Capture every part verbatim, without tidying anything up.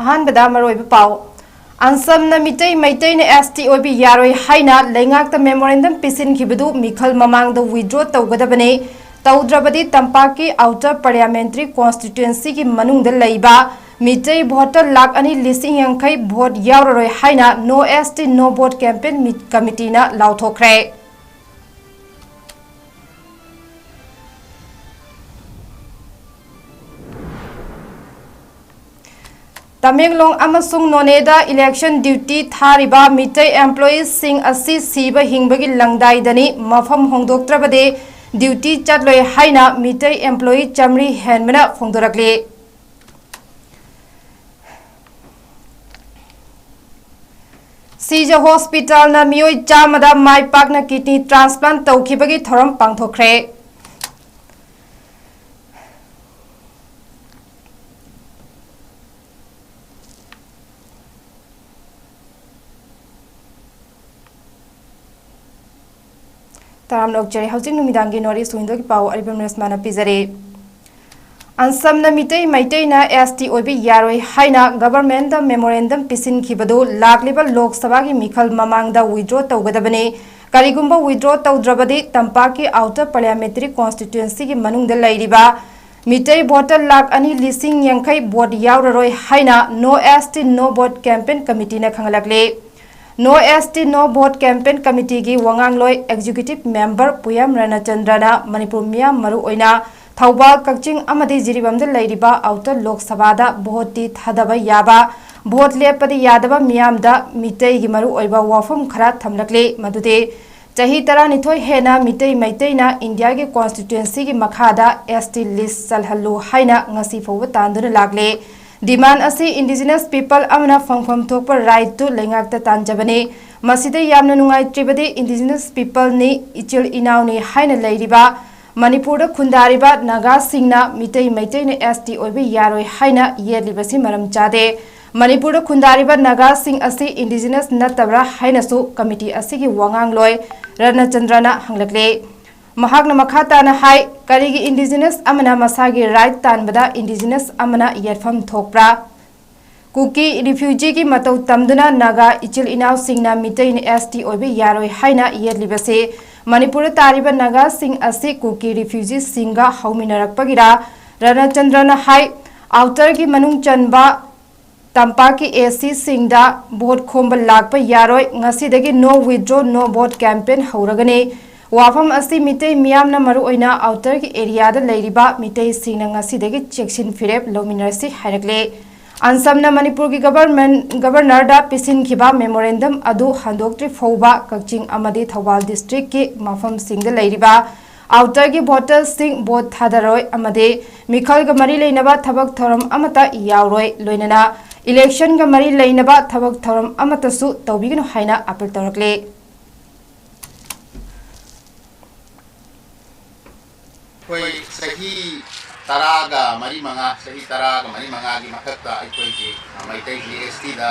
ꯑꯍꯥꯟꯕꯗ ꯃꯔꯨꯑꯣꯏꯕ ꯄꯥꯎ꯫ ꯑꯟꯁꯝꯅ ꯃꯤꯇꯩ ꯃꯩꯇꯩꯅ S T ꯑꯣꯏꯕ ꯌꯥꯔꯣꯏ ꯍꯥꯏꯅ ꯂꯩꯉꯥꯛꯇ memorandum ꯄꯤꯁꯤꯟꯈꯤꯕꯗꯨ ꯃꯤꯈꯜ ꯃꯃꯥꯡꯗ withdraw ꯇꯧꯒꯗꯕꯅꯤ꯫ ꯇꯧꯗ꯭ꯔꯕꯗꯤ ꯇꯝꯄꯥꯛꯀꯤ outer parliamentary constituencyꯒꯤ ꯃꯅꯨꯡꯗ ꯂꯩꯕ ꯃꯤꯇꯩ voter ꯂꯥꯈ ꯑꯅꯤ ꯂꯤꯁꯤꯡ ꯌꯥꯡꯈꯩ vote ꯌꯥꯎꯔꯔꯣꯏ ꯍꯥꯏꯅ No S T No Vote campaign committeeꯅ ꯂꯥꯎꯊꯣꯛꯈ꯭ꯔꯦ꯫ Tamenglong ꯑꯃꯁꯨꯡ ꯅꯣꯅꯦꯗ election duty ꯊꯥꯔꯤꯕ ꯃꯤꯇꯩ employeesꯁꯤꯡ ꯑꯁꯤ ꯁꯤꯕ ꯍꯤꯡꯕꯒꯤ ꯂꯪꯗꯥꯏꯗꯅꯤ, ꯃꯐꯝ ꯍꯣꯡꯗꯣꯛꯇ꯭ꯔꯕꯗꯤ duty ꯆꯠꯂꯣꯏ ꯍꯥꯏꯅ ꯃꯤꯇꯩ employee ꯆꯥꯃꯔꯤ ꯍꯦꯟꯕꯅ ꯐꯣꯡꯗꯣꯔꯛꯂꯤ꯫ ꯁꯤꯖ ꯍꯣꯁꯄꯤꯇꯥꯜꯅ ꯃꯤꯑꯣꯏ ꯆꯥꯝꯃꯗ ꯃꯥꯏ ꯄꯥꯛꯅ kidney transplant ꯇꯧꯈꯤꯕꯒꯤ ꯊꯧꯔꯝ ꯄꯥꯡꯊꯣꯛꯈ꯭ꯔꯦ꯫ ꯇꯔꯥꯝꯅ ꯑꯣꯛꯆꯔꯤ꯫ ꯍꯧꯖꯤꯛ ꯅꯨꯃꯤꯗꯥꯡꯒꯤ North East Windowꯒꯤ ꯄꯥꯎ ꯑꯔꯤꯕꯝ ꯔꯦꯁꯃꯥꯅ ꯄꯤꯖꯔꯤ꯫ ꯑꯟꯁꯝꯅ ꯃꯤꯇꯩ ꯃꯩꯇꯩꯅ S T ꯑꯣꯏꯕ ꯌꯥꯔꯣꯏ ꯍꯥꯏꯅ governmentꯗ memorandum ꯄꯤꯁꯤꯟꯈꯤꯕꯗꯨ ꯂꯥꯛꯂꯤꯕ ꯂꯣꯛ ꯁꯚꯥꯒꯤ ꯃꯤꯈꯜ ꯃꯃꯥꯡꯗ withdraw ꯇꯧꯒꯗꯕꯅꯤ꯫ ꯀꯔꯤꯒꯨꯝꯕ withdraw ꯇꯧꯗ꯭ꯔꯕꯗꯤ ꯇꯝꯄꯥꯛꯀꯤ outer parliamentary constituencyꯒꯤ ꯃꯅꯨꯡꯗ ꯂꯩꯔꯤꯕ ꯃꯤꯇꯩ voter ꯂꯥꯈ ꯑꯅꯤ ꯂꯤꯁꯤꯡ ꯌꯥꯡꯈꯩ vote ꯌꯥꯎꯔꯔꯣꯏ ꯍꯥꯏꯅ No S T No Vote campaign committeeꯅ ꯈꯪꯍꯜꯂꯛꯂꯤ꯫ No S T No Vote campaign committeeꯒꯤ ꯋꯥꯉꯥꯡꯂꯣꯏ executive member ꯄꯨꯌꯥꯝ ꯔꯅꯆꯟꯗ꯭ꯔꯅ Manipur ꯃꯤꯌꯥꯝ, ꯃꯔꯨ ꯑꯣꯏꯅ ꯊꯧꯕꯥꯜ, ꯀꯛꯆꯤꯡ ꯑꯃꯗꯤ ꯖꯤꯔꯤꯕꯥꯝꯗ ꯂꯩꯔꯤꯕ outer ꯂꯣꯛ ꯁꯚꯥꯗ voteꯇꯤ ꯊꯥꯗꯕ ꯌꯥꯕ, vote ꯂꯦꯞꯄꯗꯤ ꯌꯥꯗꯕ ꯃꯤꯌꯥꯝꯗ ꯃꯤꯇꯩꯒꯤ ꯃꯔꯨ ꯑꯣꯏꯕ ꯋꯥꯐꯝ ꯈꯔ ꯊꯝꯂꯛꯂꯤ꯫ ꯃꯗꯨꯗꯤ ꯆꯍꯤ ꯇꯔꯥꯅꯤꯊꯣꯏ ꯍꯦꯟꯅ ꯃꯤꯇꯩ ꯃꯩꯇꯩꯅ ꯏꯟꯗꯤꯌꯥꯒꯤ constituencyꯒꯤ ꯃꯈꯥꯗ S T list ꯆꯜꯍꯜꯂꯨ ꯍꯥꯏꯅ ꯉꯁꯤ ꯐꯥꯎꯕ ꯇꯥꯟꯗꯨꯅ ꯂꯥꯛꯂꯤ꯫ Demand ꯑꯁꯤ indigenous people ꯑꯃꯅ ꯐꯪꯐꯝ ꯊꯣꯛꯄ rightꯇꯨ ꯂꯩꯉꯥꯛꯇ ꯇꯥꯟꯖꯕꯅꯤ꯫ ꯃꯁꯤꯗ ꯌꯥꯝꯅ ꯅꯨꯡꯉꯥꯏꯇ꯭ꯔꯤꯕꯗꯤ indigenous peopleꯅꯤ, ꯏꯆꯤꯜ ꯏꯅꯥꯎꯅꯤ ꯍꯥꯏꯅ ꯂꯩꯔꯤꯕ ꯃꯅꯤꯄꯨꯔꯗ ꯈꯨꯟꯗꯥꯔꯤꯕ ꯅꯥꯒꯥꯁꯤꯡꯅ ꯃꯤꯇꯩ ꯃꯩꯇꯩꯅ S T ꯑꯣꯏꯕ ꯌꯥꯔꯣꯏ ꯍꯥꯏꯅ ꯌꯦꯠꯂꯤꯕꯁꯤ ꯃꯔꯝ ꯆꯥꯗꯦ꯫ ꯃꯅꯤꯄꯨꯔꯗ ꯈꯨꯟꯗꯥꯔꯤꯕ ꯅꯥꯒꯥꯁꯤꯡ ꯑꯁꯤ indigenous ꯅꯠꯇꯕ꯭ꯔꯥ ꯍꯥꯏꯅꯁꯨ committee ꯑꯁꯤꯒꯤ ꯋꯥꯉꯥꯡꯂꯣꯏ ꯔꯅꯆꯟꯗ꯭ꯔꯅ ꯍꯪꯂꯛꯂꯤ꯫ ꯃꯍꯥꯛꯅ ꯃꯈꯥ ꯇꯥꯅ ꯍꯥꯏ, ꯀꯔꯤꯒꯤ indigenous ꯑꯃꯅ ꯃꯁꯥꯒꯤ right ꯇꯥꯟꯕꯗ indigenous ꯑꯃꯅ ꯌꯦꯠꯐꯝ ꯊꯣꯛꯄ꯭ꯔꯥ? ꯀꯨꯀꯤ ꯔꯤꯐ꯭ꯌꯨꯖꯤꯒꯤ ꯃꯇꯧ ꯇꯝꯗꯨꯅ ꯅꯥꯒꯥ ꯏꯆꯤꯜ ꯏꯅꯥꯎꯁꯤꯡꯅ ꯃꯤꯇꯩꯅ ꯑꯦꯁ ꯇꯤ ꯑꯣꯏꯕ ꯌꯥꯔꯣꯏ ꯍꯥꯏꯅ ꯌꯦꯠꯂꯤꯕꯁꯤ ꯃꯅꯤꯄꯨꯔꯗ ꯇꯥꯔꯤꯕ ꯅꯥꯒꯥꯁꯤꯡ ꯑꯁꯤ ꯀꯨꯀꯤ ꯔꯤꯐ꯭ꯌꯨꯖꯤꯁꯤꯡꯒ ꯍꯧꯃꯤꯟꯅꯔꯛꯄꯒꯤꯔꯥ ꯔꯅꯆꯟꯗ꯭ꯔꯅ ꯍꯥꯏ꯫ ꯑꯥꯎꯇꯔꯒꯤ ꯃꯅꯨꯡ ꯆꯟꯕ ꯇꯝꯄꯥꯛꯀꯤ ꯑꯦ ꯁꯤꯁꯤꯡꯗ ꯚꯣꯠ ꯈꯣꯝꯕ ꯂꯥꯛꯄ ꯌꯥꯔꯣꯏ꯫ ꯉꯁꯤꯗꯒꯤ no withdraw, no vote campaign ꯍꯧꯔꯒꯅꯤ꯫ ꯋꯥꯐꯝ ꯑꯁꯤ ꯃꯤꯇꯩ ꯃꯤꯌꯥꯝꯅ, ꯃꯔꯨꯑꯣꯏꯅ ꯑꯥꯎꯇꯔꯒꯤ ꯑꯦꯔꯤꯌꯥꯗ ꯂꯩꯔꯤꯕ ꯃꯤꯇꯩꯁꯤꯡꯅ ꯉꯁꯤꯗꯒꯤ ꯆꯦꯛꯁꯤꯟ ꯐꯤꯔꯦꯞ ꯂꯧꯃꯤꯟꯅꯔꯁꯤ ꯍꯥꯏꯔꯛꯂꯦ꯫ ꯑꯟꯁꯝꯅ ꯃꯅꯤꯄꯨꯔꯒꯤ ꯒꯕꯔꯃꯦꯟ, ꯒꯕꯔꯅꯔꯗ ꯄꯤꯁꯤꯟꯈꯤꯕ ꯃꯦꯃꯣꯔꯦꯟꯗꯝ ꯑꯗꯨ ꯍꯟꯗꯣꯛꯇ꯭ꯔꯤ ꯐꯥꯎꯕ ꯀꯛꯆꯤꯡ ꯑꯃꯗꯤ ꯊꯧꯕꯥꯜ ꯗꯤꯁꯇ꯭ꯔꯤꯛꯀꯤ ꯃꯐꯝꯁꯤꯡꯗ ꯂꯩꯔꯤꯕ ꯑꯥꯎꯇꯔꯒꯤ ꯚꯣꯇꯔꯁꯤꯡ ꯚꯣꯠ ꯊꯥꯗꯔꯣꯏ ꯑꯃꯗꯤ ꯃꯤꯈꯜꯒ ꯃꯔꯤ ꯂꯩꯅꯕ ꯊꯕꯛ ꯊꯧꯔꯝ ꯑꯃꯠꯇ ꯌꯥꯎꯔꯣꯏ, ꯂꯣꯏꯅꯅ ꯏꯂꯦꯛꯁꯟꯒ ꯃꯔꯤ ꯂꯩꯅꯕ ꯊꯕꯛ ꯊꯧꯔꯝ ꯑꯃꯠꯇꯁꯨ ꯇꯧꯕꯤꯒꯅꯨ ꯍꯥꯏꯅ ꯑꯥꯄꯤꯜ ꯇꯧꯔꯛꯂꯦ꯫ ꯑꯩꯈꯣꯏ ꯆꯍꯤ ꯇꯔꯥꯒ ꯃꯔꯤ ꯃꯉꯥ, ꯆꯍꯤ ꯇꯔꯥꯒ ꯃꯔꯤ ꯃꯉꯥꯒꯤ ꯃꯊꯛꯇ ꯑꯩꯈꯣꯏꯒꯤ, ꯑ, ꯃꯩꯇꯩꯒꯤ ꯑꯦꯁ ꯇꯤꯗ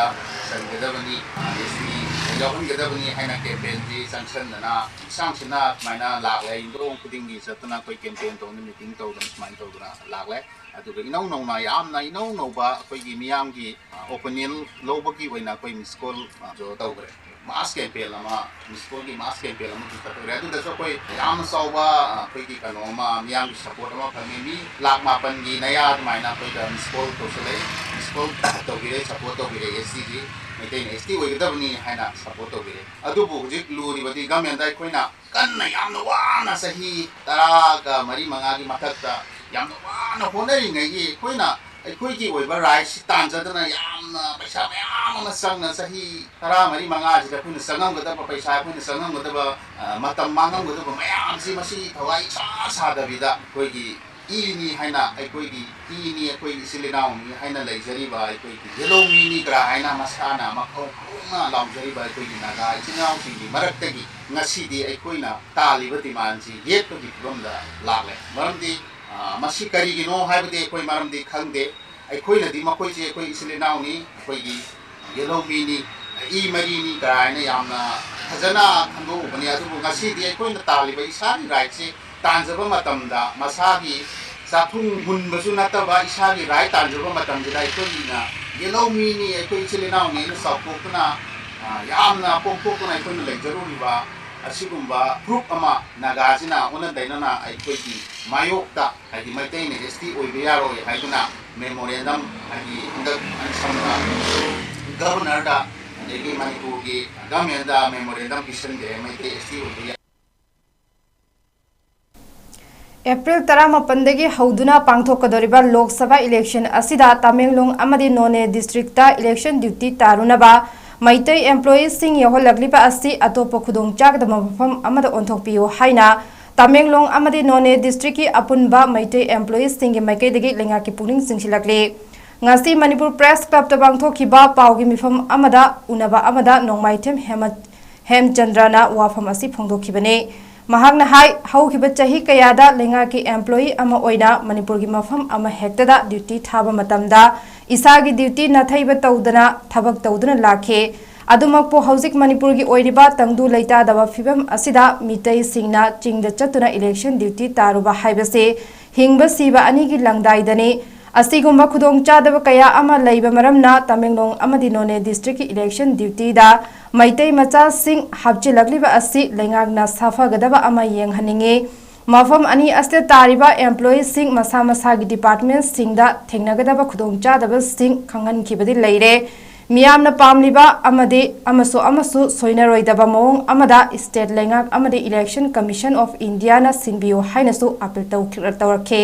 ꯆꯟꯒꯗꯕꯅꯤ, ꯑ, ꯑꯦꯁ ꯇꯤ ꯌꯥꯎꯍꯟꯒꯗꯕꯅꯤ ꯍꯥꯏꯅ ꯀꯦꯝꯄꯦꯟꯁꯤ ꯆꯪꯁꯟꯗꯅ ꯃꯁꯥꯡꯁꯤꯅ ꯁꯨꯃꯥꯏꯅ ꯂꯥꯛꯂꯦ꯫ ꯌꯨꯝꯊꯣꯡ ꯈꯨꯗꯤꯡꯒꯤ ꯆꯠꯇꯅ ꯑꯩꯈꯣꯏ ꯀꯦꯝꯄꯦꯟ ꯇꯧꯗꯅ, ꯃꯤꯇꯤꯡ ꯇꯧꯗꯅ ꯁꯨꯃꯥꯏꯅ ꯇꯧꯗꯅ ꯂꯥꯛꯂꯦ꯫ ꯑꯗꯨꯒ ꯏꯅꯧ ꯅꯧꯅ, ꯌꯥꯝꯅ ꯏꯅꯧ ꯅꯧꯕ ꯑꯩꯈꯣꯏꯒꯤ ꯃꯤꯌꯥꯝꯒꯤ, ꯑ, ꯑꯣꯄꯤꯅꯤꯌꯟ ꯂꯧꯕꯒꯤ ꯑꯣꯏꯅ ꯑꯩꯈꯣꯏ ꯃꯤꯁ ꯀꯣꯜ, ꯑ, ꯇꯧꯈ꯭ꯔꯦ꯫ ꯃꯥꯁ ꯀꯦꯝꯄꯦꯟ ꯑꯃ, ꯃꯤꯁ ꯀꯣꯜꯒꯤ ꯃꯥꯁ ꯀꯦꯝꯄꯦꯟ ꯑꯃꯁꯨ ꯆꯠꯊꯈ꯭ꯔꯦ꯫ ꯑꯗꯨꯗꯁꯨ ꯑꯩꯈꯣꯏ ꯌꯥꯝꯅ ꯆꯥꯎꯕ, ꯑ, ꯑꯩꯈꯣꯏꯒꯤ ꯀꯩꯅꯣ ꯑꯃ, ꯃꯤꯌꯥꯝꯒꯤ ꯁꯄꯣꯔꯠ ꯑꯃ ꯐꯪꯉꯤ꯫ ꯃꯤ ꯂꯥꯛ ꯃꯥꯄꯟꯒꯤ ꯅꯌꯥ ꯑꯗꯨꯃꯥꯏꯅ ꯑꯩꯈꯣꯏꯗ ꯃꯤꯁ ꯀꯣꯜ ꯇꯧꯁꯜꯂꯛꯏ, ꯃꯤꯁ ꯀꯣꯜ ꯇꯧꯕꯤꯔꯦ, ꯁꯄꯣꯔꯠ ꯇꯧꯕꯤꯔꯦ꯫ ꯑꯦꯁ ꯇꯤꯒꯤ, ꯃꯩꯇꯩꯅ ꯑꯦꯁ ꯇꯤ ꯑꯣꯏꯒꯗꯕꯅꯤ ꯍꯥꯏꯅ ꯁꯄꯣꯔꯠ ꯇꯧꯕꯤꯔꯦ꯫ ꯑꯗꯨꯕꯨ ꯍꯧꯖꯤꯛ ꯂꯨꯔꯤꯕꯗꯤ ꯒꯃꯦꯟꯗ ꯑꯩꯈꯣꯏꯅ ꯀꯟꯅ ꯌꯥꯝꯅ ꯋꯥꯅ ꯆꯍꯤ ꯇꯔꯥꯒ ꯃꯔꯤ ꯃꯉꯥꯒꯤ ꯃꯊꯛꯇ ꯌꯥꯝꯅ ꯋꯥꯅ ꯍꯣꯠꯅꯔꯤꯉꯩꯒꯤ ꯑꯩꯈꯣꯏꯅ ꯑꯩꯈꯣꯏꯒꯤ ꯑꯣꯏꯕ ꯔꯥꯏꯠꯁꯤ ꯇꯥꯟꯖꯗꯅ ꯌꯥꯝꯅ ꯄꯩꯁꯥ ꯃꯌꯥꯝ ꯑꯃ ꯆꯪꯅ ꯆꯍꯤ ꯇꯔꯥ ꯃꯔꯤ ꯃꯉꯥꯁꯤꯗ ꯑꯩꯈꯣꯏꯅ ꯆꯪꯉꯝꯒꯗꯕ ꯄꯩꯁꯥ, ꯑꯩꯈꯣꯏꯅ ꯆꯪꯉꯝꯒꯗꯕ, ꯑ, ꯃꯇꯝ ꯃꯥꯡꯉꯝꯒꯗꯕ ꯃꯌꯥꯝꯁꯤ ꯃꯁꯤ ꯊꯋꯥꯏ ꯏꯁꯥ ꯁꯥꯗꯕꯤꯗ ꯑꯩꯈꯣꯏꯒꯤ ꯏꯅꯤ ꯍꯥꯏꯅ, ꯑꯩꯈꯣꯏꯒꯤ ꯏꯅꯤ, ꯑꯩꯈꯣꯏ ꯏꯆꯤꯜ ꯏꯅꯥꯎꯅꯤ ꯍꯥꯏꯅ ꯂꯩꯖꯔꯤꯕ ꯑꯩꯈꯣꯏꯒꯤ ꯌꯦꯜꯍꯧꯃꯤꯅꯤ ꯀꯔꯥ ꯍꯥꯏꯅ ꯃꯁꯥꯅ ꯃꯈꯧ ꯈꯣꯡꯅ ꯂꯥꯎꯖꯔꯤꯕ ꯑꯩꯈꯣꯏꯒꯤ ꯅꯥꯒꯥ ꯏꯆꯤꯜ ꯏꯅꯥꯎꯁꯤꯡꯒꯤ ꯃꯔꯛꯇꯒꯤ ꯉꯁꯤꯗꯤ ꯑꯩꯈꯣꯏꯅ ꯇꯥꯜꯂꯤꯕ ꯗꯤꯃꯥꯟꯁꯤ ꯌꯦꯠꯄꯒꯤ ꯐꯤꯕꯝꯗ ꯂꯥꯛꯂꯦ꯫ ꯃꯔꯝꯗꯤ, ꯑ, ꯃꯁꯤ ꯀꯔꯤꯒꯤꯅꯣ ꯍꯥꯏꯕꯗꯤ ꯑꯩꯈꯣꯏ ꯃꯔꯝꯗꯤ ꯈꯪꯗꯦ꯫ ꯑꯩꯈꯣꯏꯅꯗꯤ ꯃꯈꯣꯏꯁꯦ ꯑꯩꯈꯣꯏ ꯏꯆꯤꯜ ꯏꯅꯥꯎꯅꯤ, ꯑꯩꯈꯣꯏꯒꯤ ꯌꯦꯜꯍꯧꯃꯤꯅꯤ, ꯏ ꯃꯔꯤꯅꯤ ꯀꯥꯏꯅ ꯌꯥꯝꯅ ꯐꯖꯅ ꯈꯟꯗꯣꯛꯎꯕꯅꯤ꯫ ꯑꯗꯨꯕꯨ ꯉꯁꯤꯗꯤ ꯑꯩꯈꯣꯏꯅ ꯇꯥꯜꯂꯤꯕ ꯏꯁꯥꯒꯤ ꯔꯥꯏꯠꯁꯦ ꯇꯥꯟꯖꯕ ꯃꯇꯝꯗ, ꯃꯁꯥꯒꯤ ꯆꯥꯛꯈꯨꯝ ꯃꯨꯟꯕꯁꯨ ꯅꯠꯇꯕ ꯏꯁꯥꯒꯤ ꯔꯥꯏꯠ ꯇꯥꯟꯖꯕ ꯃꯇꯝꯁꯤꯗ ꯑꯩꯈꯣꯏꯅ ꯌꯦꯜꯍꯧꯃꯤꯅꯤ, ꯑꯩꯈꯣꯏ ꯏꯆꯤꯜ ꯏꯅꯥꯎꯅꯤ ꯑꯩꯅ ꯆꯥꯎꯊꯣꯛꯇꯨꯅ, ꯑ, ꯌꯥꯝꯅ ꯄꯣꯝꯊꯣꯛꯇꯨꯅ ꯑꯩꯈꯣꯏꯅ ꯂꯩꯖꯔꯨꯔꯤꯕ ꯑꯁꯤꯒꯨꯝꯕ ꯐꯨꯔꯨꯞ ꯑꯃ ꯅꯥꯒꯥꯁꯤꯅ ꯑꯣꯟꯅ ꯇꯩꯅꯅ ꯑꯩꯈꯣꯏꯒꯤ ꯃꯥꯌꯣꯛꯇ, ꯍꯥꯏꯗꯤ ꯃꯩꯇꯩꯅ ꯑꯦꯁ ꯇꯤ ꯑꯣꯏꯕ ꯌꯥꯔꯣꯏ ꯍꯥꯏꯗꯨꯅ memorandum, ꯍꯥꯏꯗꯤ ꯍꯟꯗꯛ ꯑꯅꯤꯁꯝꯅ Governor-ꯗ ꯑꯗꯒꯤ ꯃꯅꯤꯄꯨꯔꯒꯤ government-ꯗ memorandum ꯄꯤꯁꯤꯟꯈ꯭ꯔꯦ, ꯃꯩꯇꯩ ꯑꯦꯁ ꯇꯤ ꯑꯣꯏꯕ ꯌꯥ- ꯑꯦꯄ꯭ꯔꯤꯜ ꯇꯔꯥꯃꯥꯄꯟꯗꯒꯤ ꯍꯧꯗꯨꯅ ꯄꯥꯡꯊꯣꯛꯀꯗꯧꯔꯤꯕ ꯂꯣꯛ ꯁꯚꯥ election ꯑꯁꯤꯗ ꯇꯃꯦꯡꯂꯣꯡ ꯑꯃꯗꯤ ꯅꯣꯅꯦ district-ꯇ election duty ꯇꯥꯔꯨꯅꯕ ꯃꯩꯇꯩ employee-ꯁꯤꯡ ꯌꯧꯍꯜꯂꯛꯂꯤꯕ ꯑꯁꯤ ꯑꯇꯣꯞꯄ ꯈꯨꯗꯣꯡꯆꯥꯗꯕ ꯃꯐꯝ ꯑꯃꯗ ꯑꯣꯟꯊꯣꯛꯄꯤꯌꯨ ꯍꯥꯏꯅ ꯇꯃꯦꯡꯂꯣꯡ ꯑꯃꯗꯤ ꯅꯣꯅꯦ district-ꯀꯤ ꯑꯄꯨꯟꯕ ꯃꯩꯇꯩ employee-ꯁꯤꯡꯒꯤ ꯃꯥꯏꯀꯩꯗꯒꯤ ꯂꯩꯉꯥꯛꯀꯤ ꯄꯨꯛꯅꯤꯡ ꯆꯤꯡꯁꯤꯜꯂꯛꯂꯤ꯫ ꯉꯁꯤ ꯃꯅꯤꯄꯨꯔ Press Club-ꯇ ꯄꯥꯡꯊꯣꯛꯈꯤꯕ ꯄꯥꯎꯒꯤ ꯃꯤꯐꯝ ꯑꯃꯗ ꯎꯅꯕ ꯑꯃꯗ ꯅꯣꯡꯃꯥꯏꯊꯦꯝ ꯍꯦꯃ-, ꯍꯦꯝꯆꯟꯗ꯭ꯔꯅ ꯋꯥꯐꯝ ꯑꯁꯤ ꯐꯣꯡꯗꯣꯛꯈꯤꯕꯅꯤ꯫ ꯃꯍꯥꯛꯅ ꯍꯥꯏ, ꯍꯧꯈꯤꯕ ꯆꯍꯤ ꯀꯌꯥꯗ ꯂꯩꯉꯥꯛꯀꯤ employee ꯑꯃ ꯑꯣꯏꯅ ꯃꯅꯤꯄꯨꯔꯒꯤ ꯃꯐꯝ ꯑꯃ ꯍꯦꯛꯇꯗ duty ꯊꯥꯕ ꯃꯇꯝꯗ ꯏꯁꯥꯒꯤ duty ꯅꯥꯊꯩꯕ ꯇꯧꯗꯅ ꯊꯕꯛ ꯇꯧꯗꯨꯅ ꯂꯥꯛꯈꯤ꯫ ꯑꯗꯨꯃꯛꯄꯨ ꯍꯧꯖꯤꯛ ꯃꯅꯤꯄꯨꯔꯒꯤ ꯑꯣꯏꯔꯤꯕ ꯇꯪꯗꯨ ꯂꯩꯇꯥꯗꯕ ꯐꯤꯕꯝ ꯑꯁꯤꯗ ꯃꯤꯇꯩꯁꯤꯡꯅ ꯆꯤꯡꯗ ꯆꯠꯇꯨꯅ election duty ꯇꯥꯔꯨꯕ ꯍꯥꯏꯕꯁꯤ ꯍꯤꯡꯕ ꯁꯤꯕ ꯑꯅꯤꯒꯤ ꯂꯪꯗꯥꯏꯗꯅꯤ꯫ ꯑꯁꯤꯒꯨꯝꯕ ꯈꯨꯗꯣꯡꯆꯥꯗꯕ ꯀꯌꯥ ꯑꯃ ꯂꯩꯕ ꯃꯔꯝꯅ ꯇꯃꯦꯡꯂꯣꯡ ꯑꯃꯗꯤ ꯅꯣꯅꯦ district-ꯀꯤ election duty-ꯗ ꯃꯩꯇꯩ ꯃꯆꯥꯁꯤꯡ ꯍꯥꯞꯆꯤꯜꯂꯛꯂꯤꯕ ꯑꯁꯤ ꯂꯩꯉꯥꯛꯅ ꯁꯥꯐꯒꯗꯕ ꯑꯃ ꯌꯦꯡꯍꯟꯅꯤꯡꯏ꯫ ꯃꯐꯝ ꯑꯅꯤ ꯑꯁꯤꯗ ꯇꯥꯔꯤꯕ employee-ꯁꯤꯡ ꯃꯁꯥ ꯃꯁꯥꯒꯤ department-ꯁꯤꯡꯗ ꯊꯦꯡꯅꯒꯗꯕ ꯈꯨꯗꯣꯡꯆꯥꯗꯕꯁꯤꯡ ꯈꯪꯍꯟꯈꯤꯕꯗꯤ ꯂꯩꯔꯦ꯫ ꯃꯤꯌꯥꯝꯅ ꯄꯥꯝꯂꯤꯕ ꯑꯃꯗꯤ ꯑꯃꯁꯨ ꯑꯃꯁꯨ ꯁꯣꯏꯅꯔꯣꯏꯗꯕ ꯃꯑꯣꯡ ꯑꯃꯗ state ꯂꯩꯉꯥꯛ ꯑꯃꯗꯤ Election Commission of India-ꯅ ꯁꯤꯟꯕꯤꯌꯨ ꯍꯥꯏꯅꯁꯨ appeal ꯇꯧꯈꯤ-, ꯇꯧꯔꯛꯈꯤ꯫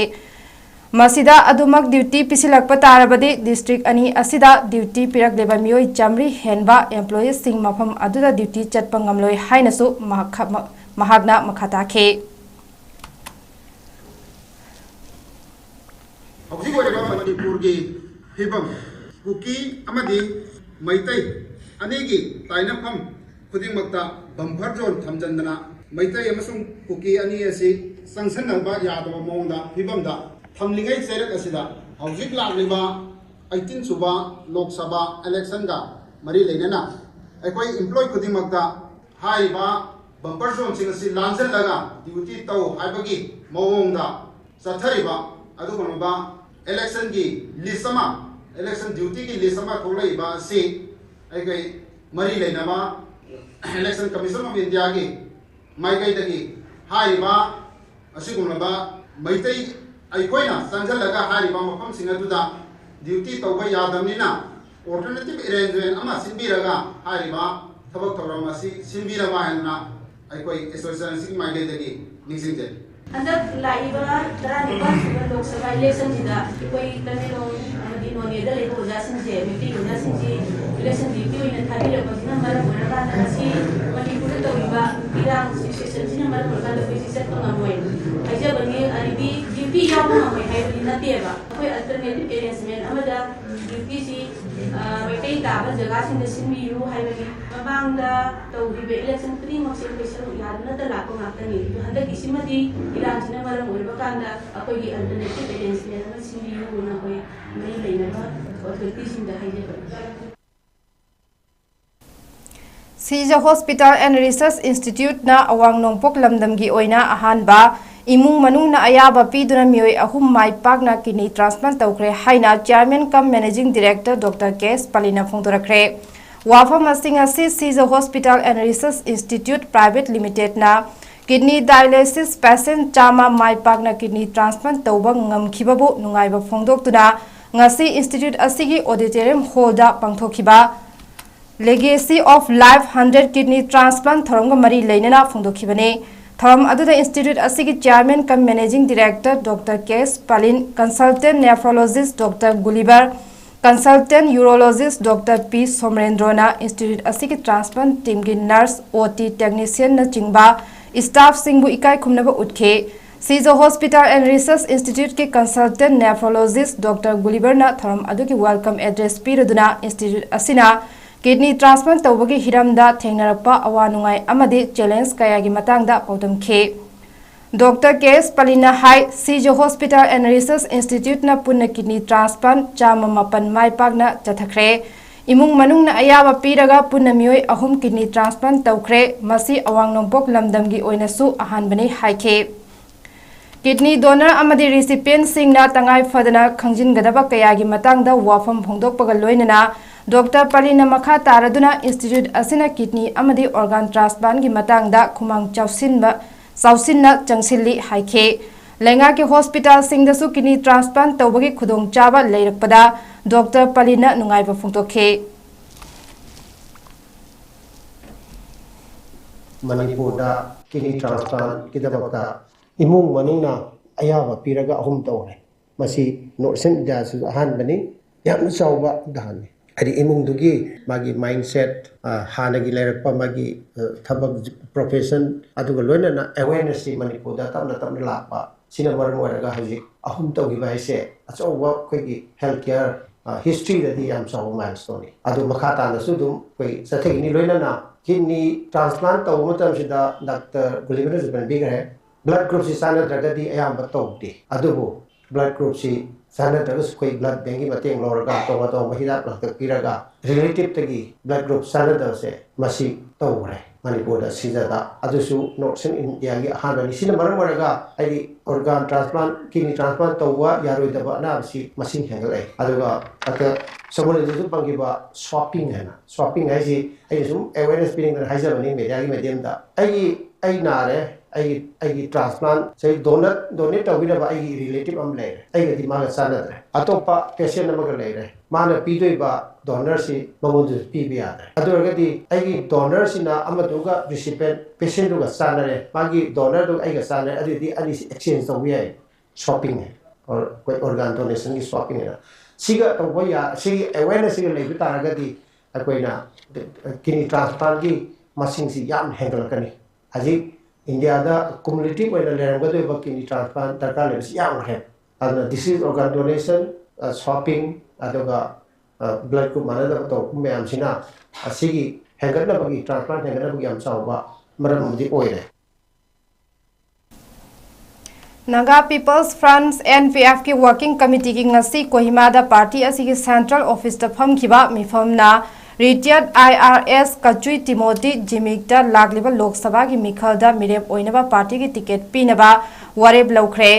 ꯃꯁꯤꯗ ꯑꯗꯨꯃꯛ duty ꯄꯤꯁꯤꯜꯂꯛꯄ ꯇꯥꯔꯕꯗꯤ district ꯑꯅꯤ ꯑꯁꯤꯗ duty ꯄꯤꯔꯛꯂꯤꯕ ꯃꯤꯑꯣꯏ ꯆꯥꯃꯔꯤ ꯍꯦꯟꯕ employee-ꯁꯤꯡ ꯃꯐꯝ ꯑꯗꯨꯗ duty ꯆꯠꯄ ꯉꯝꯂꯣꯏ ꯍꯥꯏꯅꯁꯨ ꯃꯍꯥꯛ-, ꯃꯍꯥꯛꯅ ꯃꯈꯥ ꯇꯥꯈꯤ꯫ ꯍꯧꯖꯤꯛ ꯑꯣꯏꯔꯤꯕ ꯃꯅꯤꯄꯨꯔꯒꯤ ꯐꯤꯕꯝ, ꯀꯨꯀꯤ ꯑꯃꯗꯤ ꯃꯩꯇꯩ ꯑꯅꯤꯒꯤ ꯇꯥꯏꯅꯐꯝ ꯈꯨꯗꯤꯡꯃꯛꯇ buffer zone ꯊꯝꯖꯤꯟꯗꯅ ꯃꯩꯇꯩ ꯑꯃꯁꯨꯡ ꯀꯨꯀꯤ ꯑꯅꯤ ꯑꯁꯤ ꯆꯪꯁꯤꯟꯅꯕ ꯌꯥꯗꯕ ꯃꯑꯣꯡꯗ ꯐꯤꯕꯝꯗ ꯊꯝꯂꯤꯉꯩ ꯆꯩꯔꯛ ꯑꯁꯤꯗ ꯍꯧꯖꯤꯛ ꯂꯥꯛꯂꯤꯕ eighteen ꯁꯨꯕ ꯂꯣꯛ ꯁꯚꯥ election-ꯒ ꯃꯔꯤ ꯂꯩꯅꯅ ꯑꯩꯈꯣꯏ employee ꯈꯨꯗꯤꯡꯃꯛꯇ ꯍꯥꯏꯔꯤꯕ buffer zone-ꯁꯤꯡ ꯑꯁꯤ ꯂꯥꯟꯖꯜꯂꯒ duty ꯇꯧ ꯍꯥꯏꯕꯒꯤ ꯃꯑꯣꯡꯗ ꯆꯠꯊꯔꯤꯕ ꯑꯗꯨꯒꯨꯝꯂꯕ election-ꯒꯤ list ꯑꯃ election duty ꯒꯤ list ꯑꯃ ꯊꯣꯛꯂꯛꯏꯕ ꯑꯁꯤ ꯑꯩꯈꯣꯏ ꯃꯔꯤ ꯂꯩꯅꯕ Election Commission of India ꯒꯤ ꯃꯥꯏꯀꯩꯗꯒꯤ ꯍꯥꯏꯔꯤꯕ ꯑꯁꯤꯒꯨꯝꯂꯕ ꯃꯩꯇꯩ ꯑꯩꯈꯣꯏꯅ ꯆꯪꯁꯤꯜꯂꯒ ꯍꯥꯏꯔꯤꯕ ꯃꯐꯝꯁꯤꯡ ꯑꯗꯨꯗ duty ꯇꯧꯕ ꯌꯥꯗꯕꯅꯤꯅ alternative arrangement ꯑꯃ ꯁꯤꯟꯕꯤꯔꯒ ꯍꯥꯏꯔꯤꯕ ꯊꯕꯛ ꯊꯧꯔꯝ ꯑꯁꯤ ꯁꯤꯟꯕꯤꯔꯕ ꯍꯥꯏꯗꯅ ꯑꯩꯈꯣꯏ association ꯑꯁꯤꯒꯤ ꯃꯥꯏꯀꯩꯗꯒꯤ ꯅꯤꯡꯁꯤꯡꯖꯔꯤ꯫ ꯍꯟꯗꯛ ꯂꯥꯛꯏꯕ ꯇꯔꯥꯅꯤꯄꯥꯟ ꯁꯨꯕ ꯂꯣꯛ ꯁꯚꯥ election ꯁꯤꯗ ꯑꯩꯈꯣꯏ ꯇꯃꯦꯡꯂꯣꯡ ꯑꯃꯗꯤ ꯅꯣꯅꯦꯗ ꯂꯩꯕ ꯑꯣꯖꯥꯁꯤꯡꯁꯦ, ꯃꯩꯇꯩ ꯑꯣꯖꯥꯁꯤꯡꯁꯤ election duty ꯑꯣꯏꯅ ꯊꯥꯕꯤꯔꯛꯄꯁꯤꯅ ꯃꯔꯝ ꯑꯣꯏꯔꯀꯥꯟꯗ ꯉꯁꯤ ꯃꯅꯤꯄꯨꯔꯗ ꯇꯧꯔꯤꯕ ꯏꯔꯥꯡ situation ꯁꯤꯅ ꯃꯔꯝ ꯑꯣꯏꯔꯀꯥꯟꯗ ꯑꯩꯈꯣꯏꯁꯤ ꯆꯠꯄ ꯉꯝꯃꯣꯏ꯫ ꯍꯥꯏꯖꯕꯅꯤ, ꯑꯗꯩꯗꯤ duty ꯌꯥꯎꯕ ꯉꯝꯃꯣꯏ ꯍꯥꯏꯕꯗꯤ ꯅꯠꯇꯦꯕ꯫ ꯑꯩꯈꯣꯏ alternative arrangement ꯑꯃꯗ duty ꯁꯤ, ꯑ, ꯃꯩꯇꯩ ꯇꯥꯕ ꯖꯒꯥꯁꯤꯡꯗ ꯁꯤꯟꯕꯤꯌꯨ ꯍꯥꯏꯕꯒꯤ ꯃꯃꯥꯡꯗ ꯇꯧꯈꯤꯕ election ꯈꯨꯗꯤꯡꯃꯛꯁꯦ ꯑꯩꯈꯣꯏ ꯁꯔꯨꯛ ꯌꯥꯗꯨꯅꯇ ꯂꯥꯛꯄ ꯉꯥꯛꯇꯅꯤ꯫ ꯑꯗꯨ ꯍꯟꯗꯛꯀꯤꯁꯤꯃꯗꯤ ꯏꯔꯥꯡꯁꯤꯅ ꯃꯔꯝ ꯑꯣꯏꯔꯕ ꯀꯥꯟꯗ ꯑꯩꯈꯣꯏꯒꯤ alternative arrangement ꯑꯃ ꯁꯤꯟꯕꯤꯌꯨꯅ ꯑꯩꯈꯣꯏ ꯃꯔꯤ ꯂꯩꯅꯕ authority ꯁꯤꯡꯗ ꯍꯥꯏꯖꯕꯅꯤ꯫ Seizure Hospital and Research Institute ꯅ ꯑꯋꯥꯡ ꯅꯣꯡꯄꯣꯛ ꯂꯝꯗꯝꯒꯤ ꯑꯣꯏꯅ ꯑꯍꯥꯟꯕ ꯏꯃꯨꯡ ꯃꯅꯨꯡꯅ ꯑꯌꯥꯕ ꯄꯤꯗꯨꯅ ꯃꯤꯑꯣꯏ ꯑꯍꯨꯝ ꯃꯥꯏ ꯄꯥꯛꯅ kidney transplant ꯇꯧꯈ꯭ꯔꯦ ꯍꯥꯏꯅ Chairman cum Managing Director Doctor ꯀꯦ ꯑꯦꯁ ꯄꯥꯂꯤꯅ ꯐꯣꯡꯗꯣꯔꯛꯈ꯭ꯔꯦ꯫ ꯋꯥꯐꯝ ꯑꯁꯤ ꯉꯁꯤ Seizure Hospital and Research Institute Private Limited ꯅ kidney dialysis patient ꯆꯥꯝꯃ ꯃꯥꯏ ꯄꯥꯛꯅ kidney transplant ꯇꯧꯕ ꯉꯝꯈꯤꯕꯕꯨ ꯅꯨꯡꯉꯥꯏꯕ ꯐꯣꯡꯗꯣꯛꯇꯨꯅ ꯉꯁꯤ institute ꯑꯁꯤꯒꯤ auditorium hall ꯗ ꯄꯥꯡꯊꯣꯛꯈꯤꯕ Legacy of Life hundred kidney transplant ꯊꯧꯔꯝꯒ ꯃꯔꯤ ꯂꯩꯅꯅ ꯐꯣꯡꯗꯣꯛꯈꯤꯕꯅꯤ꯫ ꯊꯧꯔꯝ ꯑꯗꯨꯗ institute ꯑꯁꯤꯒꯤ Chairman cum Managing Director Doctor ꯀꯦ ꯑꯦꯁ ꯄꯥꯂꯤꯟ, Consultant Nephrologist Doctor ꯒꯨꯂꯤꯕꯔ, Consultant Urologist Doctor ꯄꯤ ꯁꯣꯃꯔꯦꯟꯗ꯭ꯔꯣꯅ institute ꯑꯁꯤꯒꯤ transplant team ꯒꯤ nurse, O T technician ꯅꯆꯤꯡꯕ staff ꯁꯤꯡꯕꯨ ꯏꯀꯥꯏ ꯈꯨꯝꯅꯕ ꯎꯠꯈꯤ꯫ Seizure Hospital and Research Institute ꯀꯤ Consultant Nephrologist Doctor ꯒꯨꯂꯤꯕꯔꯅ ꯊꯧꯔꯝ ꯑꯗꯨꯒꯤ welcome address ꯄꯤꯔꯗꯨꯅ institute ꯑꯁꯤꯅ kidney transplant ꯇꯧꯕꯒꯤ ꯍꯤꯔꯝꯗ ꯊꯦꯡꯅꯔꯛꯄ ꯑꯋꯥ ꯅꯨꯡꯉꯥꯏ ꯑꯃꯗꯤ challenge ꯀꯌꯥꯒꯤ ꯃꯇꯥꯡꯗ ꯄꯥꯎꯗꯝꯈꯤ꯫ Doctor K S ꯄꯂꯤꯅ high, Seizure Hospital and Research Institute ꯅ ꯄꯨꯟꯅ kidney transplant ꯆꯥꯝꯃ ꯃꯥꯄꯟ ꯃꯥꯏ ꯄꯥꯛꯅ ꯆꯠꯊꯈ꯭ꯔꯦ꯫ ꯏꯃꯨꯡ ꯃꯅꯨꯡꯅ ꯑꯌꯥꯕ ꯄꯤꯔꯒ ꯄꯨꯟꯅ ꯃꯤꯑꯣꯏ ꯑꯍꯨꯝ kidney transplant ꯇꯧꯈ꯭ꯔꯦ꯫ ꯃꯁꯤ ꯑꯋꯥꯡ ꯅꯣꯡꯄꯣꯛ ꯂꯝꯗꯝꯒꯤ ꯑꯣꯏꯅꯁꯨ ꯑꯍꯥꯟꯕꯅꯤ ꯍꯥꯏꯈꯤ꯫ Kidney donor ꯑꯃꯗꯤ recipientꯁꯤꯡꯅ ꯇꯉꯥꯏ ꯐꯗꯅ ꯈꯪꯖꯤꯟꯒꯗꯕ ꯀꯌꯥꯒꯤ ꯃꯇꯥꯡꯗ ꯋꯥꯐꯝ ꯐꯣꯡꯗꯣꯛꯄꯒ ꯂꯣꯏꯅꯅ ꯗꯣꯛꯇꯔ ꯄꯂꯤꯅ ꯃꯈꯥ ꯇꯥꯔꯗꯨꯅ institute ꯑꯁꯤꯅ kidney ꯑꯃꯗꯤ organ transplantꯀꯤ ꯃꯇꯥꯡꯗ ꯈꯨꯃꯥꯡ ꯆꯥꯎꯁꯤꯟꯕ ꯆꯥꯎꯁꯤꯟꯅ ꯆꯪꯁꯤꯜꯂꯤ ꯍꯥꯏꯈꯤ꯫ ꯂꯩꯉꯥꯛꯀꯤ hospitalꯁꯤꯡꯗꯁꯨ kidney transplant ꯇꯧꯕꯒꯤ ꯈꯨꯗꯣꯡꯆꯥꯕ ꯂꯩꯔꯛꯄꯗ ꯗꯣꯛꯇꯔ ꯄꯂꯤꯅ ꯅꯨꯡꯉꯥꯏꯕ ꯐꯣꯡꯗꯣꯛꯈꯤ꯫ ꯃꯅꯤꯄꯨꯔꯗ kidney transplantꯀꯤꯗꯃꯛꯇ ꯏꯃꯨꯡ ꯃꯅꯨꯡꯅ ꯑꯌꯥꯕ ꯄꯤꯔꯒ ꯑꯍꯨꯝ ꯇꯧꯔꯦ꯫ ꯃꯁꯤ North Eastern Indiaꯁꯨ ꯑꯍꯥꯟꯕꯅꯤ꯫ ꯌꯥꯝꯅ ꯆꯥꯎꯕ ꯗꯥꯟꯅꯤ꯫ ꯍꯥꯏꯗꯤ ꯏꯃꯨꯡꯗꯨꯒꯤ ꯃꯥꯒꯤ mindset, ꯑ, ꯍꯥꯟꯅꯒꯤ ꯂꯩꯔꯛꯄ ꯃꯥꯒꯤ, ꯑ, ꯊꯕꯛ profession, ꯑꯗꯨꯒ ꯂꯣꯏꯅꯅ awarenessꯁꯤ ꯃꯅꯤꯄꯨꯔꯗ ꯇꯞꯅ ꯇꯞꯅ ꯂꯥꯛꯄ꯫ ꯁꯤꯅ ꯃꯔꯝ ꯑꯣꯏꯔꯒ ꯍꯧꯖꯤꯛ ꯑꯍꯨꯝ ꯇꯧꯈꯤꯕ ꯍꯥꯏꯁꯦ ꯑꯆꯧꯕ ꯑꯩꯈꯣꯏꯒꯤ health care, ꯑ, historyꯗꯗꯤ ꯌꯥꯝ ꯆꯥꯎꯕ milestoneꯅꯤ꯫ ꯑꯗꯨ ꯃꯈꯥ ꯇꯥꯅꯁꯨ ꯑꯗꯨꯝ ꯑꯩꯈꯣꯏ ꯆꯠꯊꯒꯅꯤ꯫ ꯂꯣꯏꯅꯅ kidney transplant ꯇꯧꯕ ꯃꯇꯝꯁꯤꯗ ꯗꯥꯛꯇꯔ ꯒꯨꯂꯤꯕꯅꯁꯨ ꯄꯟꯕꯤꯈ꯭ꯔꯦ, blood groupꯁꯤ ꯆꯥꯟꯅꯗ꯭ꯔꯒꯗꯤ ꯑꯌꯥꯝꯕ ꯇꯧꯗꯦ꯫ ꯑꯗꯨꯕꯨ blood groupꯁꯤ ꯆꯥꯟꯅꯗ꯭ꯔꯒꯁꯨ ꯑꯩꯈꯣꯏ blood bankꯀꯤ ꯃꯇꯦꯡ ꯂꯧꯔꯒ, ꯇꯣꯉꯥꯟ ꯇꯣꯉꯥꯟꯕ ꯍꯤꯗꯥꯛ ꯂꯥꯡꯊꯛ ꯄꯤꯔꯒ, relativeꯇꯒꯤ blood group ꯆꯥꯟꯅꯗꯕꯁꯦ ꯃꯁꯤ ꯇꯧꯈ꯭ꯔꯦ ꯃꯅꯤꯄꯨꯔꯗ ꯁꯤꯖꯗ꯫ ꯑꯗꯨꯁꯨ North Eastern Indiaꯒꯤ ꯑꯍꯥꯟꯕꯅꯤ꯫ ꯁꯤꯅ ꯃꯔꯝ ꯑꯣꯏꯔꯒ ꯍꯥꯏꯗꯤ organ transplant, kidney transplant ꯇꯧꯕ ꯌꯥꯔꯣꯏꯗꯕ ꯑꯅꯥꯕꯁꯤ ꯃꯁꯤꯡ ꯍꯦꯟꯒꯠꯂꯛꯏ꯫ ꯑꯗꯨꯒ ꯗꯥꯛꯇꯔ ꯁꯣꯃꯣꯔꯖꯤꯠꯅꯁꯨ ꯄꯟꯈꯤꯕ swapping ꯍꯥꯏꯅ, swapping ꯍꯥꯏꯁꯤ ꯑꯩꯅ ꯁꯨꯝ awareness ꯄꯤꯅꯤꯡꯗꯅ ꯍꯥꯏꯖꯕꯅꯤ mediaꯒꯤ mediumꯗ꯫ ꯑꯩꯒꯤ, ꯑꯩ ꯅꯥꯔꯦ, ꯑꯩꯒꯤ, ꯑꯩꯒꯤ transplant, ꯁꯤ donor, donate ꯇꯧꯕꯤꯅꯕ ꯑꯩꯒꯤ relative ꯑꯃ ꯂꯩꯔꯦ, ꯑꯩꯒꯗꯤ ꯃꯥꯒ ꯆꯥꯟꯅꯗ꯭ꯔꯦ, ꯑꯇꯣꯞꯄ patient ꯑꯃꯒ ꯂꯩꯔꯦ, ꯃꯥꯅ ꯄꯤꯗꯣꯏꯕ donorꯁꯤ ꯃꯉꯣꯟꯗꯁꯨ ꯄꯤꯕ ꯌꯥꯗ꯭ꯔꯦ꯫ ꯑꯗꯨ ꯑꯣꯏꯔꯒꯗꯤ ꯑꯩꯒꯤ donorꯁꯤꯅ ꯑꯃꯗꯨꯒ recipient patientꯗꯨꯒ ꯆꯥꯟꯅꯔꯦ, ꯃꯥꯒꯤ donorꯗꯨꯒ ꯑꯩꯒ ꯆꯥꯟꯅꯔꯦ, ꯑꯗꯨꯗꯤ ꯑꯅꯤꯁꯤ exchange ꯇꯧꯕ ꯌꯥꯏ꯫ Swapping ꯍꯥꯏ, or ꯑꯩꯈꯣꯏ organ donationꯒꯤ swapping ꯍꯥꯏꯅ꯫ ꯁꯤꯒ ꯇꯧꯕ ꯌꯥ-, ꯁꯤꯒꯤ awarenessꯁꯤꯒ ꯂꯩꯕ ꯇꯥꯔꯒꯗꯤ ꯑꯩꯈꯣꯏꯅ kidney transplantꯀꯤ ꯃꯁꯤꯡꯁꯤ ꯌꯥꯝ ꯍꯦꯟꯒꯠꯂꯛꯀꯅꯤ꯫ ꯍꯧꯖꯤꯛ ꯏꯟꯗꯤꯌꯥꯗ cumulative ꯑꯣꯏꯅ ꯂꯩꯔꯝꯒꯗꯧꯔꯤꯕ kidney transplant ꯗꯔꯀꯥꯔ ꯂꯩꯕꯁꯤ ꯌꯥꯝꯈ꯭ꯔꯦ꯫ ꯑꯗꯨꯅ disease organ donation, ꯑ, swapping, ꯑꯗꯨꯒ, ꯑ, blood group ꯃꯥꯟꯅꯗꯕ ꯇꯧꯔꯛꯄ ꯃꯌꯥꯝꯁꯤꯅ ꯑꯁꯤꯒꯤ ꯍꯦꯟꯒꯠꯅꯕꯒꯤ, transplant ꯍꯦꯟꯒꯠꯅꯕꯒꯤ ꯌꯥꯝ ꯆꯥꯎꯕ ꯃꯔꯝ ꯑꯃꯗꯤ ꯑꯣꯏꯔꯦ꯫ Naga People's Front, NPFꯀꯤ working committeeꯒꯤ ꯉꯁꯤ ꯀꯣꯍꯤꯃꯥꯗ party ꯑꯁꯤꯒꯤ central officeꯇ ꯐꯝꯈꯤꯕ ꯃꯤꯐꯝꯅ Retired I R S ꯀꯆꯨꯏ ꯇꯤꯃꯣꯇꯤ ꯖꯤꯃꯤꯛꯇ ꯂꯥꯛꯂꯤꯕ ꯂꯣꯛ ꯁꯚꯥꯒꯤ ꯃꯤꯈꯜꯗ ꯃꯤꯔꯦꯞ ꯑꯣꯏꯅꯕ ꯄꯥꯔꯇꯤꯒꯤ ꯇꯤꯀꯦꯠ ꯄꯤꯅꯕ ꯋꯥꯔꯦꯞ ꯂꯧꯈ꯭ꯔꯦ꯫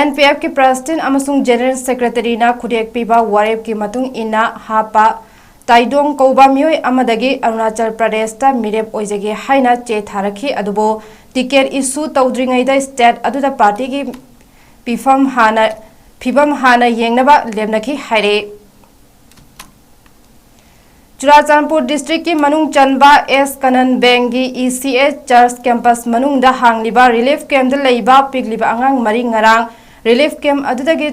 N P F ꯀꯤ ꯄ꯭ꯔꯦꯁꯤꯗꯦꯟꯠ ꯑꯃꯁꯨꯡ ꯖꯦꯅꯔꯦꯜ ꯁꯦꯀ꯭ꯔꯦꯇꯔꯤꯅ ꯈꯨꯗꯦꯛ ꯄꯤꯕ ꯋꯥꯔꯦꯞꯀꯤ ꯃꯇꯨꯡ ꯏꯟꯅ ꯍꯥꯞꯄ ꯇꯥꯏꯗꯣꯡ ꯀꯧꯕ ꯃꯤꯑꯣꯏ ꯑꯃꯗꯒꯤ ꯑꯔꯨꯅꯥꯆꯜ ꯄ꯭ꯔꯗꯦꯁꯇ ꯃꯤꯔꯦꯞ ꯑꯣꯏꯖꯒꯦ ꯍꯥꯏꯅ ꯆꯦ ꯊꯥꯔꯛꯈꯤ꯫ ꯑꯗꯨꯕꯨ ꯇꯤꯀꯦꯠ ꯏꯁꯨ ꯇꯧꯗ꯭ꯔꯤꯉꯩꯗ ꯁ꯭ꯇꯦꯠ ꯑꯗꯨꯗ ꯄꯥꯔꯇꯤꯒꯤ ꯄꯤꯐꯝ ꯍꯥꯟꯅ, ꯐꯤꯕꯝ ꯍꯥꯟꯅ ꯌꯦꯡꯅꯕ ꯂꯦꯞꯅꯈꯤ ꯍꯥꯏꯔꯦ꯫ ꯆꯨꯔꯥꯆꯥꯟꯄꯨꯔ ꯗꯤꯁꯇ꯭ꯔꯤꯛꯀꯤ ꯃꯅꯨꯡ ꯆꯟꯕ ꯑꯦꯁ ꯀꯅꯟ ꯕꯦꯡꯒꯤ E C A church campus ꯃꯅꯨꯡꯗ ꯍꯥꯡꯂꯤꯕ ꯔꯤꯂꯤꯐ ꯀꯦꯝꯞꯇ ꯂꯩꯕ ꯄꯤꯛꯂꯤꯕ ꯑꯉꯥꯡ ꯃꯔꯤ ꯉꯔꯥꯡ ꯔꯤꯂꯤꯐ ꯀꯦꯝꯞ ꯑꯗꯨꯗꯒꯤ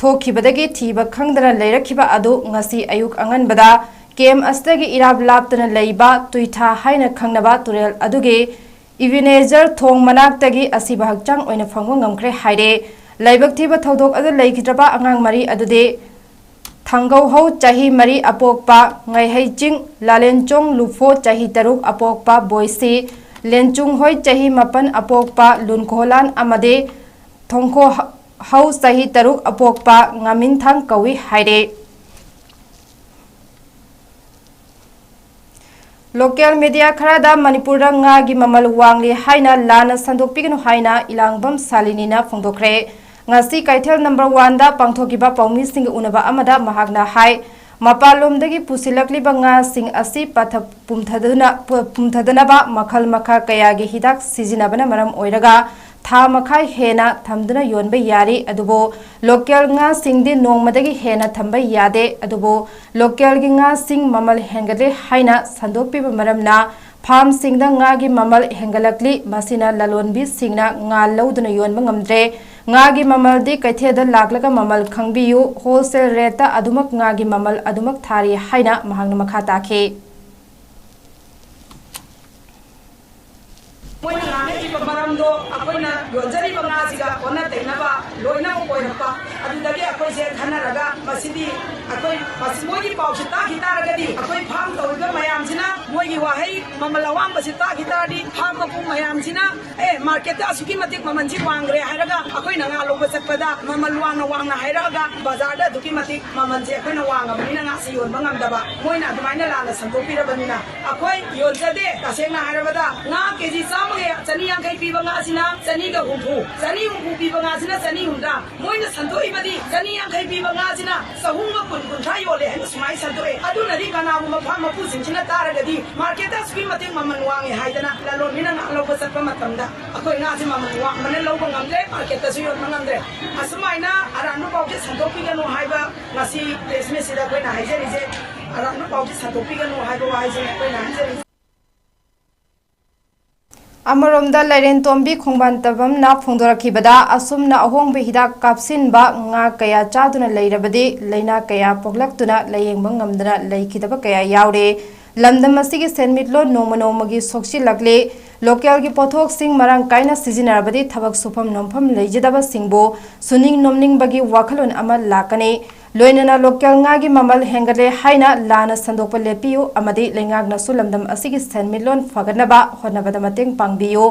ꯊꯣꯛꯈꯤꯕꯗꯒꯤ ꯊꯤꯕ ꯈꯪꯗꯅ ꯂꯩꯔꯛꯈꯤꯕ ꯑꯗꯨ ꯉꯁꯤ ꯑꯌꯨꯛ ꯑꯉꯟꯕꯗ ꯀꯦꯝꯞ ꯑꯁꯤꯗꯒꯤ ꯏꯔꯥꯞ ꯂꯥꯞꯇꯅ ꯂꯩꯕ ꯇꯨꯏꯊꯥ ꯍꯥꯏꯅ ꯈꯪꯅꯕ ꯇꯨꯔꯦꯜ ꯑꯗꯨꯒꯤ ꯏꯕꯤꯅꯦꯖꯔ ꯊꯣꯡ ꯃꯅꯥꯛꯇꯒꯤ ꯑꯁꯤꯕ ꯍꯛꯆꯥꯡ ꯑꯣꯏꯅ ꯐꯪꯕ ꯉꯝꯈ꯭ꯔꯦ ꯍꯥꯏꯔꯦ꯫ ꯂꯥꯏꯕꯛ ꯊꯤꯕ ꯊꯧꯗꯣꯛ ꯑꯗꯨ ꯂꯩꯈꯤꯗ꯭ꯔꯕ ꯑꯉꯥꯡ ꯃꯔꯤ ꯑꯗꯨꯗꯤ ꯊꯥꯡꯒꯧꯍꯧ ꯆꯍꯤ ꯃꯔꯤ ꯑꯄꯣꯛꯄ ꯉꯩꯍꯩꯆꯤꯡ, ꯂꯥꯂꯦꯟꯆꯣꯡ ꯂꯨꯐꯣ ꯆꯍꯤ ꯇꯔꯨꯛ ꯑꯄꯣꯛꯄ ꯕꯣꯏꯁꯤ, ꯂꯦꯟꯆꯨꯡꯍꯣꯏ ꯆꯍꯤ ꯃꯥꯄꯟ ꯑꯄꯣꯛꯄ ꯂꯨꯟꯈꯣꯂꯥꯟ ꯑꯃꯗꯤ ꯊꯣꯡꯈꯣꯍꯧ ꯆꯍꯤ ꯇꯔꯨꯛ ꯑꯄꯣꯛꯄ ꯉꯥꯃꯤꯟꯊꯥꯡ ꯀꯧꯏ ꯍꯥꯏꯔꯦ꯫ ꯂꯣꯀꯦꯜ ꯃꯤꯗꯤꯌꯥ ꯈꯔꯗ ꯃꯅꯤꯄꯨꯔꯗ ꯉꯥꯒꯤ ꯃꯃꯜ ꯋꯥꯡꯂꯤ ꯍꯥꯏꯅ ꯂꯥꯟꯅ ꯁꯟꯗꯣꯛꯄꯤꯒꯅꯨ ꯍꯥꯏꯅ ꯏꯂꯥꯡꯕꯝ ꯁꯥꯂꯤꯅꯤꯅ ꯐꯣꯡꯗꯣꯛꯈ꯭ꯔꯦ꯫ ꯉꯁꯤ ꯀꯩꯊꯦꯜ ꯅꯝꯕꯔ ꯋꯥꯟꯗ ꯄꯥꯡꯊꯣꯛꯈꯤꯕ ꯄꯥꯎꯃꯤꯁꯤꯡꯒ ꯎꯅꯕ ꯑꯃꯗ ꯃꯍꯥꯛꯅ ꯍꯥꯏ, ꯃꯄꯥꯟꯂꯣꯝꯗꯒꯤ ꯄꯨꯁꯤꯜꯂꯛꯂꯤꯕ ꯉꯥꯁꯤꯡ ꯑꯁꯤ ꯄꯠꯊ-, ꯄꯨꯝꯊꯗꯨꯅ-, ꯄꯨ-, ꯄꯨꯝꯊꯗꯅꯕ ꯃꯈꯜ ꯃꯈꯥ ꯀꯌꯥꯒꯤ ꯍꯤꯗꯥꯛ ꯁꯤꯖꯤꯟꯅꯕꯅ ꯃꯔꯝ ꯑꯣꯏꯔꯒ ꯊꯥ ꯃꯈꯥꯏ ꯍꯦꯟꯅ ꯊꯝꯗꯨꯅ ꯌꯣꯟꯕ ꯌꯥꯔꯤ꯫ ꯑꯗꯨꯕꯨ ꯂꯣꯀꯦꯜ ꯉꯥꯁꯤꯡꯗꯤ ꯅꯣꯡꯃꯗꯒꯤ ꯍꯦꯟꯅ ꯊꯝꯕ ꯌꯥꯗꯦ꯫ ꯑꯗꯨꯕꯨ ꯂꯣꯀꯦꯜꯒꯤ ꯉꯥꯁꯤꯡ ꯃꯃꯜ ꯍꯦꯟꯒꯠꯂꯦ ꯍꯥꯏꯅ ꯁꯟꯗꯣꯛꯄꯤꯕ ꯃꯔꯝꯅ ꯐꯥꯔꯝꯁꯤꯡꯗ ꯉꯥꯒꯤ ꯃꯃꯜ ꯍꯦꯟꯒꯠꯂꯛꯂꯤ꯫ ꯃꯁꯤꯅ ꯂꯂꯣꯟꯕꯤꯁꯤꯡꯅ ꯉꯥ ꯂꯧꯗꯨꯅ ꯌꯣꯟꯕ ꯉꯝꯗ꯭ꯔꯦ꯫ ꯉꯥꯒꯤ ꯃꯃꯜꯗꯤ ꯀꯩꯊꯦꯜꯗ ꯂꯥꯛꯂꯒ ꯃꯃꯜ ꯈꯪꯕꯤꯌꯨ, ꯍꯣꯜꯁꯦꯜ ꯔꯦꯠꯇ ꯑꯗꯨꯃꯛ ꯉꯥꯒꯤ ꯃꯃꯜ ꯑꯗꯨꯃꯛ ꯊꯥꯔꯤ ꯍꯥꯏꯅ ꯃꯍꯥꯛꯅ ꯃꯈꯥ ꯇꯥꯈꯤ꯫ ꯃꯣꯏꯅ ꯉꯥꯡꯅꯈꯤꯕ ꯃꯔꯝꯗꯣ ꯑꯩꯈꯣꯏꯅ ꯌꯣꯟꯖꯔꯤꯕ ꯉꯥꯁꯤꯒ ꯑꯣꯟꯅ ꯇꯩꯅꯕ ꯂꯣꯏꯅ ꯑꯣꯏꯔꯛꯄ, ꯑꯗꯨꯗꯒꯤ ꯑꯩꯈꯣꯏ ꯁꯦ ꯈꯟꯅꯔꯒ ꯃꯁꯤꯗꯤ ꯑꯩꯈꯣꯏ ꯃꯁꯤ ꯃꯣꯏꯒꯤ ꯄꯥꯎꯁꯤ ꯇꯥꯈꯤ ꯇꯥꯔꯒꯗꯤ, ꯑꯩꯈꯣꯏ ꯐꯥꯝ ꯇꯧꯔꯤꯕ ꯃꯌꯥꯝꯁꯤꯅ ꯃꯣꯏꯒꯤ ꯋꯥꯍꯩ ꯃꯃꯜ ꯑꯋꯥꯡꯕꯁꯤ ꯇꯥꯈꯤ ꯇꯥꯔꯗꯤ, ꯐꯥꯝ ꯃꯄꯨ ꯃꯌꯥꯝꯁꯤꯅ "ꯑꯦ, ꯃꯥꯔꯀꯦꯠꯇ ꯑꯁꯨꯛꯀꯤ ꯃꯇꯤꯛ ꯃꯃꯜꯁꯤ ꯋꯥꯡꯈ꯭ꯔꯦ" ꯍꯥꯏꯔꯒ, ꯑꯩꯈꯣꯏꯅ ꯉꯥ ꯂꯧꯕ ꯆꯠꯄꯗ ꯃꯃꯜ ꯋꯥꯡꯅ ꯋꯥꯡꯅ ꯍꯥꯏꯔꯛꯑꯒ, ꯕꯖꯥꯔꯗ ꯑꯗꯨꯛꯀꯤ ꯃꯇꯤꯛ ꯃꯃꯜꯁꯦ ꯑꯩꯈꯣꯏꯅ ꯋꯥꯡꯉꯕꯅꯤꯅ ꯉꯥꯁꯤ ꯌꯣꯟꯕ ꯉꯝꯗꯕ, ꯃꯣꯏꯅ ꯑꯗꯨꯃꯥꯏꯅ ꯂꯥꯟꯅ ꯁꯟꯗꯣꯛꯄꯤꯔꯕꯅꯤꯅ ꯑꯩꯈꯣꯏ ꯌꯣꯟꯖꯗꯦ꯫ ꯇꯁꯦꯡꯅ ꯍꯥꯏꯔꯕꯗ, ꯉꯥ ꯀꯦꯖꯤ ꯆꯥꯝꯃꯒ ꯆꯅꯤ ꯌꯥꯡꯈꯩ ꯄꯤꯕ ꯉꯥꯁꯤꯅ ꯆꯅꯤꯒ ꯍꯨꯝꯐꯨ, ꯆꯅꯤ ꯍꯨꯝꯐꯨ ꯄꯤꯕ ꯉꯥꯁꯤꯅ ꯆꯅꯤ ꯍꯨꯝꯗ꯭ꯔꯥ, ꯃꯣꯏꯅ ꯁꯟꯗꯣꯛꯏꯕꯗꯤ ꯆꯅꯤ ꯌꯥꯡꯈꯩ ꯄꯤꯕ ꯉꯥꯁꯤꯅ ꯆꯍꯨꯝꯒ ꯀꯨꯟ, ꯀꯨꯟꯊ꯭ꯔꯥ ꯌꯣꯜꯂꯦ ꯍꯥꯏꯅ ꯁꯨꯃꯥꯏꯅ ꯁꯟꯗꯣꯛꯑꯦ꯫ ꯑꯗꯨꯅꯗꯤ ꯀꯅꯥꯒꯨꯝꯕ ꯐꯥꯝ ꯃꯄꯨꯁꯤꯡꯁꯤꯅ ꯇꯥꯔꯒꯗꯤ, ꯃꯥꯔꯀꯦꯠꯇ ꯑꯁꯨꯛꯀꯤ ꯃꯇꯤꯛ ꯃꯃꯜ ꯋꯥꯡꯉꯦ ꯍꯥꯏꯗꯅ ꯂꯂꯣꯟꯕꯤꯅ ꯉꯥ ꯂꯧꯕ ꯆꯠꯄ ꯃꯇꯝꯗ ꯑꯩꯈꯣꯏ ꯉꯥꯁꯦ ꯃꯃꯜ ꯋꯥꯡꯕꯅ ꯂꯧꯕ ꯉꯝꯗ꯭ꯔꯦ, ꯃꯥꯔꯀꯦꯠꯇꯁꯨ ꯌꯣꯟꯕ ꯉꯝꯗ꯭ꯔꯦ꯫ ꯑꯁꯨꯃꯥꯏꯅ ꯑꯔꯥꯟꯕ ꯄꯥꯎꯁꯦ ꯁꯟꯗꯣꯛꯄꯤꯒꯅꯨ ꯍꯥꯏꯕ ꯉꯁꯤ ꯄ꯭ꯔꯦꯁ ꯃꯤꯠꯁꯤꯗ ꯑꯩꯈꯣꯏꯅ ꯍꯥꯏꯖꯔꯤꯁꯦ꯫ ꯑꯔꯥꯟꯕ ꯄꯥꯎꯁꯦ ꯁꯟꯗꯣꯛꯄꯤꯒꯅꯨ ꯍꯥꯏꯕ ꯋꯥꯍꯩꯁꯤꯅꯤ ꯑꯩꯈꯣꯏꯅ ꯍꯥꯏꯖꯔꯤꯁꯦ꯫ ꯑꯃꯔꯣꯝꯗ, ꯂꯩꯔꯦꯟꯇꯣꯝꯕꯤ ꯈꯣꯡꯕꯥꯟ ꯇꯥꯕꯝꯅ ꯐꯣꯡꯗꯣꯔꯛꯈꯤꯕꯗ, ꯑꯁꯨꯝꯅ ꯑꯍꯣꯡꯕ ꯍꯤꯗꯥꯛ ꯀꯥꯞꯁꯤꯟꯕ ꯉꯥ ꯀꯌꯥ ꯆꯥꯗꯨꯅ ꯂꯩꯔꯕꯗꯤ, ꯂꯥꯏꯅꯥ ꯀꯌꯥ ꯄꯣꯛꯂꯛꯇꯨꯅ ꯂꯥꯌꯦꯡꯕ ꯉꯝꯗꯅ ꯂꯩꯈꯤꯗꯕ ꯀꯌꯥ ꯌꯥꯎꯔꯦ꯫ ꯂꯝꯗꯝ ꯑꯁꯤꯒꯤ ꯁꯦꯟꯃꯤꯠꯂꯣꯟ ꯅꯣꯡꯃ ꯅꯣꯡꯃꯒꯤ ꯁꯣꯛꯆꯤꯜꯂꯛꯂꯤ꯫ ꯂꯣꯀꯦꯜꯒꯤ ꯄꯣꯠꯊꯣꯛꯁꯤꯡ ꯃꯔꯥꯡ ꯀꯥꯏꯅ ꯁꯤꯖꯤꯟꯅꯔꯕꯗꯤ, ꯊꯕꯛ ꯁꯨꯐꯝ ꯅꯣꯝꯐꯝ ꯂꯩꯖꯗꯕꯁꯤꯡꯕꯨ ꯁꯨꯅꯤꯡ ꯅꯣꯝꯅꯤꯡꯕꯒꯤ ꯋꯥꯈꯜꯂꯣꯟ ꯑꯃ ꯂꯥꯛꯀꯅꯤ꯫ ꯂꯣꯏꯅꯅ ꯂꯣꯀꯦꯜ ꯉꯥꯒꯤ ꯃꯃꯜ ꯍꯦꯟꯒꯠꯂꯦ ꯍꯥꯏꯅ ꯂꯥꯟꯅ ꯁꯟꯗꯣꯛꯄ ꯂꯦꯞꯄꯤꯌꯨ ꯑꯃꯗꯤ ꯂꯩꯉꯥꯛꯅꯁꯨ ꯂꯝꯗꯝ ꯑꯁꯤꯒꯤ ꯁꯦꯟꯃꯤꯠꯂꯣꯟ ꯐꯒꯠꯅꯕ ꯍꯣꯠꯅꯕꯗ ꯃꯇꯦꯡ ꯄꯥꯡꯕꯤꯌꯨ꯫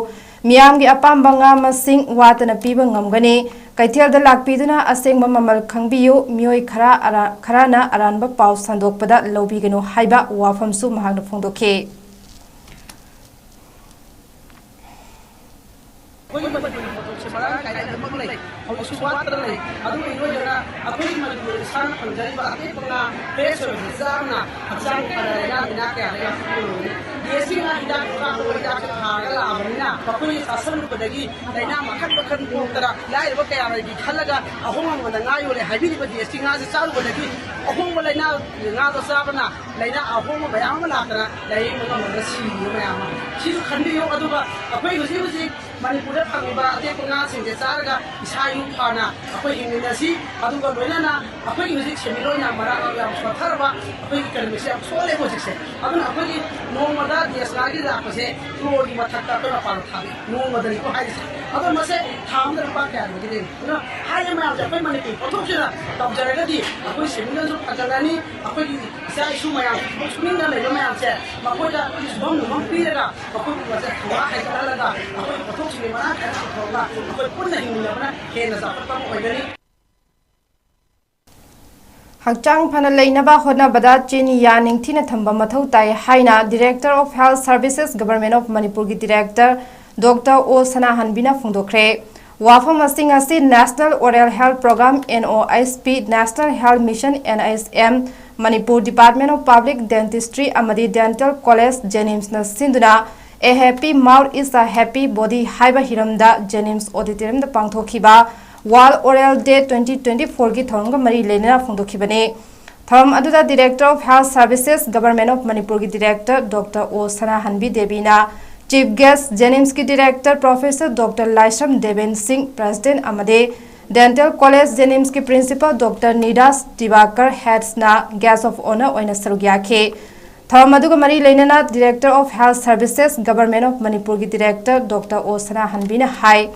ꯃꯤꯌꯥꯝꯒꯤ ꯑꯄꯥꯝꯕ ꯉꯥ ꯃꯁꯤꯡ ꯋꯥꯠꯇꯅ ꯄꯤꯕ ꯉꯝꯒꯅꯤ꯫ ꯀꯩꯊꯦꯜꯗ ꯂꯥꯛꯄꯤꯗꯨꯅ ꯑꯁꯦꯡꯕ ꯃꯃꯜ ꯈꯪꯕꯤꯌꯨ꯫ ꯃꯤꯑꯣꯏ ꯈꯔ ꯑꯔꯥ-, ꯈꯔꯅ ꯑꯔꯥꯟꯕ ꯄꯥꯎ ꯁꯟꯗꯣꯛꯄꯗ ꯂꯧꯕꯤꯒꯅꯨ ꯍꯥꯏꯕ ꯋꯥꯐꯝꯁꯨ ꯃꯍꯥꯛꯅ ꯐꯣꯡꯗꯣꯛꯈꯤ꯫ ꯑꯩꯈꯣꯏꯒꯤ ꯃꯅꯤꯄꯨꯔꯒꯤ ꯄꯣꯠꯊꯣꯛꯁꯦ ꯃꯔꯥꯡ ꯀꯥꯏꯅ ꯑꯗꯨꯃꯛ ꯂꯩ, ꯍꯧꯖꯤꯛꯁꯨ ꯋꯥꯠꯇꯅ ꯂꯩ꯫ ꯑꯗꯨꯒ ꯏꯔꯣꯏꯗꯅ ꯑꯩꯈꯣꯏꯒꯤ ꯃꯅꯤꯄꯨꯔꯗ ꯏꯁꯥꯅ ꯐꯪꯖꯔꯤꯕ ꯑꯇꯦꯛꯄ ꯉꯥ, ꯐ꯭ꯔꯦꯁ ꯑꯣꯏꯕꯁꯤ ꯆꯥꯕꯅ ꯍꯛꯆꯥꯡ ꯐꯅ ꯂꯥꯏꯅꯥ ꯇꯤꯟꯅꯥ ꯀꯌꯥꯗ ꯉꯥꯛꯊꯣꯛꯄ ꯉꯝꯒꯅꯤ꯫ ꯗꯦꯁꯤ ꯉꯥ ꯍꯤꯗꯥꯛ ꯀꯥꯞꯄꯒ ꯍꯤꯗꯥꯛꯁꯦ ꯊꯥꯔꯒ ꯂꯥꯛꯑꯕꯅꯤꯅ ꯃꯈꯣꯏꯒꯤ ꯆꯥꯁꯤꯜꯂꯨꯕꯗꯒꯤ ꯂꯥꯏꯅꯥ ꯃꯈꯜ ꯃꯈꯜ ꯄꯣꯛꯇꯅ ꯂꯥꯏꯔꯕ ꯀꯌꯥ ꯂꯩꯒꯦ ꯈꯜꯂꯒ ꯑꯍꯣꯡꯕ ꯃꯃꯜꯗ ꯉꯥ ꯌꯣꯜꯂꯦ ꯍꯥꯏꯕꯤꯔꯤꯕ ꯗꯦꯁꯤ ꯉꯥꯁꯦ ꯆꯥꯔꯨꯕꯗꯒꯤ ꯑꯍꯣꯡꯕ ꯂꯥꯏꯅꯥ, ꯉꯥꯗꯣ ꯆꯥꯕꯅ ꯂꯥꯏꯅꯥ ꯑꯍꯣꯡꯕ ꯃꯌꯥꯝ ꯑꯃ ꯂꯥꯛꯇꯅ ꯂꯥꯏꯌꯦꯡꯕ ꯉꯝꯗꯅ ꯁꯤꯔꯤꯕ ꯃꯌꯥꯝ ꯑꯃ꯫ ꯁꯤꯁꯨ ꯈꯟꯕꯤꯌꯨ꯫ ꯑꯗꯨꯒ ꯑꯩꯈꯣꯏ ꯍꯧꯖꯤꯛ ꯍꯧꯖꯤꯛ ꯃꯅꯤꯄꯨꯔꯗ ꯐꯪꯉꯤꯕ ꯑꯇꯦꯛꯄ ꯉꯥꯁꯤꯡꯁꯦ ꯆꯥꯔꯒ ꯏꯁꯥ ꯏꯔꯨ ꯐꯅ ꯑꯩꯈꯣꯏ ꯍꯤꯡꯃꯤꯟꯅꯁꯤ꯫ ꯑꯗꯨꯒ ꯂꯣꯏꯅꯅ ꯑꯩꯈꯣꯏꯒꯤ ꯍꯧꯖꯤꯛ ꯁꯦꯟꯃꯤꯠꯂꯣꯟ ꯌꯥꯝ ꯃꯔꯥꯡ ꯌꯥꯝ ꯁꯣꯟꯊꯔꯕ, ꯑꯩꯈꯣꯏꯒꯤ ꯏꯀꯅꯣꯃꯤꯛꯁꯦ ꯌꯥꯝ ꯁꯣꯜꯂꯦꯕ ꯍꯧꯖꯤꯛꯁꯦ꯫ ꯑꯗꯨꯅ ꯑꯩꯈꯣꯏꯒꯤ ꯅꯣꯡꯃꯗ ꯗꯦꯁꯂꯥꯒꯤ ꯂꯥꯛꯄꯁꯦ ꯀ꯭ꯔꯣꯔꯒꯤ ꯃꯊꯛꯇ ꯑꯩꯈꯣꯏ ꯃꯄꯥꯟꯗ ꯊꯥꯕꯤ, ꯅꯣꯡꯃꯗꯅꯤꯀꯣ ꯍꯥꯏꯔꯤꯁꯦ꯫ ꯑꯗꯣ ꯃꯁꯦ ꯊꯥ ꯑꯃꯗ ꯂꯨꯄꯥ ꯀꯌꯥ ꯑꯣꯏꯒꯗꯣꯏꯅꯣ? ꯑꯗꯨꯅ ꯍꯥꯏꯔꯤꯕ ꯃꯌꯥꯝꯁꯦ ꯑꯩꯈꯣꯏ ꯃꯅꯤꯄꯨꯔ ꯄꯣꯠꯊꯣꯛꯁꯤꯅ ꯇꯧꯖꯔꯒꯗꯤ ꯑꯩꯈꯣꯏ ꯁꯦꯟꯃꯤꯠꯂꯣꯟꯁꯨ ꯐꯒꯠꯂꯅꯤ, ꯑꯩꯈꯣꯏꯒꯤ ꯏꯆꯥ ꯏꯁꯨ ꯃꯌꯥꯝ ꯊꯕꯛ ꯁꯨꯅꯤꯡꯗꯅ ꯂꯩꯕ ꯃꯌꯥꯝꯁꯦ ꯃꯈꯣꯏꯗ ꯁꯨꯐꯝ ꯅꯣꯝꯐꯝ ꯄꯤꯔꯒ ꯃꯈꯣꯏꯕꯨ ꯃꯁꯦ ꯊꯧꯅꯥ ꯍꯩꯒꯠꯍꯜꯂꯒ ꯑꯩꯈꯣꯏ ꯄꯣꯠꯊꯣꯛꯁꯤꯡꯁꯦ ꯃꯔꯥꯡ ꯀꯥꯏꯅ ꯄꯨꯊꯣꯛꯑꯒ ꯑꯩꯈꯣꯏ ꯄꯨꯟꯅ ꯍꯤꯡꯃꯤꯟꯅꯕꯅ ꯍꯦꯟꯅ ꯆꯥꯎꯈꯠꯄ ꯑꯃ ꯑꯣꯏꯒꯅꯤ꯫ ꯍꯛꯆꯥꯡ ꯐꯅ ꯂꯩꯅꯕ ꯍꯣꯠꯅꯕꯗ ꯆꯤꯅꯤ ꯌꯥ ꯅꯤꯡꯊꯤꯅ ꯊꯝꯕ ꯃꯊꯧ ꯇꯥꯏ ꯍꯥꯏꯅ Director of Health Services, Government of ꯃꯅꯤꯄꯨꯔꯒꯤ Director Doctor ꯑꯣ ꯁꯅꯥꯍꯟꯕꯤꯅ ꯐꯣꯡꯗꯣꯛꯈ꯭ꯔꯦ꯫ ꯋꯥꯐꯝ ꯑꯁꯤꯡ ꯑꯁꯤ National Oral Health Program, N O H P, National Health Mission, N H M, Manipur Department of Public Dentistry ꯑꯃꯗꯤ Dental College, JNIMSꯅ ꯁꯤꯟꯗꯨꯅ A Happy Mouth is a Happy Body ꯍꯥꯏꯕ ꯍꯤꯔꯝꯗ JNIMS Auditoriumꯗ ꯄꯥꯡꯊꯣꯛꯈꯤꯕ World Oral Day twenty twenty-fourꯒꯤ ꯊꯧꯔꯝꯒ ꯃꯔꯤ ꯂꯩꯅꯅ ꯐꯣꯡꯗꯣꯛꯈꯤꯕꯅꯤ꯫ ꯊꯧꯔꯝ ꯑꯗꯨꯗ Director of Health Services, Government of ꯃꯅꯤꯄꯨꯔꯒꯤ Director Doctor ꯑꯣ ꯁꯅꯥꯍꯟꯕꯤ ꯗꯦꯕꯤꯅ Chief Guest, JNIMSꯀꯤ Director Professor Doctor ꯂꯥꯏꯁ꯭ꯔꯝ ꯗꯦꯕꯦꯟ ꯁꯤꯡ, President ꯑꯃꯗꯤ Dental College JNIMSꯀꯤ Principal Doctor Neeraj ꯗꯤꯕꯥꯀꯔ ꯍꯦꯠꯁꯅ Guest of Honour ꯑꯣꯏꯅ ꯁꯔꯨꯛ ꯌꯥꯈꯤ꯫ ꯊꯧꯔꯝ ꯑꯗꯨꯒ ꯃꯔꯤ ꯂꯩꯅꯅ Director of Health Services, Government of ꯃꯅꯤꯄꯨꯔꯒꯤ Director Doctor ꯑꯣ ꯁꯅꯥꯍꯟꯕꯤꯅ ꯍꯥꯏ,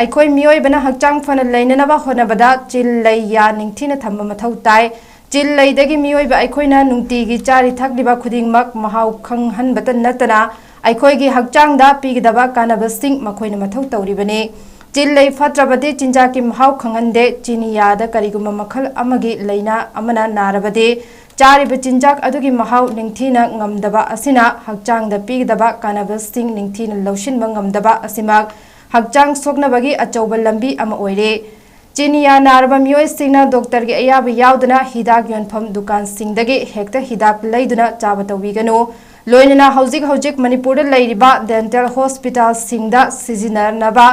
ꯑꯩꯈꯣꯏ ꯃꯤꯑꯣꯏꯕꯅ ꯍꯛꯆꯥꯡ ꯐꯅ ꯂꯩꯅꯅꯕ ꯍꯣꯠꯅꯕꯗ ꯆꯤꯜ, ꯂꯩ, ꯌꯥ ꯅꯤꯡꯊꯤꯅ ꯊꯝꯕ ꯃꯊꯧ ꯇꯥꯏ꯫ ꯆꯤꯜ, ꯂꯩꯗꯒꯤ ꯃꯤꯑꯣꯏꯕ ꯑꯩꯈꯣꯏꯅ ꯅꯨꯡꯇꯤꯒꯤ ꯆꯥꯔꯤ ꯊꯛꯂꯤꯕ ꯈꯨꯗꯤꯡꯃꯛ ꯃꯍꯥꯎ ꯈꯪꯍꯟꯕꯇ ꯅꯠꯇꯅ ꯑꯩꯈꯣꯏꯒꯤ ꯍꯛꯆꯥꯡꯗ ꯄꯤꯒꯗꯕ ꯀꯥꯟꯅꯕꯁꯤꯡ ꯃꯈꯣꯏꯅ ꯃꯊꯧ ꯇꯧꯔꯤꯕꯅꯤ꯫ ꯆꯤꯜ, ꯂꯩ ꯐꯠꯇ꯭ꯔꯕꯗꯤ ꯆꯤꯟꯖꯥꯛꯀꯤ ꯃꯍꯥꯎ ꯈꯪꯍꯟꯗꯦ꯫ ꯆꯤꯅꯤ ꯌꯥꯗ ꯀꯔꯤꯒꯨꯝꯕ ꯃꯈꯜ ꯑꯃꯒꯤ ꯂꯥꯏꯅꯥ ꯑꯃꯅ ꯅꯥꯔꯕꯗꯤ ꯆꯥꯔꯤꯕ ꯆꯤꯟꯖꯥꯛ ꯑꯗꯨꯒꯤ ꯃꯍꯥꯎ ꯅꯤꯡꯊꯤꯅ ꯉꯝꯗꯕ ꯑꯁꯤꯅ ꯍꯛꯆꯥꯡꯗ ꯄꯤꯒꯗꯕ ꯀꯥꯟꯅꯕꯁꯤꯡ ꯅꯤꯡꯊꯤꯅ ꯂꯧꯁꯤꯟꯕ ꯉꯝꯗꯕ ꯑꯁꯤꯃꯛ ꯍꯛꯆꯥꯡ ꯁꯣꯛꯅꯕꯒꯤ ꯑꯆꯧꯕ ꯂꯝꯕꯤ ꯑꯃ ꯑꯣꯏꯔꯦ꯫ ꯆꯤꯅꯤꯌꯥ ꯅꯥꯔꯕ ꯃꯤꯑꯣꯏꯁꯤꯡꯅ ꯗꯣꯛꯇꯔꯒꯤ ꯑꯌꯥꯕ ꯌꯥꯎꯗꯅ ꯍꯤꯗꯥꯛ ꯌꯣꯟꯐꯝ ꯗꯨꯀꯥꯟꯁꯤꯡꯗꯒꯤ ꯍꯦꯛꯇ ꯍꯤꯗꯥꯛ ꯂꯩꯗꯨꯅ ꯆꯥꯕ ꯇꯧꯕꯤꯒꯅꯨ꯫ ꯂꯣꯏꯅꯅ ꯍꯧꯖꯤꯛ ꯍꯧꯖꯤꯛ ꯃꯅꯤꯄꯨꯔꯗ ꯂꯩꯔꯤꯕ dental hospitalꯁꯤꯡꯗ ꯁꯤꯖꯤꯟꯅꯅꯕ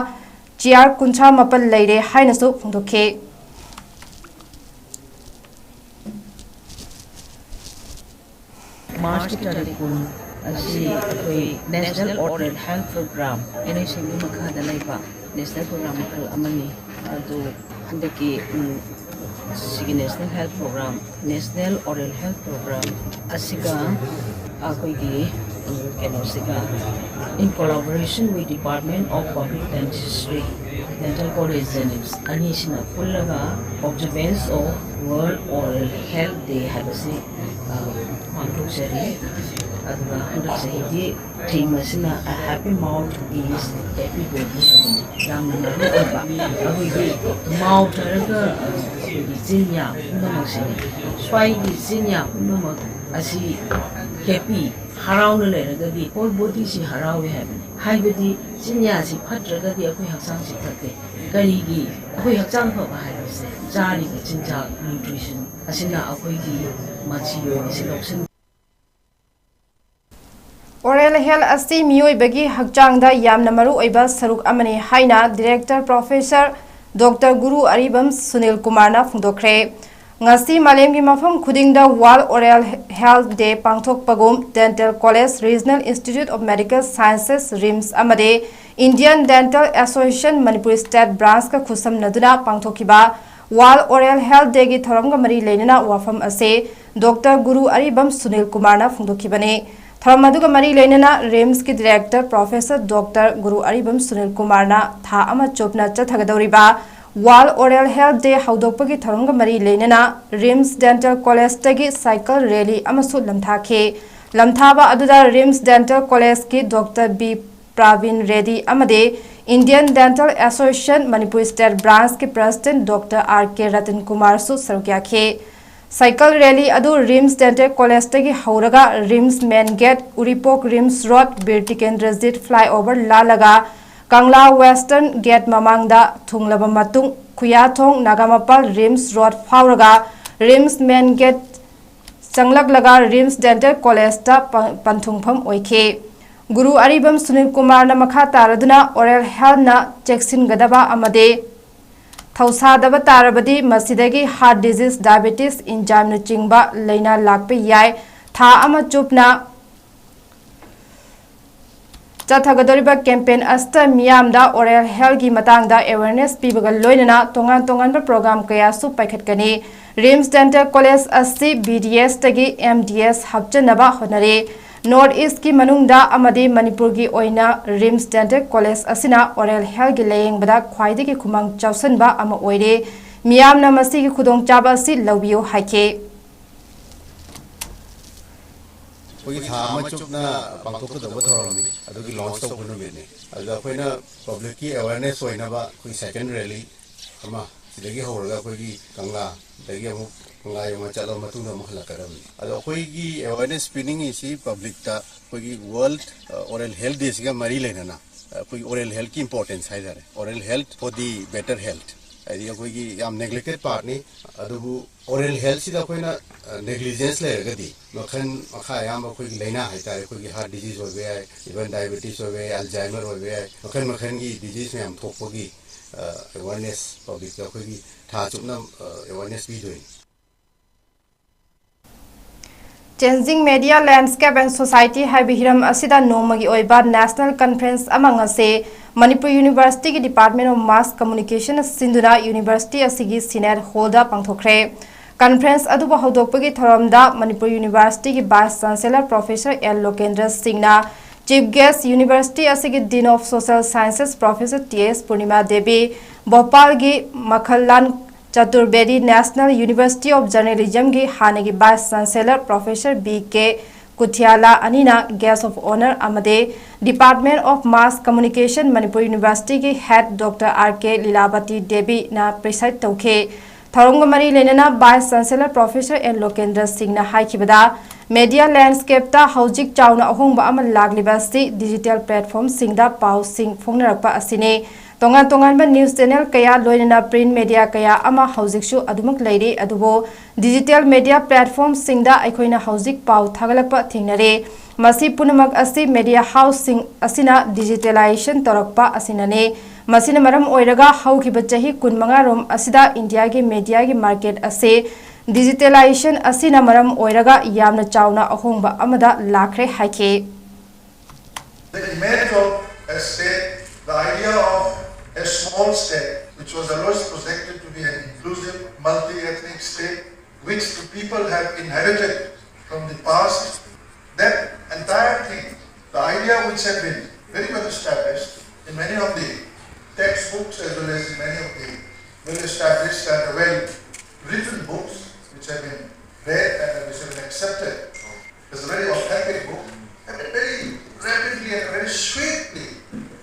chair ꯀꯨꯟꯊ꯭ꯔꯥ ꯃꯥꯄꯜ ꯂꯩꯔꯦ ꯍꯥꯏꯅꯁꯨ ꯐꯣꯡꯗꯣꯛꯈꯤ꯫ ꯃꯥꯔꯆꯀꯤ ꯇꯥꯔꯤꯛ ꯀꯨꯟ, ꯑꯁꯤ ꯑꯩꯈꯣꯏ National Oral Health Program, N H ꯑꯦꯝꯒꯤ ꯃꯈꯥꯗ ꯂꯩꯕ ꯅꯦꯁꯅꯦꯜ ꯄ꯭ꯔꯣꯒ꯭ꯔꯥꯝ ꯃꯈꯜ ꯑꯃꯅꯤ꯫ ꯑꯗꯨ ꯍꯟꯗꯛꯀꯤ, ꯎꯝ, ꯁꯤꯒꯤ National Health Program, National Oral Health Program ꯑꯁꯤꯒ ꯑꯩꯈꯣꯏꯒꯤ, ꯎꯝ, ꯀꯩꯅꯣꯁꯤꯒ, in collaboration with Department of Public Dentistry, Dental College, JNIMS ꯑꯅꯤꯁꯤꯅ ꯄꯨꯜꯂꯒ Observance of World Oral Health Day ꯍꯥꯏꯕꯁꯤ, ꯑ, ꯄꯥꯡꯊꯣꯛꯆꯔꯤ꯫ ꯑꯗꯨꯒ ꯍꯟꯗꯛ ꯆꯍꯤꯒꯤ theme ꯑꯁꯤꯅ "A happy mouth is happy body" ꯍꯥꯏꯕꯅꯤ꯫ ꯌꯥꯝꯅ ꯃꯔꯨ ꯑꯣꯏꯕ, ꯑꯩꯈꯣꯏꯒꯤ mouth ꯍꯥꯏꯔꯒ, ꯑ, ꯑꯩꯈꯣꯏꯒꯤ ꯆꯤꯟꯌꯥ ꯄꯨꯝꯅꯃꯛꯁꯤꯅꯤ꯫ ꯁ꯭ꯋꯥꯏꯒꯤ ꯆꯤꯟꯌꯥ ꯄꯨꯝꯅꯃꯛ ꯑꯁꯤ happy, ꯍꯔꯥꯎꯅ ꯂꯩꯔꯒꯗꯤ whole bodyꯁꯤ ꯍꯔꯥꯎꯏ ꯍꯥꯏꯕꯅꯤ꯫ ꯍꯥꯏꯕꯗꯤ ꯆꯤꯟꯌꯥꯁꯤ ꯐꯠꯇ꯭ꯔꯒꯗꯤ ꯑꯩꯈꯣꯏ ꯍꯛꯆꯥꯡꯁꯤ ꯐꯠꯇꯦ꯫ ꯀꯔꯤꯒꯤ? ꯑꯩꯈꯣꯏ ꯍꯛꯆꯥꯡ ꯐꯕ ꯍꯥꯏꯕꯁꯦ ꯆꯥꯔꯤꯕ ꯆꯤꯟꯖꯥꯛ, nutrition, ꯑꯁꯤꯅ ꯑꯩꯈꯣꯏꯒꯤ ꯃꯆꯤ ꯑꯣꯏꯕꯁꯤ ꯂꯧꯁꯤꯟ Oral health ꯑꯁꯤ ꯃꯤꯑꯣꯏꯕꯒꯤ ꯍꯛꯆꯥꯡꯗ ꯌꯥꯝꯅ ꯃꯔꯨ ꯑꯣꯏꯕ ꯁꯔꯨꯛ ꯑꯃꯅꯤ ꯍꯥꯏꯅ Director Professor Doctor ꯒꯨꯔꯨ ꯑꯔꯤꯕꯝ ꯁꯨꯅꯤꯜ ꯀꯨꯃꯥꯔꯅ ꯐꯣꯡꯗꯣꯛꯈ꯭ꯔꯦ꯫ ꯉꯁꯤ ꯃꯥꯂꯦꯝꯒꯤ ꯃꯐꯝ ꯈꯨꯗꯤꯡꯗ World Oral Health Day ꯄꯥꯡꯊꯣꯛꯄꯒꯨꯝ, Dental College, Regional Institute of Medical Sciences, RIMS, ꯑꯃꯗꯤ Indian Dental Association Manipur State Branchꯀ ꯈꯨꯠꯁꯝꯅꯗꯨꯅ ꯄꯥꯡꯊꯣꯛꯈꯤꯕ World Oral Health Dayꯒꯤ ꯊꯧꯔꯝꯒ ꯃꯔꯤ ꯂꯩꯅꯅ ꯋꯥꯐꯝ ꯑꯁꯤ Doctor ꯒꯨꯔꯨ ꯑꯔꯤꯕꯝ ꯁꯨꯅꯤꯜ ꯀꯨꯃꯥꯔꯅ ꯐꯣꯡꯗꯣꯛꯈꯤꯕꯅꯤ꯫ ꯊꯧꯔꯝ ꯑꯗꯨꯒ ꯃꯔꯤ ꯂꯩꯅꯅ RIMSꯀꯤ Director Professor Doctor ꯒꯨꯔꯨ ꯑꯔꯤꯕꯝ ꯁꯨꯅꯤꯜ ꯀꯨꯃꯥꯔꯅ ꯊꯥ ꯑꯃ ꯆꯨꯞꯅ ꯆꯠꯊꯒꯗꯧꯔꯤꯕ World Oral Health Day ꯍꯧꯗꯣꯛꯄꯒꯤ ꯊꯧꯔꯝꯒ ꯃꯔꯤ ꯂꯩꯅꯅ RIMS Dental Collegeꯇꯒꯤ cycle rally ꯑꯃꯁꯨ ꯂꯝꯊꯥꯈꯤ꯫ ꯂꯝꯊꯥꯕ ꯑꯗꯨꯗ RIMS Dental Collegeꯀꯤ Doctor ꯕꯤ ꯄ꯭ꯔꯥꯕꯤꯟ ꯔꯦꯗꯤ ꯑꯃꯗꯤ Indian Dental Association Manipur State Branchꯀꯤ President Doctor R K Ratan ꯀꯨꯃꯥꯔꯁꯨ ꯁꯔꯨꯛ ꯌꯥꯈꯤ꯫ Cycle rally ꯑꯗꯨ RIMS Dental Collegeꯇꯒꯤ ꯍꯧꯔꯒ RIMS Main Gate, ꯎꯔꯤꯄꯣꯛ RIMS Road, Bir Tikendrajit flyover ꯂꯥꯜꯂꯒ ꯀꯪꯂꯥ Western Gate ꯃꯃꯥꯡꯗ ꯊꯨꯡꯂꯕ ꯃꯇꯨꯡ, ꯈꯨꯌꯥꯊꯣꯡ, ꯅꯥꯒꯥꯃꯄꯥꯜ RIMS Road ꯐꯥꯎꯔꯒ RIMS Main Gate ꯆꯪꯂꯛꯂꯒ RIMS Dental Collegeꯇ ꯄ-, ꯄꯟꯊꯨꯡꯐꯝ ꯑꯣꯏꯈꯤ꯫ ꯒꯨꯔꯨ ꯑꯔꯤꯕꯝ ꯁꯨꯅꯤꯜ ꯀꯨꯃꯥꯔꯅ ꯃꯈꯥ ꯇꯥꯔꯗꯨꯅ oral healthꯅ ꯆꯦꯛꯁꯤꯟꯒꯗꯕ ꯑꯃꯗꯤ ꯊꯧꯁꯥꯗꯕ ꯇꯥꯔꯕꯗꯤ ꯃꯁꯤꯗꯒꯤ heart disease, diabetes, enzymeꯅꯆꯤꯡꯕ ꯂꯥꯏꯅꯥ ꯂꯥꯛꯄ ꯌꯥꯏ꯫ ꯊꯥ ꯑꯃ ꯆꯨꯞꯅ ꯆꯠꯊꯒꯗꯧꯔꯤꯕ campaign ꯑꯁꯤꯗ ꯃꯤꯌꯥꯝꯗ oral healthꯀꯤ ꯃꯇꯥꯡꯗ awareness ꯄꯤꯕꯒ ꯂꯣꯏꯅꯅ ꯇꯣꯉꯥꯟ ꯇꯣꯉꯥꯟꯕ program ꯀꯌꯥꯁꯨ ꯄꯥꯏꯈꯠꯀꯅꯤ꯫ RIMS Dental College ꯑꯁꯤ BDSꯇꯒꯤ MDS ꯍꯥꯞꯆꯟꯅꯕ ꯍꯣꯠꯅꯔꯤ꯫ North Eastꯀꯤ ꯃꯅꯨꯡꯗ ꯑꯃꯗꯤ ꯃꯅꯤꯄꯨꯔꯒꯤ ꯑꯣꯏꯅ RIMS Dental College ꯑꯁꯤꯅ oral healthꯀꯤ ꯂꯥꯌꯦꯡꯕꯗ ꯈ꯭ꯋꯥꯏꯗꯒꯤ ꯈꯨꯃꯥꯡ ꯆꯥꯎꯁꯟꯕ ꯑꯃ ꯑꯣꯏꯔꯦ꯫ ꯃꯤꯌꯥꯝꯅ ꯃꯁꯤꯒꯤ ꯈꯨꯗꯣꯡꯆꯥꯕ ꯑꯁꯤ ꯂꯧꯕꯤꯌꯨ ꯍꯥꯏꯈꯤ꯫ ꯑꯩꯈꯣꯏꯒꯤ ꯊꯥ ꯑꯃ ꯆꯨꯞꯅ ꯄꯥꯡꯊꯣꯛꯀꯗꯧꯕ ꯊꯧꯔꯝꯅꯤ꯫ ꯑꯗꯨꯒꯤ launch ꯇꯧꯕ ꯅꯨꯃꯤꯠꯅꯤ꯫ ꯑꯗꯨꯗ ꯑꯩꯈꯣꯏꯅ publicꯀꯤ awareness ꯑꯣꯏꯅꯕ ꯑꯩꯈꯣꯏ second rally ꯑꯃ ꯁꯤꯗꯒꯤ ꯍꯧꯔꯒ ꯑꯩꯈꯣꯏꯒꯤ ꯀꯪꯂꯥꯗꯒꯤ ꯑꯃꯨꯛ ꯀꯪꯂꯥ ꯌꯧꯅ ꯆꯠꯂꯕ ꯃꯇꯨꯡꯗ ꯑꯃꯨꯛ ꯍꯜꯂꯛꯀꯗꯕꯅꯤ꯫ ꯑꯗꯣ ꯑꯩꯈꯣꯏꯒꯤ awareness ꯄꯤꯅꯤꯡꯉꯤꯁꯤ publicꯇ ꯑꯩꯈꯣꯏꯒꯤ World Oral Health Dayꯁꯤꯒ ꯃꯔꯤ ꯂꯩꯅꯅ ꯑꯩꯈꯣꯏꯒꯤ oral healthꯀꯤ importance ꯍꯥꯏꯇꯥꯔꯦ, oral health for the better health꯫ ꯍꯥꯏꯗꯤ ꯑꯩꯈꯣꯏꯒꯤ ꯌꯥꯝ neglected partꯅꯤ꯫ ꯑꯗꯨꯕꯨ oral healthꯁꯤꯗ ꯑꯩꯈꯣꯏꯅ negligence ꯂꯩꯔꯒꯗꯤ ꯃꯈꯜ ꯃꯈꯥ ꯑꯌꯥꯝꯕ ꯑꯩꯈꯣꯏꯒꯤ ꯂꯥꯏꯅꯥ ꯍꯥꯏꯇꯥꯔꯦ, ꯑꯩꯈꯣꯏꯒꯤ heart disease ꯑꯣꯏꯕ ꯌꯥꯏ, even diabetes ꯑꯣꯏꯕ ꯌꯥꯏ, Alzheimer ꯑꯣꯏꯕ ꯌꯥꯏ, ꯃꯈꯜ ꯃꯈꯜꯒꯤ disease ꯃꯌꯥꯝ ꯊꯣꯛꯄꯒꯤ awareness publicꯇ ꯑꯩꯈꯣꯏꯒꯤ ꯊꯥ ꯆꯨꯞꯅ awareness ꯄꯤꯗꯣꯏꯅꯤ꯫ Changing Media Landscape and Society ꯍꯥꯏꯕ ꯍꯤꯔꯝ ꯑꯁꯤꯗ ꯅꯣꯡꯃꯒꯤ ꯑꯣꯏꯕ national conference ꯑꯃ ꯉꯁꯤ Manipur Universityꯒꯤ Department of Mass Communication ꯁꯤꯟꯗꯨꯅ university ꯑꯁꯤꯒꯤ Senate Hallꯗ ꯄꯥꯡꯊꯣꯛꯈ꯭ꯔꯦ꯫ Conference ꯑꯗꯨꯕꯨ ꯍꯧꯗꯣꯛꯄꯒꯤ ꯊꯧꯔꯝꯗ Manipur Universityꯒꯤ Vice Chancellor Professor L ꯂꯣꯀꯦꯟꯗ꯭ꯔ ꯁꯤꯡꯅ, Chief Guest University ꯑꯁꯤꯒꯤ Dean of Social Sciences Professor T S Purnima Devi, ꯚꯣꯄꯥꯜꯒꯤ ꯃꯈꯜꯂꯥꯟ ꯆꯇꯨꯔꯕꯦꯗꯤ, National University of Journalismꯒꯤ ꯍꯥꯟꯅꯒꯤ Vice Chancellor Professor B K ꯀꯨꯊꯤꯌꯥꯂꯥ ꯑꯅꯤꯅ Guest of Honour ꯑꯃꯗꯤ Department of Mass Communication Manipur Universityꯒꯤ Head Doctor R K ꯂꯤꯂꯥꯕꯇꯤ ꯗꯦꯕꯤꯅ preside ꯇꯧꯈꯤ꯫ ꯊꯧꯔꯝꯒ ꯃꯔꯤ ꯂꯩꯅꯅ Vice Chancellor Professor L ꯂꯣꯀꯦꯟꯗ꯭ꯔ ꯁꯤꯡꯅ ꯍꯥꯏꯈꯤꯕꯗ, media landscapeꯇ ꯍꯧꯖꯤꯛ ꯆꯥꯎꯅ ꯑꯍꯣꯡꯕ ꯑꯃ ꯂꯥꯛꯂꯤꯕ ꯑꯁꯤ digital platformꯁꯤꯡꯗ ꯄꯥꯎꯁꯤꯡ ꯐꯣꯡꯅꯔꯛꯄ ꯑꯁꯤꯅꯤ꯫ ꯇꯣꯉꯥꯟ ꯇꯣꯉꯥꯟꯕ news channel ꯀꯌꯥ ꯂꯣꯏꯅꯅ print media ꯀꯌꯥ ꯑꯃ ꯍꯧꯖꯤꯛꯁꯨ ꯑꯗꯨꯃꯛ ꯂꯩꯔꯤ, ꯑꯗꯨꯕꯨ digital media platformꯁꯤꯡꯗ ꯑꯩꯈꯣꯏꯅ ꯍꯧꯖꯤꯛ ꯄꯥꯎ ꯊꯥꯒꯠꯂꯛꯄ ꯊꯦꯡꯅꯔꯦ꯫ ꯃꯁꯤ ꯄꯨꯝꯅꯃꯛ ꯑꯁꯤ media houseꯁꯤꯡ ꯑꯁꯤꯅ digitalization ꯇꯧꯔꯛꯄ ꯑꯁꯤꯅꯅꯤ꯫ ꯃꯁꯤꯅ ꯃꯔꯝ ꯑꯣꯏꯔꯒ ꯍꯧꯈꯤꯕ ꯆꯍꯤ ꯀꯨꯟꯃꯉꯥ ꯔꯣꯝ ꯑꯁꯤꯗ Indiaꯒꯤ mediaꯒꯤ market ꯑꯁꯤ digitalization ꯑꯁꯤꯅ ꯃꯔꯝ ꯑꯣꯏꯔꯒ ꯌꯥꯝꯅ ꯆꯥꯎꯅ ꯑꯍꯣꯡꯕ ꯑꯃꯗ ꯂꯥꯛꯈ꯭ꯔꯦ ꯍꯥꯏꯈꯤ꯫ The immense state, the idea of a small state, which was always projected to be an inclusive, multi-ethnic state, which the people have inherited from the past, that entire thing, the idea which had been very well established in many of the textbooks as well as in many of the well-established and well-written books which have been read and which have been accepted as a very authentic book, have been very rapidly and very swiftly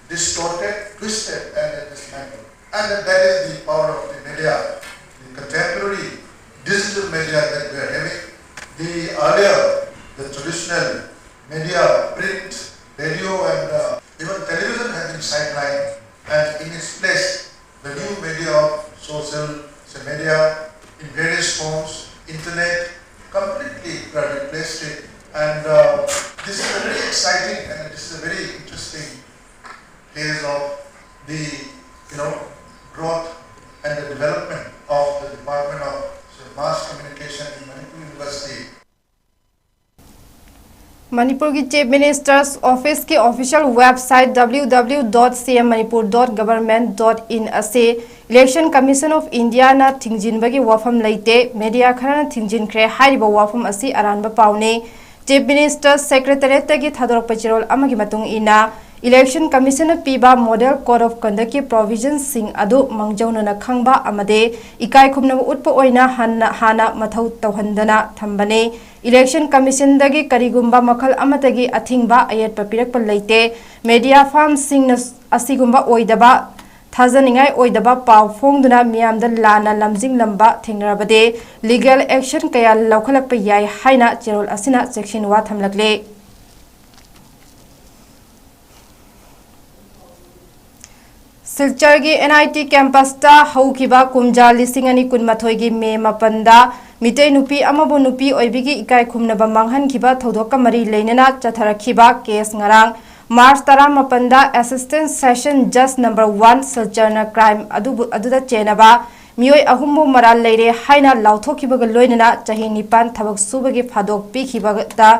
distorted, twisted, and dismantled. And that is the power of the media, the contemporary digital media that we are having. The earlier, the traditional media, print, radio, and uh, even television have been sidelined, and in its place, the new media of social media in various forms, internet, completely replaced it. And uh, this is a very exciting and this is a very interesting phase of the, you know, growth and the development of the Department of Mass Communication in Manipur University. ꯃꯅꯤꯄꯨꯔꯒꯤ Chief Minister's Officeꯀꯤ official website W W W dot C M Manipur dot government dot in ꯑꯁꯤ Election Commission of Indiaꯅ ꯊꯤꯡꯖꯤꯟꯕꯒꯤ ꯋꯥꯐꯝ ꯂꯩꯇꯦ, media ꯈꯔꯅ ꯊꯤꯡꯖꯤꯟꯈ꯭ꯔꯦ ꯍꯥꯏꯔꯤꯕ ꯋꯥꯐꯝ ꯑꯁꯤ ꯑꯔꯥꯟꯕ ꯄꯥꯎꯅꯤ꯫ Chief Minister's Secretariatꯇꯒꯤ ꯊꯥꯗꯣꯔꯛꯄ ꯆꯦꯔꯣꯜ ꯑꯃꯒꯤ ꯃꯇꯨꯡ ꯏꯟꯅ, Election Commissionꯅ ꯄꯤꯕ Model Code of Conductꯀꯤ provisionꯁꯤꯡ ꯑꯗꯨ ꯃꯥꯡꯖꯧꯅꯅ ꯈꯪꯕ ꯑꯃꯗꯤ ꯏꯀꯥꯏ ꯈꯨꯝꯅꯕ ꯎꯠꯄ ꯑꯣꯏꯅ ꯍꯟꯅ ꯍꯥꯟꯅ ꯃꯊꯧ ꯇꯧꯍꯟꯗꯅ ꯊꯝꯕꯅꯤ꯫ Election Commissionꯗꯒꯤ ꯀꯔꯤꯒꯨꯝꯕ ꯃꯈꯜ ꯑꯃꯠꯇꯒꯤ ꯑꯊꯤꯡꯕ ꯑꯌꯦꯠꯄ ꯄꯤꯔꯛꯄ ꯂꯩꯇꯦ꯫ Media firmꯁꯤꯡꯅ ꯑꯁꯤꯒꯨꯝꯕ ꯑꯣꯏꯗꯕ, ꯊꯥꯖꯅꯤꯡꯉꯥꯏ ꯑꯣꯏꯗꯕ ꯄꯥꯎ ꯐꯣꯡꯗꯨꯅ ꯃꯤꯌꯥꯝꯗ ꯂꯥꯟꯅ ꯂꯝꯖꯤꯡꯂꯝꯕ ꯊꯦꯡꯅꯔꯕꯗꯤ legal action ꯀꯌꯥ ꯂꯧꯈꯠꯂꯛꯄ ꯌꯥꯏ ꯍꯥꯏꯅ ꯆꯦꯔꯣꯜ ꯑꯁꯤꯅ ꯆꯦꯛꯁꯤꯟꯋꯥ ꯊꯝꯂꯛꯂꯤ꯫ ꯁꯤꯜꯆꯔꯒꯤ N I T campusꯇ ꯍꯧꯈꯤꯕ ꯀꯨꯝꯖꯥ ꯂꯤꯁꯤꯡ ꯑꯅꯤ ꯀꯨꯟꯃꯥꯊꯣꯏꯒꯤ ꯃꯦ ꯃꯥꯄꯟꯗ ꯃꯤꯇꯩ ꯅꯨꯄꯤ ꯑꯃꯕꯨ ꯅꯨꯄꯤ ꯑꯣꯏꯕꯤꯒꯤ ꯏꯀꯥꯏ ꯈꯨꯝꯅꯕ ꯃꯥꯡꯍꯟꯈꯤꯕ ꯊꯧꯗꯣꯛꯀ ꯃꯔꯤ ꯂꯩꯅꯅ ꯆꯠꯊꯔꯛꯈꯤꯕ case ꯉꯔꯥꯡ March ꯇꯔꯥꯃꯥꯄꯟꯗ Assistant Session Judge number one ꯁꯤꯜꯆꯔꯅ crime ꯑꯗꯨꯕꯨ, ꯑꯗꯨꯗ ꯆꯦꯟꯅꯕ ꯃꯤꯑꯣꯏ ꯑꯍꯨꯝꯕꯨ ꯃꯔꯥꯜ ꯂꯩꯔꯦ ꯍꯥꯏꯅ ꯂꯥꯎꯊꯣꯛꯈꯤꯕꯒ ꯂꯣꯏꯅꯅ ꯆꯍꯤ ꯅꯤꯄꯥꯟ ꯊꯕꯛ ꯁꯨꯕꯒꯤ ꯐꯥꯗꯣꯛ ꯄꯤꯈꯤꯕꯗ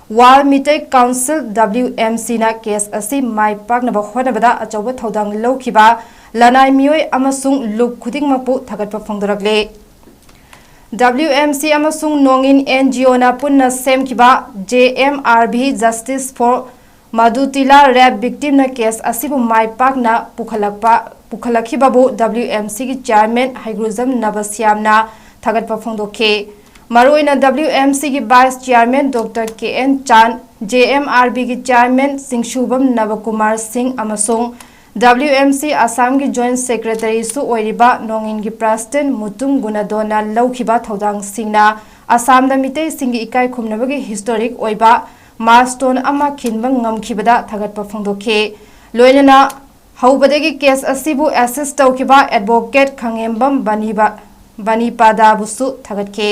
World Meitei Council, W M C ꯅ case ꯑꯁꯤ ꯃꯥꯏ ꯄꯥꯛꯅꯕ ꯍꯣꯠꯅꯕꯗ ꯑꯆꯧꯕ ꯊꯧꯗꯥꯡ ꯂꯧꯈꯤꯕ ꯂꯅꯥꯏ ꯃꯤꯑꯣꯏ ꯑꯃꯁꯨꯡ ꯂꯨꯞ ꯈꯨꯗꯤꯡꯃꯛꯄꯨ ꯊꯥꯒꯠꯄ ꯐꯣꯡꯗꯣꯔꯛꯂꯤ꯫ W M C ꯑꯃꯁꯨꯡ ꯅꯣꯡꯏꯟ N G O ꯅ ꯄꯨꯟꯅ ꯁꯦꯝꯈꯤꯕ J M R B, Justice for Madhutila rape victim ꯅ case ꯑꯁꯤꯕꯨ ꯃꯥꯏ ꯄꯥꯛꯅ ꯄꯨꯈꯠꯂꯛꯄ, ꯄꯨꯈꯠꯂꯛꯈꯤꯕꯕꯨ W M C ꯒꯤ chairman ꯍꯩꯒ꯭ꯔꯨꯖꯝ ꯅꯕꯁ꯭ꯌꯥꯝꯅ ꯊꯥꯒꯠꯄ ꯐꯣꯡꯗꯣꯛꯈꯤ꯫ ꯃꯔꯨꯑꯣꯏꯅ W M C ꯒꯤ vice chairman Doctor K N ꯆꯥꯟ, J M R B ꯒꯤ chairman ꯆꯤꯡꯁꯨꯕꯝ ꯅꯕꯀꯨꯃꯥꯔ ꯁꯤꯡ ꯑꯃꯁꯨꯡ W M C ꯑꯁꯥꯝꯒꯤ joint secretary ꯁꯨ ꯑꯣꯏꯔꯤꯕ ꯅꯣꯡꯏꯟꯒꯤ president ꯃꯨꯇꯨꯝ ꯒꯨꯅꯗꯣꯟꯅ ꯂꯧꯈꯤꯕ ꯊꯧꯗꯥꯡꯁꯤꯡꯅ ꯑꯁꯥꯝꯗ ꯃꯤꯇꯩꯁꯤꯡꯒꯤ ꯏꯀꯥꯏ ꯈꯨꯝꯅꯕꯒꯤ historic ꯑꯣꯏꯕ milestone ꯑꯃ ꯈꯤꯟꯕ ꯉꯝꯈꯤꯕꯗ ꯊꯥꯒꯠꯄ ꯐꯣꯡꯗꯣꯛꯈꯤ꯫ ꯂꯣꯏꯅꯅ ꯍꯧꯕꯗꯒꯤ case ꯑꯁꯤꯕꯨ assist ꯇꯧꯈꯤꯕ advocate ꯈꯪꯉꯦꯝꯕꯝ ꯕꯅꯤꯕ-, ꯕꯅꯤꯄꯥꯗꯥꯕꯨꯁꯨ ꯊꯥꯒꯠꯈꯤ꯫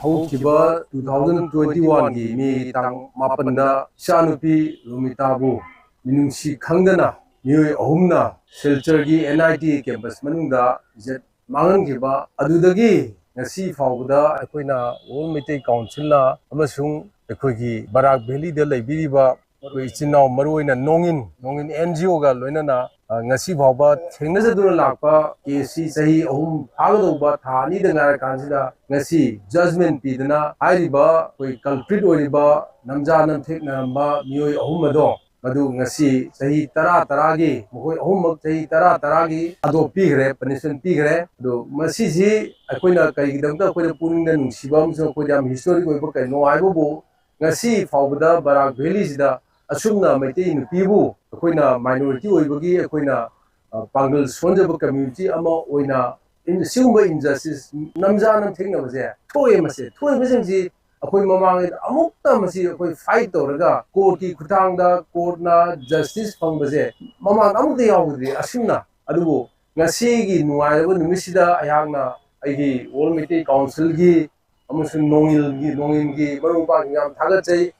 ꯍꯧꯈꯤꯕ two thousand twenty one ꯒꯤ ꯃꯦꯒꯤ ꯇꯥꯡ ꯃꯥꯄꯟꯗ ꯏꯆꯥꯅꯨꯄꯤ ꯔꯣꯃꯤꯇꯥꯕꯨ ꯃꯤꯅꯨꯡꯁꯤ ꯈꯪꯗꯅ ꯃꯤꯑꯣꯏ ꯑꯍꯨꯝꯅ ꯁꯤꯜꯆꯔꯒꯤ N I T campus ꯃꯅꯨꯡꯗ ꯏꯖꯠ ꯃꯥꯡꯍꯟꯈꯤꯕ ꯑꯗꯨꯗꯒꯤ ꯉꯁꯤ ꯐꯥꯎꯕꯗ ꯑꯩꯈꯣꯏꯅ All Meitei Council ꯅ ꯑꯃꯁꯨꯡ ꯑꯩꯈꯣꯏꯒꯤ ꯕꯔꯥꯛ valley ꯗ ꯂꯩꯕꯤꯔꯤꯕ ꯑꯩꯈꯣꯏ ꯏꯆꯤꯟ ꯏꯅꯥꯎ ꯃꯔꯨꯑꯣꯏꯅ ꯅꯣꯡꯏꯟ, ꯅꯣꯡꯏꯟ N G O ꯒ ꯂꯣꯏꯅꯅ, ꯑ, ꯉꯁꯤ ꯐꯥꯎꯕ ꯊꯦꯡꯅꯖꯗꯨꯅ ꯂꯥꯛꯄ case ꯁꯤ ꯆꯍꯤ ꯑꯍꯨꯝ ꯐꯥꯒꯗꯧꯕ ꯊꯥ ꯑꯅꯤꯗ ꯉꯥꯏꯔ ꯀꯥꯟꯁꯤꯗ ꯉꯁꯤ judgment ꯄꯤꯗꯅ ꯍꯥꯏꯔꯤꯕ ꯑꯩꯈꯣꯏ culprit ꯑꯣꯏꯔꯤꯕ ꯅꯝꯖꯥ ꯅꯝꯊꯦꯛꯅꯔꯝꯕ ꯃꯤꯑꯣꯏ ꯑꯍꯨꯝ ꯑꯗꯣ ꯃꯗꯨ ꯉꯁꯤ ꯆꯍꯤ ꯇꯔꯥ ꯇꯔꯥꯒꯤ, ꯃꯈꯣꯏ ꯑꯍꯨꯝꯃꯛ ꯆꯍꯤ ꯇꯔꯥ ꯇꯔꯥꯒꯤ ꯊꯥꯗꯣꯛ ꯄꯤꯈ꯭ꯔꯦ, punishment ꯄꯤꯈ꯭ꯔꯦ꯫ ꯑꯗꯣ ꯃꯁꯤꯁꯤ ꯑꯩꯈꯣꯏꯅ ꯀꯔꯤꯒꯤꯗꯃꯛꯇ ꯑꯩꯈꯣꯏꯅ ꯄꯨꯛꯅꯤꯡꯗ ꯅꯨꯡꯁꯤꯕ ꯑꯃꯁꯨꯡ ꯑꯩꯈꯣꯏꯗ ꯌꯥꯝ historic ꯑꯣꯏꯕ ꯀꯩꯅꯣ ꯍꯥꯏꯕꯕꯨ ꯉꯁꯤ ꯐꯥꯎꯕꯗ ꯕꯔꯥꯛ valley ꯁꯤꯗ ꯑꯁꯨꯝꯅ ꯃꯩꯇꯩ ꯅꯨꯄꯤꯕꯨ ꯑꯩꯈꯣꯏꯅ minority ꯑꯣꯏꯕꯒꯤ ꯑꯩꯈꯣꯏꯅ, ꯑ, ꯄꯥꯡꯒꯜ ꯁꯣꯟꯖꯕ community ꯑꯃ ꯑꯣꯏꯅ ꯏꯟ-, ꯁꯤꯒꯨꯝꯕ injustice ꯅꯝꯖꯥ ꯅꯝꯊꯦꯛꯅꯕꯁꯦ ꯊꯣꯛꯑꯦ꯫ ꯃꯁꯦ ꯊꯣꯛꯏꯕꯁꯤꯡꯁꯤ ꯑꯩꯈꯣꯏ ꯃꯃꯥꯡꯉꯩꯗ ꯑꯃꯨꯛꯇ ꯃꯁꯤ ꯑꯩꯈꯣꯏ fight ꯇꯧꯔꯒ court ꯀꯤ ꯈꯨꯠꯊꯥꯡꯗ court ꯅ justice ꯐꯪꯕꯁꯦ ꯃꯃꯥꯡꯗ ꯑꯃꯨꯛꯇ ꯌꯥꯎꯈꯤꯗ꯭ꯔꯤ꯫ ꯑꯁꯨꯝꯅ ꯑꯗꯨꯕꯨ ꯉꯁꯤꯒꯤ ꯅꯨꯡꯉꯥꯏꯔꯕ ꯅꯨꯃꯤꯠꯁꯤꯗ ꯑꯩꯍꯥꯛꯅ ꯑꯩꯒꯤ All Meitei Council ꯒꯤ ꯑꯃꯁꯨꯡ ꯅꯣꯡꯏꯜꯒꯤ, ꯅꯣꯡꯏꯜꯒꯤ ꯃꯔꯨꯞ ꯃꯄꯥꯡꯁꯤꯡ ꯌꯥꯝ ꯊꯥꯒꯠꯆꯩ꯫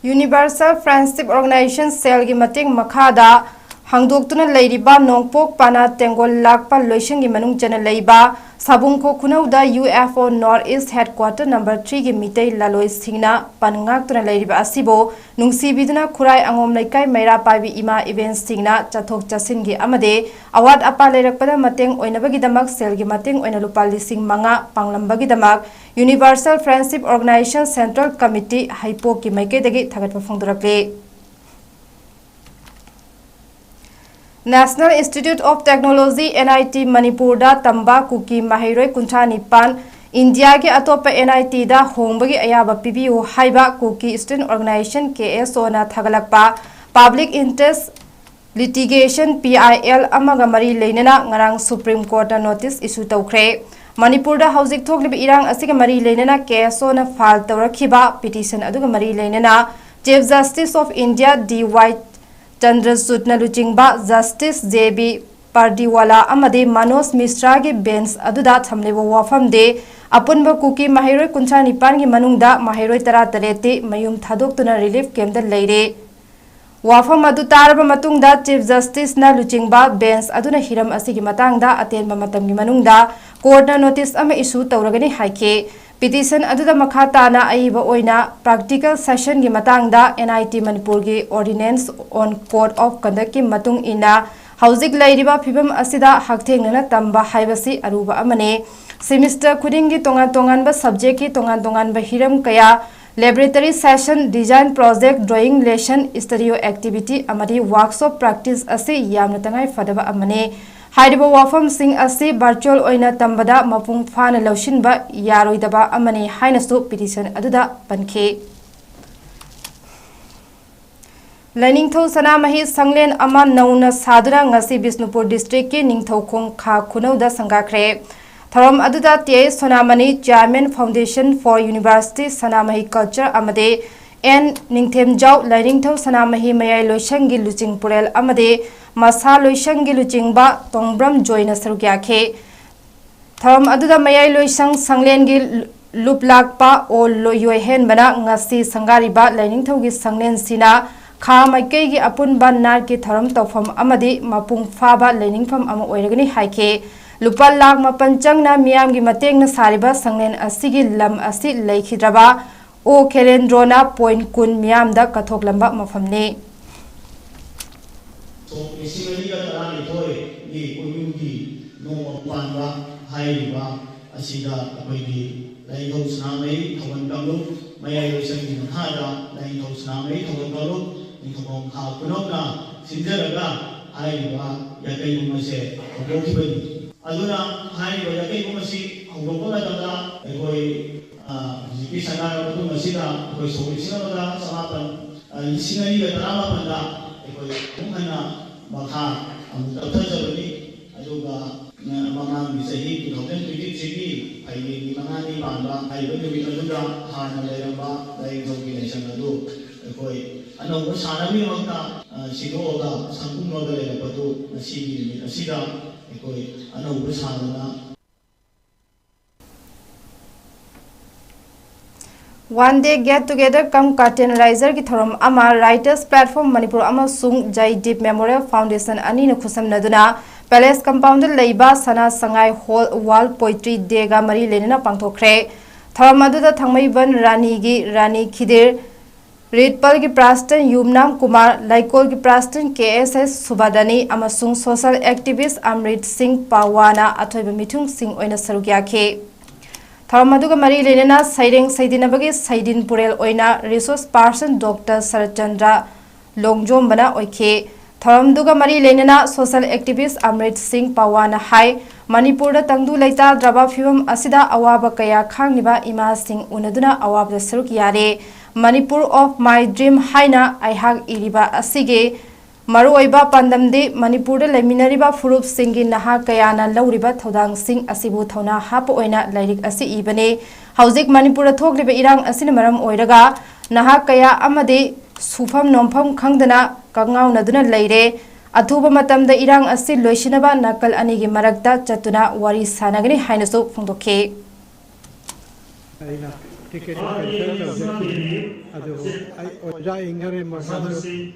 Universal Friendship Organization, ꯁꯦꯜꯒꯤ ꯃꯇꯦꯡ ꯃꯈꯥꯗ ꯍꯥꯡꯗꯣꯛꯇꯨꯅ ꯂꯩꯔꯤꯕ ꯅꯣꯡꯄꯣꯛ ꯄꯥꯅ ꯇꯦꯡꯒꯣꯜ ꯂꯥꯛꯄ ꯂꯣꯏꯁꯪꯒꯤ ꯃꯅꯨꯡ ꯆꯟꯅ ꯂꯩꯕ ꯁꯥꯕꯨꯡꯈꯣꯛ ꯈꯨꯅꯧꯗ U F O North East Headquarter number three ꯒꯤ ꯃꯤꯇꯩ ꯂꯥꯂꯣꯏꯁꯤꯡꯅ ꯄꯟ ꯉꯥꯛꯇꯨꯅ ꯂꯩꯔꯤꯕ ꯑꯁꯤꯕꯨ ꯅꯨꯡꯁꯤꯕꯤꯗꯨꯅ ꯈꯨꯔꯥꯏ ꯑꯉꯣꯝ ꯂꯩꯀꯥꯏ ꯃꯩꯔꯥ ꯄꯥꯏꯕꯤ ꯏꯃꯥ events ꯁꯤꯡꯅ ꯆꯠꯊꯣꯛ ꯆꯠꯁꯤꯟꯒꯤ ꯑꯃꯗꯤ ꯑꯋꯥꯠ ꯑꯄꯥ ꯂꯩꯔꯛꯄꯗ ꯃꯇꯦꯡ ꯑꯣꯏꯅꯕꯒꯤꯗꯃꯛ ꯁꯦꯜꯒꯤ ꯃꯇꯦꯡ ꯑꯣꯏꯅ ꯂꯨꯄꯥ ꯂꯤꯁꯤꯡ ꯃꯉꯥ ꯄꯥꯡꯂꯝꯕꯒꯤꯗꯃꯛ Universal Friendship Organization Central Committee ꯍꯩꯄꯣꯛꯀꯤ ꯃꯥꯏꯀꯩꯗꯒꯤ ꯊꯥꯒꯠꯄ ꯐꯣꯡꯗꯣꯔꯛꯂꯤ꯫ National Institute of Technology, N I T, ꯃꯅꯤꯄꯨꯔꯗ ꯇꯝꯕ ꯀꯨꯀꯤ ꯃꯍꯩꯔꯣꯏ ꯀꯨꯟꯊ꯭ꯔꯥ ꯅꯤꯄꯥꯟ ꯏꯟꯗꯤꯌꯥꯒꯤ ꯑꯇꯣꯞꯄ N I T ꯗ ꯍꯣꯡꯕꯒꯤ ꯑꯌꯥꯕ ꯄꯤꯕꯤꯌꯨ ꯍꯥꯏꯕ ꯀꯨꯀꯤ Student Organization, K S O, ꯅ ꯊꯥꯒꯠꯂꯛꯄ Public Interest Litigation, P I L, ꯑꯃꯒ ꯃꯔꯤ ꯂꯩꯅꯅ ꯉꯔꯥꯡ Supreme Court ꯅ notice issue ꯇꯧꯈ꯭ꯔꯦ꯫ ꯃꯅꯤꯄꯨꯔꯗ ꯍꯧꯖꯤꯛ ꯊꯣꯛꯂꯤꯕ ꯏꯔꯥꯡ ꯑꯁꯤꯒ ꯃꯔꯤ ꯂꯩꯅꯅ K S O ꯅ file ꯇꯧꯔꯛꯈꯤꯕ petition ꯑꯗꯨꯒ ꯃꯔꯤ ꯂꯩꯅꯅ Chief Justice of India D Y ꯆꯟꯗ꯭ꯔꯆꯨꯗꯅ ꯂꯨꯆꯤꯡꯕ Justice J B ꯄꯥꯔꯗꯤꯋꯥꯂꯥ ꯑꯃꯗꯤ ꯃꯅꯣꯖ ꯃꯤꯁ꯭ꯔꯥꯒꯤ bench ꯑꯗꯨꯗ ꯊꯝꯂꯤꯕ ꯋꯥꯐꯝꯗꯤ, ꯑꯄꯨꯟꯕ ꯀꯨꯀꯤ ꯃꯍꯩꯔꯣꯏ ꯀꯨꯟꯊ꯭ꯔꯥ ꯅꯤꯄꯥꯟꯒꯤ ꯃꯅꯨꯡꯗ ꯃꯍꯩꯔꯣꯏ ꯇꯔꯥ ꯇꯔꯦꯠꯇꯤ ꯃꯌꯨꯝ ꯊꯥꯗꯣꯛꯇꯨꯅ relief camp ꯇ ꯂꯩꯔꯦ꯫ ꯋꯥꯐꯝ ꯑꯗꯨ ꯇꯥꯔꯕ ꯃꯇꯨꯡꯗ Chief Justice ꯅ ꯂꯨꯆꯤꯡꯕ bench ꯑꯗꯨꯅ ꯍꯤꯔꯝ ꯑꯁꯤꯒꯤ ꯃꯇꯥꯡꯗ ꯑꯇꯦꯟꯕ ꯃꯇꯝꯒꯤ ꯃꯅꯨꯡꯗ court ꯅ notice ꯑꯃ issue ꯇꯧꯔꯒꯅꯤ ꯍꯥꯏꯈꯤ꯫ Petition ꯑꯗꯨꯗ ꯃꯈꯥ ꯇꯥꯅ ꯑꯏꯕ ꯑꯣꯏꯅ practical session ꯒꯤ ꯃꯇꯥꯡꯗ N I T ꯃꯅꯤꯄꯨꯔꯒꯤ Ordinance on Code of Conduct ꯀꯤ ꯃꯇꯨꯡ ꯏꯟꯅ ꯍꯧꯖꯤꯛ ꯂꯩꯔꯤꯕ ꯐꯤꯕꯝ ꯑꯁꯤꯗ ꯍꯛꯊꯦꯡꯅꯅ ꯇꯝꯕ ꯍꯥꯏꯕꯁꯤ ꯑꯔꯨꯕ ꯑꯃꯅꯤ꯫ Semester ꯈꯨꯗꯤꯡꯒꯤ ꯇꯣꯉꯥꯟ ꯇꯣꯉꯥꯟꯕ subject ꯀꯤ ꯇꯣꯉꯥꯟ ꯇꯣꯉꯥꯟꯕ ꯍꯤꯔꯝ ꯀꯌꯥ, laboratory session, design project, drawing lesson, studio activity ꯑꯃꯗꯤ workshop practice ꯑꯁꯤ ꯌꯥꯝꯅ ꯇꯉꯥꯏ ꯐꯗꯕ ꯑꯃꯅꯤ꯫ ꯍꯥꯏꯔꯤꯕ ꯋꯥꯐꯝꯁꯤꯡ ꯑꯁꯤ virtual ꯑꯣꯏꯅ ꯇꯝꯕꯗ ꯃꯄꯨꯡ ꯐꯥꯅ ꯂꯧꯁꯤꯟꯕ ꯌꯥꯔꯣꯏꯗꯕ ꯑꯃꯅꯤ ꯍꯥꯏꯅꯁꯨ petition ꯑꯗꯨꯗ ꯄꯟꯈꯤ꯫ ꯂꯥꯏꯅꯤꯡꯊꯧ ꯁꯅꯥꯃꯍꯤ ꯁꯪꯂꯦꯟ ꯑꯃ ꯅꯧꯅ ꯁꯥꯗꯨꯅ ꯉꯁꯤ ꯕꯤꯁꯅꯨꯄꯨꯔ district ꯀꯤ ꯅꯤꯡꯊꯧꯈꯣꯡ ꯈꯥ ꯈꯨꯅꯧꯗ ꯁꯪꯒꯥꯈ꯭ꯔꯦ꯫ ꯊꯧꯔꯝ ꯑꯗꯨꯗ T I ꯁꯣꯅꯥꯃꯅꯤ, Chairman, Foundation for University Sanamahi Culture ꯑꯃꯗꯤ N ꯅꯤꯡꯊꯦꯝꯖꯥꯎ, ꯂꯥꯏꯅꯤꯡꯊꯧ ꯁꯅꯥꯃꯍꯤ ꯃꯌꯥꯏ ꯂꯣꯏꯁꯪꯒꯤ ꯂꯨꯆꯤꯡ ꯄꯨꯔꯦꯜ ꯑꯃꯗꯤ ꯃꯁꯥ ꯂꯣꯏꯁꯪꯒꯤ ꯂꯨꯆꯤꯡꯕ ꯇꯣꯡꯕ꯭ꯔꯝ ꯖꯣꯏꯅ ꯁꯔꯨꯛ ꯌꯥꯈꯤ꯫ ꯊꯧꯔꯝ ꯑꯗꯨꯗ ꯃꯌꯥꯏ ꯂꯣꯏꯁꯪ ꯁꯪꯂꯦꯟꯒꯤ ꯂꯨꯞꯂꯥꯛꯄ ꯑꯣ ꯂꯣꯏꯌꯣꯏꯍꯦꯟꯕꯅ ꯉꯁꯤ ꯁꯪꯒꯥꯔꯤꯕ ꯂꯥꯏꯅꯤꯡꯊꯧꯒꯤ ꯁꯪꯂꯦꯟꯁꯤꯅ ꯈꯥ ꯃꯥꯏꯀꯩꯒꯤ ꯑꯄꯨꯟꯕ ꯅꯥꯠꯀꯤ ꯊꯧꯔꯝ ꯇꯧꯐꯝ ꯑꯃꯗꯤ ꯃꯄꯨꯡ ꯐꯥꯕ ꯂꯩꯅꯤꯡꯐꯝ ꯑꯃ ꯑꯣꯏꯔꯒꯅꯤ ꯍꯥꯏꯈꯤ꯫ ꯂꯨꯄꯥ ꯂꯥꯈ ꯃꯥꯄꯟ ꯆꯪꯅ ꯃꯤꯌꯥꯝꯒꯤ ꯃꯇꯦꯡꯅ ꯁꯥꯔꯤꯕ ꯁꯪꯂꯦꯟ ꯑꯁꯤꯒꯤ ꯂꯝ ꯑꯁꯤ ꯂꯩꯈꯤꯗ꯭ꯔꯕ ꯑꯣ ꯈꯦꯂꯦꯟꯗ꯭ꯔꯣꯅ ꯄꯣꯏꯟ ꯀꯨꯟ ꯃꯤꯌꯥꯝꯗ ꯀꯠꯊꯣꯛꯂꯝꯕ ꯃꯐꯝꯅꯤ꯫ ꯁꯣꯛ ꯂꯤꯁꯤꯡ ꯑꯅꯤꯒ ꯇꯔꯥꯅꯤꯊꯣꯏꯒꯤ ꯀꯣꯅꯨꯡꯒꯤ ꯅꯣꯡꯃ ꯄꯥꯟꯕ ꯍꯥꯏꯔꯤꯕ ꯑꯁꯤꯗ ꯑꯩꯈꯣꯏꯒꯤ ꯂꯥꯏꯅꯤꯡꯊꯧ ꯁꯅꯥꯃꯍꯤ ꯊꯧꯒꯜ ꯀꯥꯡꯂꯨꯞ, ꯃꯌꯥꯏ ꯂꯣꯏꯁꯪꯒꯤ ꯃꯈꯥꯗ ꯂꯥꯏꯅꯤꯡꯊꯧ ꯁꯅꯥꯃꯍꯤ ꯊꯧꯒꯜ ꯀꯥꯡꯂꯨꯞ, ꯅꯤꯡꯊꯧꯈꯣꯡ ꯈꯥ ꯄꯨꯅꯧꯅ ꯁꯤꯟꯖꯔꯒ ꯍꯥꯏꯔꯤꯕ ꯌꯥꯀꯩꯕꯨꯡ ꯑꯁꯦ ꯍꯧꯗꯣꯛꯈꯤꯕꯅꯤ꯫ ꯑꯗꯨꯅ ꯍꯥꯏꯔꯤꯕ ꯌꯥꯀꯩꯕꯨꯡ ꯑꯁꯤ ꯍꯧꯗꯣꯛꯄ ꯃꯇꯝꯗ ꯑꯩꯈꯣꯏ, ꯑ, ꯍꯧꯖꯤꯛꯀꯤ ꯁꯉꯥꯏ ꯃꯇꯨꯡ ꯑꯁꯤꯗ ꯑꯩꯈꯣꯏ ꯁꯣꯛ ꯂꯤꯁꯤꯡ ꯑꯃꯒ ꯆꯃꯥꯄꯟ, ꯑ, ꯂꯤꯁꯤꯡ ꯑꯅꯤꯒ ꯇꯔꯥꯃꯥꯄꯟꯗ ꯑꯩꯈꯣꯏ ꯑꯃꯨꯛ ꯍꯟꯅ ꯃꯈꯥ ꯑꯃꯨꯛ ꯇꯞꯊꯖꯕꯅꯤ꯫ ꯑꯗꯨꯒ, ꯑ, ꯃꯃꯥꯡꯒꯤ ꯆꯍꯤ two thousand twenty-threeꯒꯤ ꯐꯥꯏꯔꯦꯟꯒꯤ ꯃꯉꯥꯅꯤ ꯄꯥꯟꯕ ꯍꯥꯏꯔꯤꯕ ꯅꯨꯃꯤꯠ ꯑꯗꯨꯗ ꯍꯥꯟꯅ ꯂꯩꯔꯝꯕ ꯂꯥꯏꯅꯤꯡꯊꯧꯒꯤ ꯂꯥꯏꯁꯪ ꯑꯗꯨ ꯑꯩꯈꯣꯏ ꯑꯅꯧꯕ ꯁꯥꯅꯕꯒꯤꯗꯃꯛꯇ, ꯑ, ꯁꯤꯗꯣꯛꯑꯒ ꯁꯪꯒꯨꯝꯂꯒ ꯂꯩꯔꯛꯄꯗꯨ ꯉꯁꯤꯒꯤ ꯅꯨꯃꯤꯠ ꯑꯁꯤꯗ ꯑꯩꯈꯣꯏ ꯑꯅꯧꯕ ꯁꯥꯗꯅ One day get together cum curtain raiserꯒꯤ ꯊꯧꯔꯝ ꯑꯃ Writers Platform ꯃꯅꯤꯄꯨꯔ ꯑꯃꯁꯨꯡ ꯖꯩꯗꯤꯞ Memorial Foundation ꯑꯅꯤꯅ ꯈꯨꯠꯁꯝꯅꯗꯨꯅ Palace Compoundꯗ ꯂꯩꯕ ꯁꯅꯥ ꯁꯉꯥꯏ Hall World Poetry Dayꯒ ꯃꯔꯤ ꯂꯩꯅꯅ ꯄꯥꯡꯊꯣꯛꯈ꯭ꯔꯦ꯫ ꯊꯧꯔꯝ ꯑꯗꯨꯗ ꯊꯥꯡꯃꯩꯕꯟ ꯔꯥꯅꯤꯒꯤ ꯔꯥꯅꯤ ꯈꯤꯗꯤꯔ, ꯔꯤꯠꯄꯜꯒꯤ ꯄ꯭ꯔꯥꯁꯇꯟ ꯌꯨꯝꯅꯥꯝ ꯀꯨꯃꯥꯔ, ꯂꯩꯀꯣꯜꯒꯤ ꯄ꯭ꯔꯥꯁꯇꯟ ꯀꯦ ꯑꯦꯁ ꯑꯦꯁ ꯁꯨꯕꯥꯗꯥꯅꯤ ꯑꯃꯁꯨꯡ social activist ꯑꯃ꯭ꯔꯤꯠ ꯁꯤꯡ ꯄꯥꯋꯥꯅ ꯑꯊꯣꯏꯕ ꯃꯤꯊꯨꯡꯁꯤꯡ ꯑꯣꯏꯅ ꯁꯔꯨꯛ ꯌꯥꯈꯤ꯫ ꯊꯧꯔꯝ ꯑꯗꯨꯒ ꯃꯔꯤ ꯂꯩꯅꯅ ꯁꯩꯔꯦꯡ ꯁꯩꯗꯤꯟꯅꯕꯒꯤ ꯁꯩꯗꯤꯟ ꯄꯨꯔꯦꯜ ꯑꯣꯏꯅ resource person Doctor ꯁꯔꯠꯆꯟꯗ꯭ꯔ ꯂꯣꯡꯖꯣꯝꯕꯅ ꯑꯣꯏꯈꯤ꯫ ꯊꯧꯔꯝꯗꯨꯒ ꯃꯔꯤ ꯂꯩꯅꯅ social activist ꯑꯃ꯭ꯔꯤꯠ ꯁꯤꯡ ꯄꯥꯋꯥꯅ ꯍꯥꯏ, ꯃꯅꯤꯄꯨꯔꯗ ꯇꯪꯗꯨ ꯂꯩꯇꯥꯗ꯭ꯔꯕ ꯐꯤꯕꯝ ꯑꯁꯤꯗ ꯑꯋꯥꯕ ꯀꯌꯥ ꯈꯥꯡꯂꯤꯕ ꯏꯃꯥꯁꯤꯡ ꯎꯅꯗꯨꯅ ꯑꯋꯥꯕꯗ ꯁꯔꯨꯛ ꯌꯥꯔꯦ꯫ Manipur of my dream ꯍꯥꯏꯅ ꯑꯩꯍꯥꯛ ꯏꯔꯤꯕ ꯑꯁꯤꯒꯤ ꯃꯔꯨꯑꯣꯏꯕ ꯄꯥꯟꯗꯝꯗꯤ ꯃꯅꯤꯄꯨꯔꯗ ꯂꯩꯃꯤꯟꯅꯔꯤꯕ ꯐꯨꯔꯨꯞꯁꯤꯡꯒꯤ ꯅꯍꯥ ꯀꯌꯥꯅ ꯂꯧꯔꯤꯕ ꯊꯧꯗꯥꯡꯁꯤꯡ ꯑꯁꯤꯕꯨ ꯊꯧꯅꯥ ꯍꯥꯞꯄ ꯑꯣꯏꯅ ꯂꯥꯏꯔꯤꯛ ꯑꯁꯤ ꯏꯕꯅꯤ꯫ ꯍꯧꯖꯤꯛ ꯃꯅꯤꯄꯨꯔꯗ ꯊꯣꯛꯂꯤꯕ ꯏꯔꯥꯡ ꯑꯁꯤꯅ ꯃꯔꯝ ꯑꯣꯏꯔꯒ ꯅꯍꯥ ꯀꯌꯥ ꯑꯃꯗꯤ ꯁꯨꯐꯝ ꯅꯣꯝꯐꯝ ꯈꯪꯗꯅ ꯀꯛꯉꯥꯎꯅꯗꯨꯅ ꯂꯩꯔꯦ꯫ ꯑꯊꯨꯕ ꯃꯇꯝꯗ ꯏꯔꯥꯡ ꯑꯁꯤ ꯂꯣꯏꯁꯤꯟꯅꯕ ꯅꯥꯀꯜ ꯑꯅꯤꯒꯤ ꯃꯔꯛꯇ ꯆꯠꯇꯨꯅ ꯋꯥꯔꯤ ꯁꯥꯟꯅꯒꯅꯤ ꯍꯥꯏꯅꯁꯨ ꯐꯣꯡꯗꯣꯛꯈꯤ꯫ ꯑꯩꯅ ꯇꯤꯀꯦꯠ ꯀꯦꯟꯁꯦꯜ ꯇꯧꯖꯈꯤ꯫ ꯑꯗꯨꯕꯨ ꯑꯩ ꯑꯣꯖꯥ ꯏꯪꯒꯔꯦꯝꯕꯒ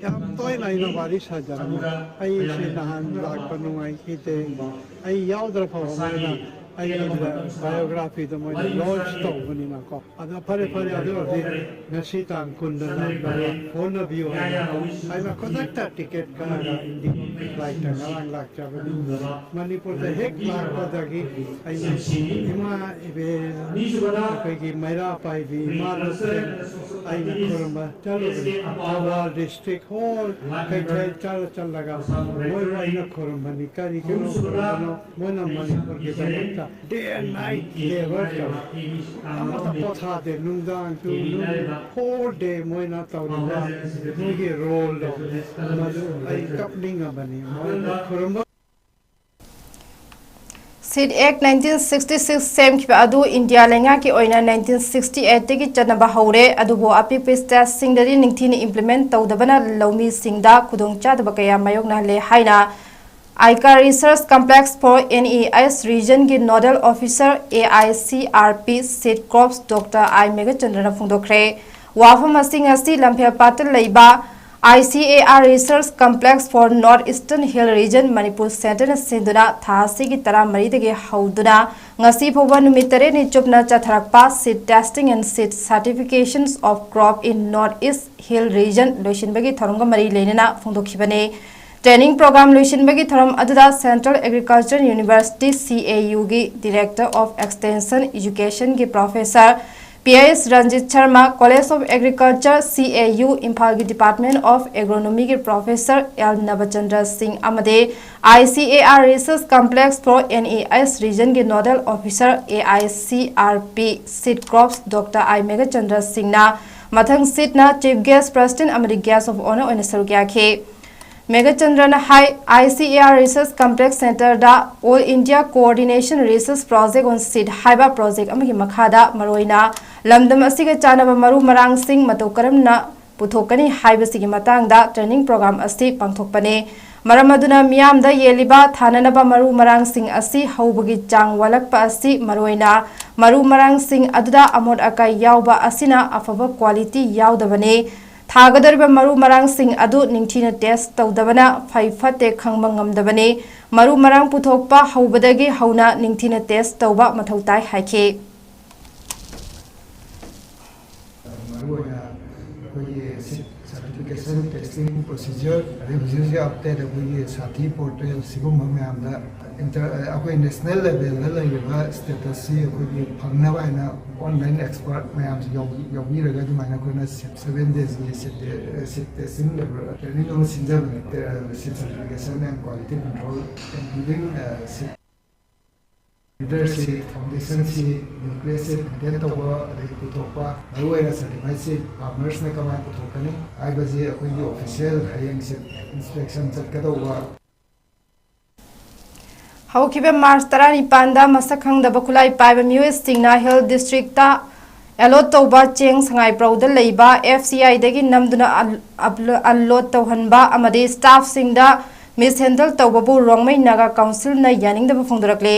ꯌꯥꯝ ꯇꯣꯏꯅ ꯑꯩꯅ ꯋꯥꯔꯤ ꯁꯥꯖꯔꯝꯃꯤ꯫ ꯑꯩꯁꯦ ꯅꯍꯥꯟ ꯂꯥꯛꯄ ꯅꯨꯡꯉꯥꯏꯈꯤꯗꯦ꯫ ꯑꯩ ꯌꯥꯎꯗ꯭ꯔ ꯐꯥꯎꯕ ꯃꯣꯏꯅ ꯑꯩꯒꯤ ꯕꯥꯏꯑꯣꯒ꯭ꯔꯥꯐꯤꯗꯣ ꯃꯣꯏꯅ ꯂꯣꯟꯆ ꯇꯧꯕꯅꯤꯅꯀꯣ꯫ ꯑꯗꯣ ꯐꯔꯦ, ꯐꯔꯦ, ꯑꯗꯨ ꯑꯣꯏꯔꯗꯤ ꯉꯁꯤ ꯇꯥꯡ ꯀꯨꯟꯗ ꯂꯥꯛꯄꯗ ꯍꯣꯠꯅꯕꯤꯌꯨ ꯍꯥꯏꯅ ꯑꯩꯅ ꯈꯨꯗꯛꯇ ꯇꯤꯀꯦꯠ ꯀꯛꯑꯒ ꯏꯟꯗꯤꯒꯣꯒꯤ ꯐ꯭ꯂꯥꯏꯠꯇ ꯉꯔꯥꯡ ꯂꯥꯛꯆꯕꯅꯤ꯫ ꯃꯅꯤꯄꯨꯔꯗ ꯍꯦꯛ ꯂꯥꯛꯄꯗꯒꯤ ꯑꯩꯅ ꯏꯃꯥ ꯏꯕꯦꯟ, ꯑꯩꯈꯣꯏꯒꯤ ꯃꯩꯔꯥ ꯄꯥꯏꯕꯤ ꯏꯃꯥ ꯂꯣꯛꯁꯦ ꯑꯩꯅ ꯈꯨꯔꯨꯝꯕ ꯆꯠꯂꯨꯕꯅꯤ꯫ ꯊꯧꯕꯥꯜ ꯗꯤꯁꯇ꯭ꯔꯤꯛ ꯍꯣꯜ ꯀꯩꯊꯦꯜ ꯆꯠꯂ ꯆꯠꯂꯒ ꯃꯣꯏꯕꯨ ꯑꯩꯅ ꯈꯨꯔꯨꯝꯕꯅꯤ꯫ ꯀꯔꯤꯒꯤꯅꯣ ꯈꯨꯔꯨꯝꯕꯅꯣ? ꯃꯣꯏꯅ ꯃꯅꯤꯄꯨꯔꯒꯤꯗꯃꯛꯇ day and night labor ꯇꯧꯏ꯫ ꯑꯃꯠꯇ ꯄꯣꯊꯥꯗꯦ꯫ ꯅꯨꯡꯗꯥꯡꯁꯨ, ꯅꯨꯡ-, whole day ꯃꯣꯏꯅ ꯇꯧꯔꯤꯕ ꯃꯣꯏꯒꯤ ꯔꯣꯜꯗꯣ, ꯃꯗꯨ ꯑꯩ ꯀꯞꯅꯤꯡꯉꯕꯅꯤ꯫ ꯃꯣꯏꯅ ꯈꯨꯔꯨꯝꯕ ꯁꯤꯠ ꯑꯦꯛ ꯅꯥꯏꯟꯇꯤꯟ ꯁꯤꯛꯁꯇꯤ ꯁꯤꯛꯁ ꯁꯦꯝꯈꯤꯕ ꯑꯗꯨ ꯏꯟꯗꯤꯌꯥ ꯂꯩꯉꯥꯛꯀꯤ ꯑꯣꯏꯅ ꯅꯥꯏꯟꯇꯤꯟ ꯁꯤꯛꯁꯇꯤ ꯑꯩꯠꯇꯒꯤ ꯆꯠꯅꯕ ꯍꯧꯔꯦ, ꯑꯗꯨꯕꯨ ꯑꯄꯤꯛꯄ ꯁ꯭ꯇꯦꯠꯁꯤꯡꯗꯗꯤ ꯅꯤꯡꯊꯤꯅ ꯏꯝꯄ꯭ꯂꯤꯃꯦꯟꯠ ꯇꯧꯗꯕꯅ ꯂꯧꯃꯤꯁꯤꯡꯗ ꯈꯨꯗꯣꯡꯆꯥꯗꯕ ꯀꯌꯥ ꯃꯥꯌꯣꯛꯅꯍꯜꯂꯦ ꯍꯥꯏꯅ ICAR Research Complex for NES Region ꯒꯤ Nodal Officer, AICRP, Seed Crops, Doctor I ꯃꯦꯘꯆꯟꯗ꯭ꯔꯅ ꯐꯣꯡꯗꯣꯛꯈ꯭ꯔꯦ꯫ ꯋꯥꯐꯝ ꯑꯁꯤ ꯉꯁꯤ ꯂꯝꯐꯦꯜꯄꯥꯠꯇ ꯂꯩꯕ ICAR Research Complex for North Eastern Hill Region, Manipur Centre ꯅ ꯁꯤꯟꯗꯨꯅ ꯊꯥ ꯑꯁꯤꯒꯤ ꯇꯔꯥꯃꯔꯤꯗꯒꯤ ꯍꯧꯗꯨꯅ ꯉꯁꯤ ꯐꯥꯎꯕ ꯅꯨꯃꯤꯠ ꯇꯔꯦꯠꯅꯤ ꯆꯨꯞꯅ ꯆꯠꯊꯔꯛꯄ Seed Testing and Seed Certifications of Crop in North East Hill Region ꯂꯣꯏꯁꯤꯟꯕꯒꯤ ꯊꯧꯔꯝꯒ ꯃꯔꯤ ꯂꯩꯅꯅ ꯐꯣꯡꯗꯣꯛꯈꯤꯕꯅꯤ꯫ Training program ꯂꯣꯏꯁꯤꯟꯕꯒꯤ ꯊꯧꯔꯝ ꯑꯗꯨꯗ Central Agriculture University, CAU ꯒꯤ Director of Extension Education ꯒꯤ Professor P H Ranjit Sharma, College of Agriculture, CAU, ꯏꯝꯐꯥꯜꯒꯤ Department of Agronomy ꯒꯤ Professor L ꯅꯕꯆꯟꯗ꯭ꯔ ꯁꯤꯡ ꯑꯃꯗꯤ ICAR Research Complex for NES Region ꯒꯤ Nodal Officer, AICRP, Seed Crops, Doctor I Meghachandra ꯁꯤꯡꯅ ꯃꯊꯪ ꯁꯤꯠꯅ Chief Guest, President ꯑꯃꯗꯤ Guest of Honour ꯑꯣꯏꯅ ꯁꯔꯨꯛ ꯌꯥꯈꯤ꯫ ꯃꯦꯘꯆꯟꯗ꯭ꯔꯅ ꯍꯥꯏ, ICAR Research Complex Centre the All India Coordination Research Project on Seed ꯍꯥꯏꯕ project ꯑꯃꯒꯤ ꯃꯈꯥꯗ ꯃꯔꯨꯑꯣꯏꯅ ꯂꯝꯗꯝ ꯑꯁꯤꯒ ꯆꯥꯟꯅꯕ ꯃꯔꯨ ꯃꯔꯥꯡꯁꯤꯡ ꯃꯇꯧ ꯀꯔꯝꯅ ꯄꯨꯊꯣꯛꯀꯅꯤ ꯍꯥꯏꯕꯁꯤꯒꯤ ꯃꯇꯥꯡꯗ training program ꯑꯁꯤ ꯄꯥꯡꯊꯣꯛꯄꯅꯤ꯫ ꯃꯔꯝ ꯑꯗꯨꯅ ꯃꯤꯌꯥꯝꯗ ꯌꯦꯜꯂꯤꯕ ꯊꯥꯅꯅꯕ ꯃꯔꯨ ꯃꯔꯥꯡꯁꯤꯡ ꯑꯁꯤ ꯍꯧꯕꯒꯤ ꯆꯥꯡ ꯋꯥꯠꯂꯛꯄ ꯑꯁꯤ, ꯃꯔꯨꯑꯣꯏꯅ ꯃꯔꯨ ꯃꯔꯥꯡꯁꯤꯡ ꯑꯗꯨꯗ ꯑꯃꯣꯠ ꯑꯀꯥꯏ ꯌꯥꯎꯕ ꯑꯁꯤꯅ ꯑꯐꯕ quality ꯌꯥꯎꯗꯕꯅꯤ꯫ ꯊꯥꯒꯗꯧꯔꯤꯕ ꯃꯔꯨ ꯃꯔꯥꯡꯁꯤꯡ ꯑꯗꯨ ꯅꯤꯡꯊꯤꯅ test ꯇꯧꯗꯕꯅ ꯐꯩ ꯐꯠꯇꯦ ꯈꯪꯕ ꯉꯝꯗꯕꯅꯤ꯫ ꯃꯔꯨ ꯃꯔꯥꯡ ꯄꯨꯊꯣꯛꯄ ꯍꯧꯕꯗꯒꯤ ꯍꯧꯅ ꯅꯤꯡꯊꯤꯅ test ꯇꯧꯕ ꯃꯊꯧ ꯇꯥꯏ ꯍꯥꯏꯈꯤ꯫ ꯃꯔꯨꯑꯣꯏꯅ ꯑꯩꯈꯣꯏꯒꯤ seed certification testing procedure, ꯑꯗꯩ ꯍꯧꯖꯤꯛ ꯍꯧꯖꯤꯛ update ꯑꯩꯈꯣꯏꯒꯤ ꯁꯥꯊꯤ portal ꯁꯤꯒꯨꯝꯕ ꯃꯌꯥꯝꯗ inter-, ꯑꯩꯈꯣꯏ national level ꯗ ꯂꯩꯔꯤꯕ status ꯁꯤ ꯑꯩꯈꯣꯏꯒꯤ ꯐꯪꯅꯕ ꯍꯥꯏꯅ online expert ꯃꯌꯥꯝꯁꯤ ꯌꯥꯎ-, ꯌꯥꯎꯕꯤꯔꯒ ꯑꯗꯨꯃꯥꯏꯅ ꯑꯩꯈꯣꯏꯅ seed seven days ꯀꯤ seed, seed testing training ꯑꯃ ꯁꯤꯟꯖꯕꯅꯤ꯫ Seed certification and quality control, including, uh, seed leadership, foundation seed, nucleus seed maintain ꯇꯧꯕ, ꯑꯗꯩ ꯄꯨꯊꯣꯛꯄ, ꯃꯔꯨꯑꯣꯏꯅ certified seed farmers ꯅ ꯀꯃꯥꯏꯅ ꯄꯨꯊꯣꯛꯀꯅꯤ ꯍꯥꯏꯕꯁꯤ ꯑꯩꯈꯣꯏꯒꯤ official ꯍꯌꯦꯡ seed inspection ꯆꯠꯀꯗꯧꯕ꯫ ꯍꯧꯈꯤꯕ March ꯇꯔꯥꯅꯤꯄꯥꯟꯗ ꯃꯁꯛ ꯈꯪꯗꯕ ꯈꯨꯠꯂꯥꯏ ꯄꯥꯏꯕ ꯃꯤꯑꯣꯏꯁꯤꯡꯅ Hill District ꯇ allot ꯇꯧꯕ ꯆꯦꯡ ꯁꯉꯥꯏꯄ꯭ꯔꯧꯗ ꯂꯩꯕ F C I ꯗꯒꯤ ꯅꯝꯗꯨꯅ ꯑꯟ-, ꯑꯞꯂꯣ-, unload ꯇꯧꯍꯟꯕ ꯑꯃꯗꯤ staff ꯁꯤꯡꯗ mishandle ꯇꯧꯕꯕꯨ ꯔꯣꯡꯃꯩ ꯅꯥꯒꯥ Council ꯅ ꯌꯥꯅꯤꯡꯗꯕ ꯐꯣꯡꯗꯣꯔꯛꯂꯤ꯫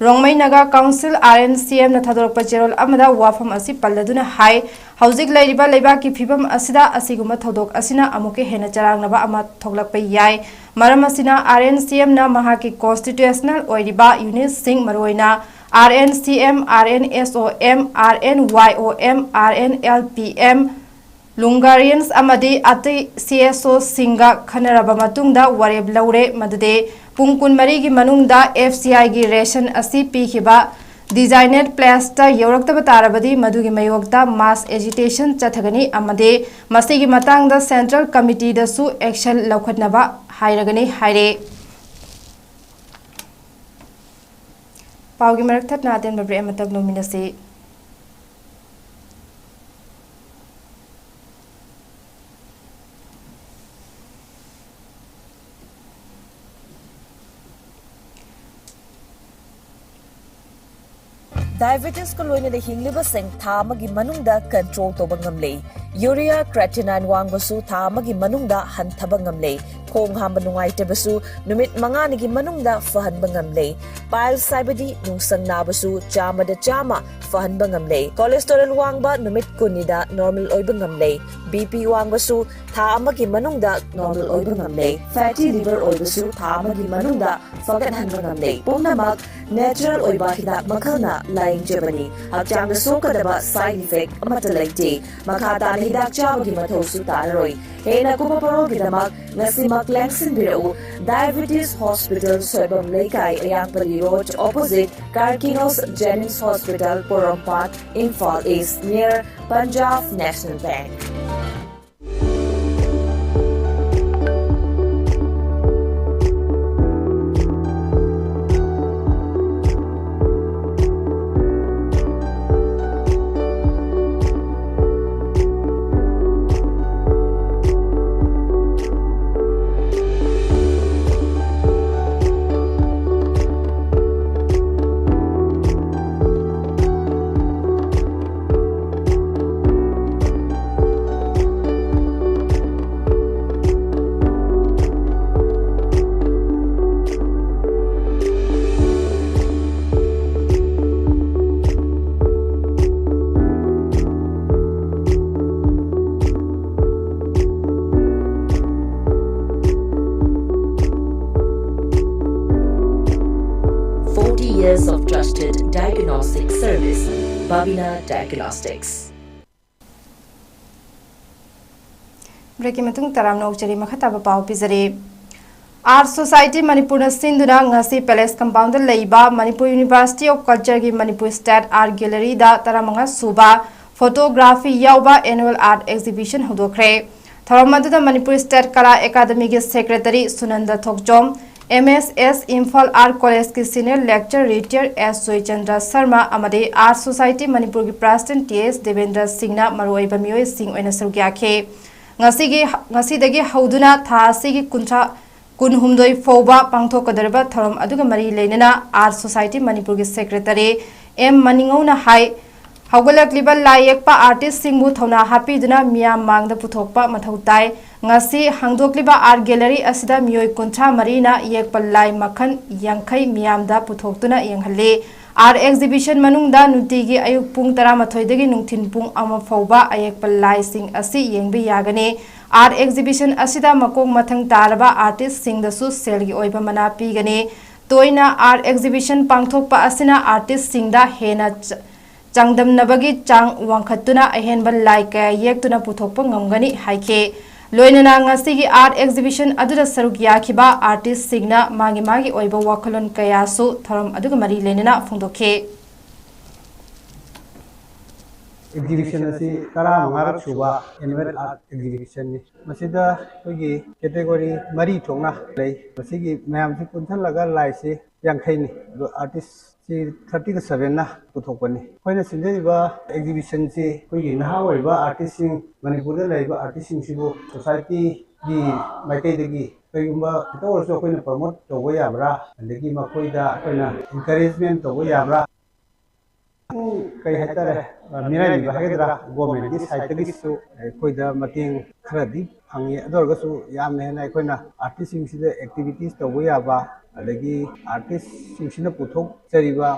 Rongmei Naga Council, R N C M ꯅ ꯊꯥꯗꯣꯔꯛꯄ ꯆꯦꯔꯣꯜ ꯑꯃꯗ ꯋꯥꯐꯝ ꯑꯁꯤ ꯄꯜꯂꯗꯨꯅ ꯍꯥꯏ, ꯍꯧꯖꯤꯛ ꯂꯩꯔꯤꯕ ꯂꯩꯕꯥꯛꯀꯤ ꯐꯤꯕꯝ ꯑꯁꯤꯗ ꯑꯁꯤꯒꯨꯝꯕ ꯊꯧꯗꯣꯛ ꯑꯁꯤꯅ ꯑꯃꯨꯛꯀ ꯍꯦꯟꯅ ꯆꯔꯥꯡꯅꯕ ꯑꯃ ꯊꯣꯛꯂꯛꯄ ꯌꯥꯏ꯫ ꯃꯔꯝ ꯑꯁꯤꯅ, R N C M ꯅ ꯃꯍꯥꯛꯀꯤ constitutional ꯑꯣꯏꯔꯤꯕ unit ꯁꯤꯡ, ꯃꯔꯨꯑꯣꯏꯅ R N C M, R N S O M, R N Y O M, R N L P M, Lungarians ꯑꯃꯗꯤ ꯑꯇꯩ C S O ꯁꯤꯡꯒ ꯈꯟꯅꯔꯕ ꯃꯇꯨꯡꯗ ꯋꯥꯔꯦꯞ ꯂꯧꯔꯦ ꯃꯗꯨꯗꯤ ꯄꯨꯡ ꯀꯨꯟꯃꯔꯤꯒꯤ ꯃꯅꯨꯡꯗ F C I ꯒꯤ ration ꯑꯁꯤ ꯄꯤꯈꯤꯕ designated place ꯇ ꯌꯧꯔꯛꯇꯕ ꯇꯥꯔꯕꯗꯤ ꯃꯗꯨꯒꯤ ꯃꯥꯌꯣꯛꯇ mass agitation ꯆꯠꯊꯒꯅꯤ ꯑꯃꯗꯤ ꯃꯁꯤꯒꯤ ꯃꯇꯥꯡꯗ Central Committee ꯗꯁꯨ action ꯂꯧꯈꯠꯅꯕ ꯍꯥꯏꯔꯒꯅꯤ ꯍꯥꯏꯔꯦ꯫ ꯄꯥꯎꯒꯤ ꯃꯔꯛ ꯊꯠꯅ ꯑꯇꯦꯟꯕ break ꯑꯃꯇꯪ ꯂꯧꯃꯤꯟꯅꯁꯤ꯫ Diabetes ꯀ ꯂꯣꯏꯅꯅ ꯍꯤꯡꯂꯤꯕꯁꯤꯡ ꯊꯥ ꯑꯃꯒꯤ ꯃꯅꯨꯡꯗ control ꯇꯧꯕ ꯉꯝꯂꯦ꯫ Urea, creatinine ꯋꯥꯡꯕꯁꯨ ꯊꯥ ꯑꯃꯒꯤ ꯃꯅꯨꯡꯗ ꯍꯟꯊꯕ ꯉꯝꯂꯦ꯫ ꯈꯣꯡ ꯍꯥꯝꯕ ꯅꯨꯡꯉꯥꯏꯇꯕꯁꯨ ꯅꯨꯃꯤꯠ ꯃꯉꯥꯅꯤꯒꯤ ꯃꯅꯨꯡꯗ ꯐꯍꯟꯕ ꯉꯝꯂꯦ꯫ Piles ꯍꯥꯏꯕꯗꯤ ꯅꯨꯡꯁꯪ ꯅꯥꯕꯁꯨ ꯆꯥꯝꯃꯗ ꯆꯥꯝꯃ ꯐꯍꯟꯕ ꯉꯝꯂꯦ꯫ Cholesterol ꯋꯥꯡꯕ ꯅꯨꯃꯤꯠ ꯀꯨꯟꯅꯤꯗ normal ꯑꯣꯏꯕ ꯉꯝꯂꯦ꯫ B P ꯋꯥꯡꯕꯁꯨ ꯊꯥ ꯑꯃꯒꯤ ꯃꯅꯨꯡꯗ normal ꯑꯣꯏꯕ ꯉꯝꯂꯦ꯫ Fatty liver ꯑꯣꯏꯕꯁꯨ ꯊꯥ ꯑꯃꯒꯤ ꯃꯅꯨꯡꯗ ꯐꯒꯠꯍꯟꯕ ꯉꯝꯂꯦ꯫ ꯄꯨꯝꯅꯃꯛ natural ꯑꯣꯏꯕ ꯍꯤꯗꯥꯛ ꯃꯈꯜꯅ ꯂꯥꯌꯦꯡꯖꯕꯅꯤ꯫ ꯍꯛꯆꯥꯡꯗ ꯁꯣꯛꯀꯗꯕ side effect ꯑꯃꯠꯇ ꯂꯩꯇꯦ꯫ ꯃꯈꯥ ꯇꯥꯅ ꯍꯤꯗꯥꯛ ꯆꯥꯕꯒꯤ ꯃꯊꯧꯁꯨ ꯇꯥꯔꯔꯣꯏ꯫ ꯍꯦꯟꯅ ꯀꯨꯞꯄ ꯄꯔꯣꯜꯒꯤꯗꯃꯛ ꯉꯁꯤꯃꯛ ꯂꯦꯡꯁꯤꯟꯕꯤꯔꯛꯎ꯫ Diabetes Hospital, ꯁꯣꯏꯕꯝ ꯂꯩꯀꯥꯏ, ꯑꯌꯥꯡꯄꯜꯂꯤ Road, opposite Karkinos Jennings Hospital, Porompat, Imphal East, near Punjab National Bank. Forty years of trusted diagnostic service, Babina Diagnostics. Break ꯀꯤ ꯃꯇꯨꯡ ꯇꯔꯥꯝꯅ ꯑꯣꯛꯆꯔꯤ꯫ ꯃꯈꯥ ꯇꯥꯕ ꯄꯥꯎ ꯄꯤꯖꯔꯤ꯫ Art Society ꯃꯅꯤꯄꯨꯔꯅ ꯁꯤꯟꯗꯨꯅ ꯉꯁꯤ Palace Compound ꯗ ꯂꯩꯕ Manipur University of Culture ꯒꯤ Manipur State Art Gallery ꯗ ꯇꯔꯥꯃꯉꯥ ꯁꯨꯕ photography ꯌꯥꯎꯕ annual art exhibition ꯍꯧꯗꯣꯛꯈ꯭ꯔꯦ꯫ ꯊꯧꯔꯝ ꯑꯗꯨꯗ Manipur State ꯀꯂꯥ ꯑꯦꯀꯥꯗꯃꯤꯒꯤ secretary ꯁꯨꯅꯟꯗ ꯊꯣꯛꯆꯣꯝ, M S S Imphal Art College ꯀꯤ senior lecturer retired S Joychandra Sharma ꯑꯃꯗꯤ Art Society ꯃꯅꯤꯄꯨꯔꯒꯤ president T S ꯗꯦꯕꯦꯟꯗ꯭ꯔ ꯁꯤꯡꯅ ꯃꯔꯨꯑꯣꯏꯕ ꯃꯤꯑꯣꯏꯁꯤꯡ ꯑꯣꯏꯅ ꯁꯔꯨꯛ ꯌꯥꯈꯤ꯫ ꯉꯁꯤꯒꯤ, ꯉꯁꯤꯗꯒꯤ ꯍꯧꯗꯨꯅ ꯊꯥ ꯑꯁꯤꯒꯤ ꯀꯨꯟꯊ꯭ꯔꯥ, ꯀꯨꯟꯍꯨꯝꯗꯣꯏ ꯐꯥꯎꯕ ꯄꯥꯡꯊꯣꯛꯀꯗꯧꯔꯤꯕ ꯊꯧꯔꯝ ꯑꯗꯨꯒ ꯃꯔꯤ ꯂꯩꯅꯅ Art Society ꯃꯅꯤꯄꯨꯔꯒꯤ secretary M ꯃꯅꯤꯉꯧꯅ ꯍꯥꯏ, ꯍꯧꯒꯠꯂꯛꯂꯤꯕ ꯂꯥꯏ ꯌꯦꯛꯄ artist ꯁꯤꯡꯕꯨ ꯊꯧꯅꯥ ꯍꯥꯞꯄꯤꯗꯨꯅ ꯃꯤꯌꯥꯝ ꯃꯥꯡꯗ ꯄꯨꯊꯣꯛꯄ ꯃꯊꯧ ꯇꯥꯏ꯫ ꯉꯁꯤ ꯍꯥꯡꯗꯣꯛꯂꯤꯕ art gallery ꯑꯁꯤꯗ ꯃꯤꯑꯣꯏ ꯀꯨꯟꯊ꯭ꯔꯥ ꯃꯔꯤꯅ ꯌꯦꯛꯄ ꯂꯥꯏ ꯃꯈꯜ ꯌꯥꯡꯈꯩ ꯃꯤꯌꯥꯝꯗ ꯄꯨꯊꯣꯛꯇꯨꯅ ꯌꯦꯡꯍꯜꯂꯤ꯫ Art exhibition ꯃꯅꯨꯡꯗ ꯅꯨꯡꯇꯤꯒꯤ ꯑꯌꯨꯛ ꯄꯨꯡ ꯇꯔꯥꯃꯥꯊꯣꯏꯗꯒꯤ ꯅꯨꯡꯊꯤꯜ ꯄꯨꯡ ꯑꯃ ꯐꯥꯎꯕ ꯑꯌꯦꯛꯄ ꯂꯥꯏꯁꯤꯡ ꯑꯁꯤ ꯌꯦꯡꯕ ꯌꯥꯒꯅꯤ꯫ Art exhibition ꯑꯁꯤꯗ ꯃꯀꯣꯛ ꯃꯊꯪ ꯇꯥꯔꯕ artistꯁꯤꯡꯗꯁꯨ ꯁꯦꯜꯒꯤ ꯑꯣꯏꯕ ꯃꯅꯥ ꯄꯤꯒꯅꯤ꯫ ꯇꯣꯏꯅ art exhibition ꯄꯥꯡꯊꯣꯛꯄ ꯑꯁꯤꯅ artistꯁꯤꯡꯗ ꯍꯦꯟꯅ ꯆ-, ꯆꯥꯡꯗꯝꯅꯕꯒꯤ ꯆꯥꯡ ꯋꯥꯡꯈꯠꯇꯨꯅ ꯑꯍꯦꯟꯕ ꯂꯥꯏ ꯀꯌꯥ ꯌꯦꯛꯇꯨꯅ ꯄꯨꯊꯣꯛꯄ ꯉꯝꯒꯅꯤ ꯍꯥꯏꯈꯤ꯫ ꯂꯣꯏꯅꯅ ꯉꯁꯤꯒꯤ art exhibition ꯑꯗꯨꯗ ꯁꯔꯨꯛ ꯌꯥꯈꯤꯕ artistꯁꯤꯡꯅ ꯃꯥꯒꯤ ꯃꯥꯒꯤ ꯑꯣꯏꯕ ꯋꯥꯈꯜꯂꯣꯟ ꯀꯌꯥꯁꯨ ꯊꯧꯔꯝ ꯑꯗꯨꯒ ꯃꯔꯤ ꯂꯩꯅꯅ ꯐꯣꯡꯗꯣꯛꯈꯤ꯫ Exhibition ꯑꯁꯤ ꯇꯔꯥꯃꯉꯥꯔꯛ ꯁꯨꯕ annual art exhibitionꯅꯤ꯫ ꯃꯁꯤꯗ ꯑꯩꯈꯣꯏꯒꯤ category ꯃꯔꯤ ꯊꯣꯛꯅ ꯂꯩ꯫ ꯃꯁꯤꯒꯤ ꯃꯌꯥꯝꯁꯤ ꯄꯨꯟꯁꯤꯜꯂꯒ ꯂꯥꯏꯁꯤ ꯌꯥꯡꯈꯩꯅꯤ꯫ ꯑꯗꯣ artistꯁꯤ thirty-sevenꯅ ꯄꯨꯊꯣꯛꯄꯅꯤ꯫ ꯑꯩꯈꯣꯏꯅ ꯁꯤꯟꯖꯔꯤꯕ exhibitionꯁꯤ ꯑꯩꯈꯣꯏꯒꯤ ꯅꯍꯥ ꯑꯣꯏꯔꯤꯕ artistꯁꯤꯡ, ꯃꯅꯤꯄꯨꯔꯗ ꯂꯩꯔꯤꯕ artistꯁꯤꯡꯁꯤꯕꯨ societyꯒꯤ ꯃꯥꯏꯀꯩꯗꯒꯤ ꯀꯔꯤꯒꯨꯝꯕ ꯈꯤꯇ ꯑꯣꯏꯔꯁꯨ ꯑꯩꯈꯣꯏꯅ promote ꯇꯧꯕ ꯌꯥꯕ꯭ꯔꯥ, ꯑꯗꯒꯤ ꯃꯈꯣꯏꯗ ꯑꯩꯈꯣꯏꯅ encouragement ꯇꯧꯕ ꯌꯥꯕ꯭ꯔꯥ, ꯎꯝ, ꯀꯩ ꯍꯥꯏꯇꯥꯔꯦ, ꯑ, ꯃꯤꯔꯥꯏꯕꯤꯕ ꯍꯥꯏꯒꯗ꯭ꯔꯥ, governmentꯀꯤ sideꯇꯒꯤꯁꯨ ꯑꯩꯈꯣꯏꯗ ꯃꯇꯦꯡ ꯈꯔꯗꯤ ꯐꯪꯉꯤ꯫ ꯑꯗꯨ ꯑꯣꯏꯔꯒꯁꯨ ꯌꯥꯝꯅ ꯍꯦꯟꯅ ꯑꯩꯈꯣꯏꯅ artistꯁꯤꯡꯁꯤꯗ activities ꯇꯧꯕ ꯌꯥꯕ, ꯑꯗꯒꯤ artistꯁꯤꯡꯁꯤꯅ ꯄꯨꯊꯣꯛꯆꯔꯤꯕ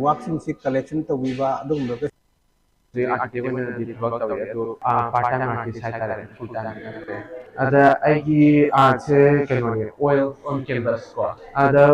workꯁꯤꯡꯁꯤ collection ꯇꯧꯕꯤꯕ, ꯑꯗꯨꯒꯨꯝꯕ ꯍꯧꯖꯤꯛ architect ꯑꯣꯏꯅꯗꯤ ꯊꯕꯛ ꯇꯧꯔꯤ, ꯑꯗꯨ, ꯑ, part time artist ꯍꯥꯏꯇꯥꯔꯦ, full time ꯅꯠꯇ꯭ꯔꯦ꯫ ꯑꯗ ꯑꯩꯒꯤ artꯁꯦ ꯀꯩꯅꯣꯅꯦ, oil on canvas ꯀꯣ꯫ ꯑꯗ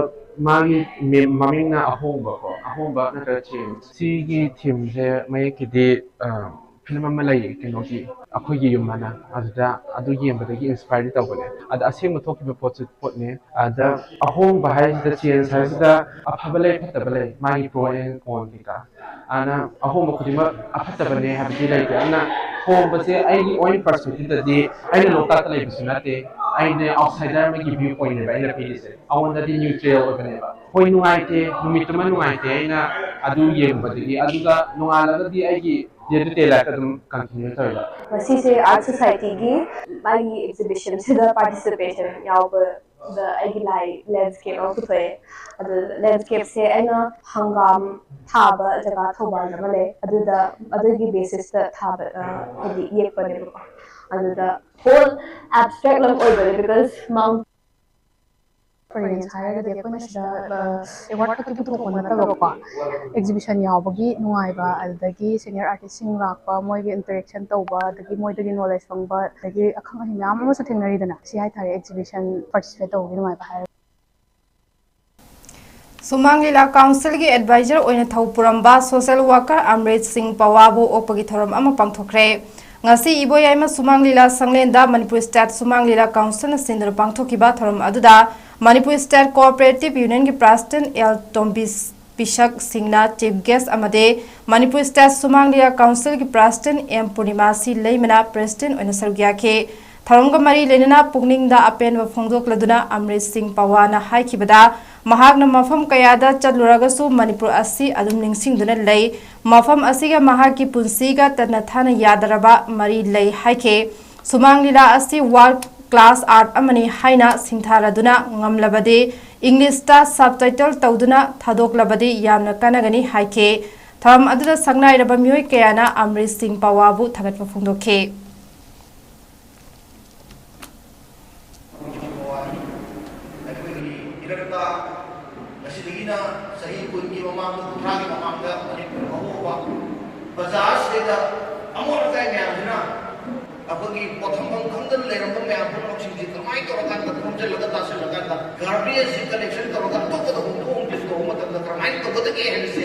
ꯃꯥꯒꯤ ꯃꯤ-, ꯃꯃꯤꯡꯅ ꯑꯍꯣꯡꯕ ꯀꯣ, ꯑꯍꯣꯡꯕ ꯅꯠꯇ꯭ꯔꯒ change꯫ ꯁꯤꯒꯤ themeꯁꯦ ꯃꯌꯦꯛꯀꯤꯗꯤ, ꯑ, film ꯑꯃ ꯂꯩꯌꯦ, ꯀꯩꯅꯣꯒꯤ, ꯑꯩꯈꯣꯏꯒꯤ ꯌꯨꯝ ꯑꯅ, ꯑꯗꯨꯗ ꯑꯗꯨ ꯌꯦꯡꯕꯗꯒꯤ inspire ꯇꯧꯕꯅꯦ꯫ ꯑꯗ ꯑꯁꯦꯡꯕ ꯊꯣꯛꯈꯤꯕ ꯄꯣꯠꯁꯨ ꯄꯣꯠꯅꯦ꯫ ꯑꯗ ꯑꯍꯣꯡꯕ ꯍꯥꯏꯁꯤꯗ, change ꯍꯥꯏꯁꯤꯗ ꯑꯐꯕ ꯂꯩ, ꯐꯠꯇꯕ ꯂꯩ, ꯃꯥꯒꯤ pro and con ꯀꯩꯀꯥ꯫ ꯑꯗꯨꯅ ꯑꯍꯣꯡꯕ ꯈꯨꯗꯤꯡꯃꯛ ꯑꯐꯠꯇꯕꯅꯦ ꯍꯥꯏꯕꯗꯤ ꯂꯩꯇꯦ꯫ ꯑꯗꯨꯅ ꯍꯣꯡꯕꯁꯦ ꯑꯩꯒꯤ own perspectiveꯗꯗꯤ ꯑꯩꯅ ꯂꯣꯛꯇꯥꯛꯇ ꯂꯩꯕꯁꯨ ꯅꯠꯇꯦ, ꯑꯩꯅ outsider ꯑꯃꯒꯤ view pointꯅꯦꯕ ꯑꯩꯅ ꯄꯤꯔꯤꯁꯦ꯫ ꯑꯩꯉꯣꯟꯗꯗꯤ neutral ꯑꯣꯏꯕꯅꯦꯕ꯫ ꯍꯣꯏ, ꯅꯨꯡꯉꯥꯏꯇꯦ, ꯅꯨꯃꯤꯠꯇꯨꯃ ꯅꯨꯡꯉꯥꯏꯇꯦ ꯑꯩꯅ ꯑꯗꯨ ꯌꯦꯡꯉꯨꯕꯗꯒꯤ, ꯑꯗꯨꯒ ꯅꯣꯡꯉꯥꯜꯂꯒꯗꯤ ꯑꯩꯒꯤ day to day lifeꯇ ꯑꯗꯨꯝ continue ꯇꯧꯋꯦꯕ꯫ ꯉꯁꯤꯁꯦ Art Societyꯒꯤ ꯃꯥꯒꯤ exhibitionꯁꯤꯗ participation ꯌꯥꯎꯕ ꯑꯗ ꯑꯩꯒꯤ ꯂꯥꯏ ꯂꯦꯟꯁ꯭ꯀꯦꯞ ꯑꯃ ꯄꯨꯊꯣꯛꯑꯦ꯫ ꯑꯗꯨ ꯂꯦꯟꯁ꯭ꯀꯦꯞꯁꯦ ꯑꯩꯅ ꯍꯪꯒꯥꯝ ꯊꯥꯕ ꯖꯒꯥ ꯊꯧꯕꯥꯜꯗ ꯑꯃ ꯂꯩ, ꯑꯗꯨꯗ ꯑꯗꯨꯒꯤ ꯕꯦꯁꯤꯁꯇ ꯊꯥꯕ, ꯑ, ꯍꯥꯏꯗꯤ ꯌꯦꯛꯄꯅꯦꯕꯀꯣ꯫ ꯑꯗꯨꯗ ꯍꯣꯜ ꯑꯦꯕꯁꯇ꯭ꯔꯦꯛ ꯂꯝ ꯑꯣꯏꯕꯅꯦ, ꯕꯤꯀꯣꯁ ꯃꯥꯎꯟ ꯑꯦꯛꯁꯄꯤꯔꯤꯌꯦꯟꯁ ꯍꯥꯏꯔꯒꯗꯤ ꯑꯩꯈꯣꯏꯅ ꯁꯤꯗ, ꯑ, ꯑꯦꯋꯥꯔꯗ ꯈꯛꯀꯤ ꯄꯨꯊꯣꯛꯄ ꯅꯠꯇꯕꯀꯣ, ꯑꯦꯛꯖꯤꯕꯤꯁꯟ ꯌꯥꯎꯕꯒꯤ ꯅꯨꯡꯉꯥꯏꯕ, ꯑꯗꯨꯗꯒꯤ ꯁꯦꯅꯤꯌꯔ ꯑꯥꯔꯇꯤꯁꯁꯤꯡ ꯂꯥꯛꯄ, ꯃꯣꯏꯒꯤ ꯏꯟꯇꯔꯦꯛꯁꯟ ꯇꯧꯕ, ꯑꯗꯒꯤ ꯃꯣꯏꯗꯒꯤ ꯅꯣꯂꯦꯖ ꯐꯪꯕ, ꯑꯗꯒꯤ ꯑꯈꯪ ꯑꯍꯩ ꯃꯌꯥꯝ ꯑꯃꯁꯨ ꯊꯦꯡꯅꯔꯤꯗꯅ꯫ ꯁꯤ ꯍꯥꯏꯇꯥꯔꯦ ꯑꯦꯛꯖꯤꯕꯤꯁꯟ ꯄꯥꯔꯇꯤꯁꯤꯄꯦꯠ ꯇꯧꯕꯒꯤ ꯅꯨꯡꯉꯥꯏꯕ ꯍꯥꯏꯔꯒꯗꯤ꯫ ꯁꯨꯃꯥꯡ ꯂꯤꯂꯥ ꯀꯥꯎꯟꯁꯤꯜꯒꯤ ꯑꯦꯗꯚꯥꯏꯖꯔ ꯑꯣꯏꯅ ꯊꯧ ꯄꯨꯔꯝꯕ ꯁꯣꯁꯦꯜ ꯋꯥꯀꯔ ꯑꯃ꯭ꯔꯤꯠ ꯁꯤꯡ ꯄꯋꯥꯕꯨ ꯑꯣꯛꯄꯒꯤ ꯊꯧꯔꯝ ꯑꯃ ꯄꯥꯡꯊꯣꯛꯈ꯭ꯔꯦ꯫ ꯉꯁꯤ ꯏꯕꯣꯌꯥꯏꯃ ꯁꯨꯃꯥꯡ ꯂꯤꯂꯥ ꯁꯪꯂꯦꯟꯗ ꯃꯅꯤꯄꯨꯔ ꯁ꯭ꯇꯦꯠ ꯁꯨꯃꯥꯡ ꯂꯤꯂꯥ ꯀꯥꯎꯟꯁꯤꯜꯅ ꯁꯤꯟꯗꯨꯅ ꯄꯥꯡꯊꯣꯛꯈꯤꯕ ꯊꯧꯔꯝ ꯑꯗꯨꯗ ꯃꯅꯤꯄꯨꯔ ꯁ꯭ꯇꯦꯠ ꯀꯣꯑꯣꯄꯔꯦꯇꯤꯚ ꯌꯨꯅꯤꯌꯟꯒꯤ ꯄ꯭ꯔꯦꯁꯤꯗꯦꯟꯠ ꯑꯦꯜ ꯇꯣꯝꯕꯤ ꯄꯤꯁꯛ ꯁꯤꯡꯅ ꯆꯤꯐ ꯒꯦꯁ꯭ꯠ ꯑꯃꯗꯤ ꯃꯅꯤꯄꯨꯔ ꯁ꯭ꯇꯦꯠ ꯁꯨꯃꯥꯡ ꯂꯤꯂꯥ ꯀꯥꯎꯟꯁꯤꯜꯒꯤ ꯄ꯭ꯔꯦꯁꯤꯗꯦꯟꯠ ꯑꯦꯝ ꯄꯨꯔꯅꯤꯃꯥ ꯁꯤ ꯂꯩꯃꯅ ꯄ꯭ꯔꯦꯁꯤꯗꯦꯟꯠ ꯑꯣꯏꯅ ꯁꯔꯨꯛ ꯌꯥꯈꯤ꯫ ꯊꯧꯔꯝꯒ ꯃꯔꯤ ꯂꯩꯅꯅ ꯄꯨꯛꯅꯤꯡꯗ ꯑꯄꯦꯟꯕ ꯐꯣꯡꯗꯣꯛꯂꯗꯨꯅ ꯑꯃ꯭ꯔꯤꯠ ꯁꯤꯡ ꯄꯋꯥꯅ ꯍꯥꯏꯈꯤꯕꯗ, ꯃꯍꯥꯛꯅ ꯃꯐꯝ ꯀꯌꯥꯗ ꯆꯠꯂꯨꯔꯒꯁꯨ ꯃꯅꯤꯄꯨꯔ ꯑꯁꯤ ꯑꯗꯨꯝ ꯅꯤꯡꯁꯤꯡꯗꯨꯅ ꯂꯩ꯫ ꯃꯐꯝ ꯑꯁꯤꯒ ꯃꯍꯥꯛꯀꯤ ꯄꯨꯟꯁꯤꯒ ꯇꯠꯅ ꯊꯥꯅ ꯌꯥꯗꯔꯕ ꯃꯔꯤ ꯂꯩ ꯍꯥꯏꯈꯤ꯫ ꯁꯨꯃꯥꯡ ꯂꯤꯂꯥ ꯑꯁꯤ ꯋꯥꯔꯜꯗ ꯀ꯭ꯂꯥꯁ ꯑꯥꯔꯠ ꯑꯃꯅꯤ ꯍꯥꯏꯅ ꯁꯤꯡꯊꯥꯔꯗꯨꯅ, ꯉꯝꯂꯕꯗꯤ ꯏꯪꯂꯤꯁꯇ ꯁꯕꯇꯥꯏꯇꯜ ꯇꯧꯗꯨꯅ ꯊꯥꯗꯣꯛꯂꯕꯗꯤ ꯌꯥꯝꯅ ꯀꯥꯟꯅꯒꯅꯤ ꯍꯥꯏꯈꯤ꯫ ꯊꯧꯔꯝ ꯑꯗꯨꯗ ꯁꯛꯅꯥꯏꯔꯕ ꯃꯤꯑꯣꯏ ꯀꯌꯥꯅ ꯑꯃ꯭ꯔꯤꯠ ꯁꯤꯡ ꯄꯋꯥꯕꯨ ꯊꯥꯒꯠꯄ ꯐꯣꯡꯗꯣꯛꯈꯤ꯫ ꯑꯩꯈꯣꯏꯒꯤ ꯏꯔꯛꯇ ꯉꯁꯤꯗꯒꯤꯅ ꯆꯍꯤ ꯀꯨꯟꯒꯤ ꯃꯃꯥꯡꯗ, ꯀꯨꯟꯊ꯭ꯔꯥꯒꯤ ꯃꯃꯥꯡꯗ ꯃꯅꯤꯄꯨꯔ ꯑꯍꯣꯡꯕ ꯕꯖꯥꯔꯁꯤꯗꯩꯗ ꯑꯃꯣꯠ ꯑꯀꯥꯏ ꯃꯌꯥꯝꯁꯤꯅ ꯑꯩꯈꯣꯏꯒꯤ ꯄꯣꯠꯊꯝꯐꯝ ꯈꯪꯗꯅ ꯂꯩꯔꯝꯕ ꯃꯌꯥꯝ ꯄꯨꯝꯅꯃꯛꯁꯤꯡꯁꯦ ꯀꯃꯥꯏꯅ ꯇꯧꯔꯀꯥꯟꯗ ꯈꯣꯝꯖꯤꯜꯂꯒ ꯇꯥꯁꯤꯜꯂꯒ ꯒꯥꯔꯕꯦꯖꯁꯤ ꯀꯂꯦꯛꯁꯟ ꯇꯧꯔꯒ ꯑꯇꯣꯞꯄꯗ ꯍꯣꯡꯗꯣꯛ ꯍꯣꯡꯖꯤꯟ ꯇꯧꯕ ꯃꯇꯝꯗ ꯀꯔꯝꯍꯥꯏꯅ ꯇꯧꯒꯗꯒꯦ ꯍꯥꯏꯕꯁꯦ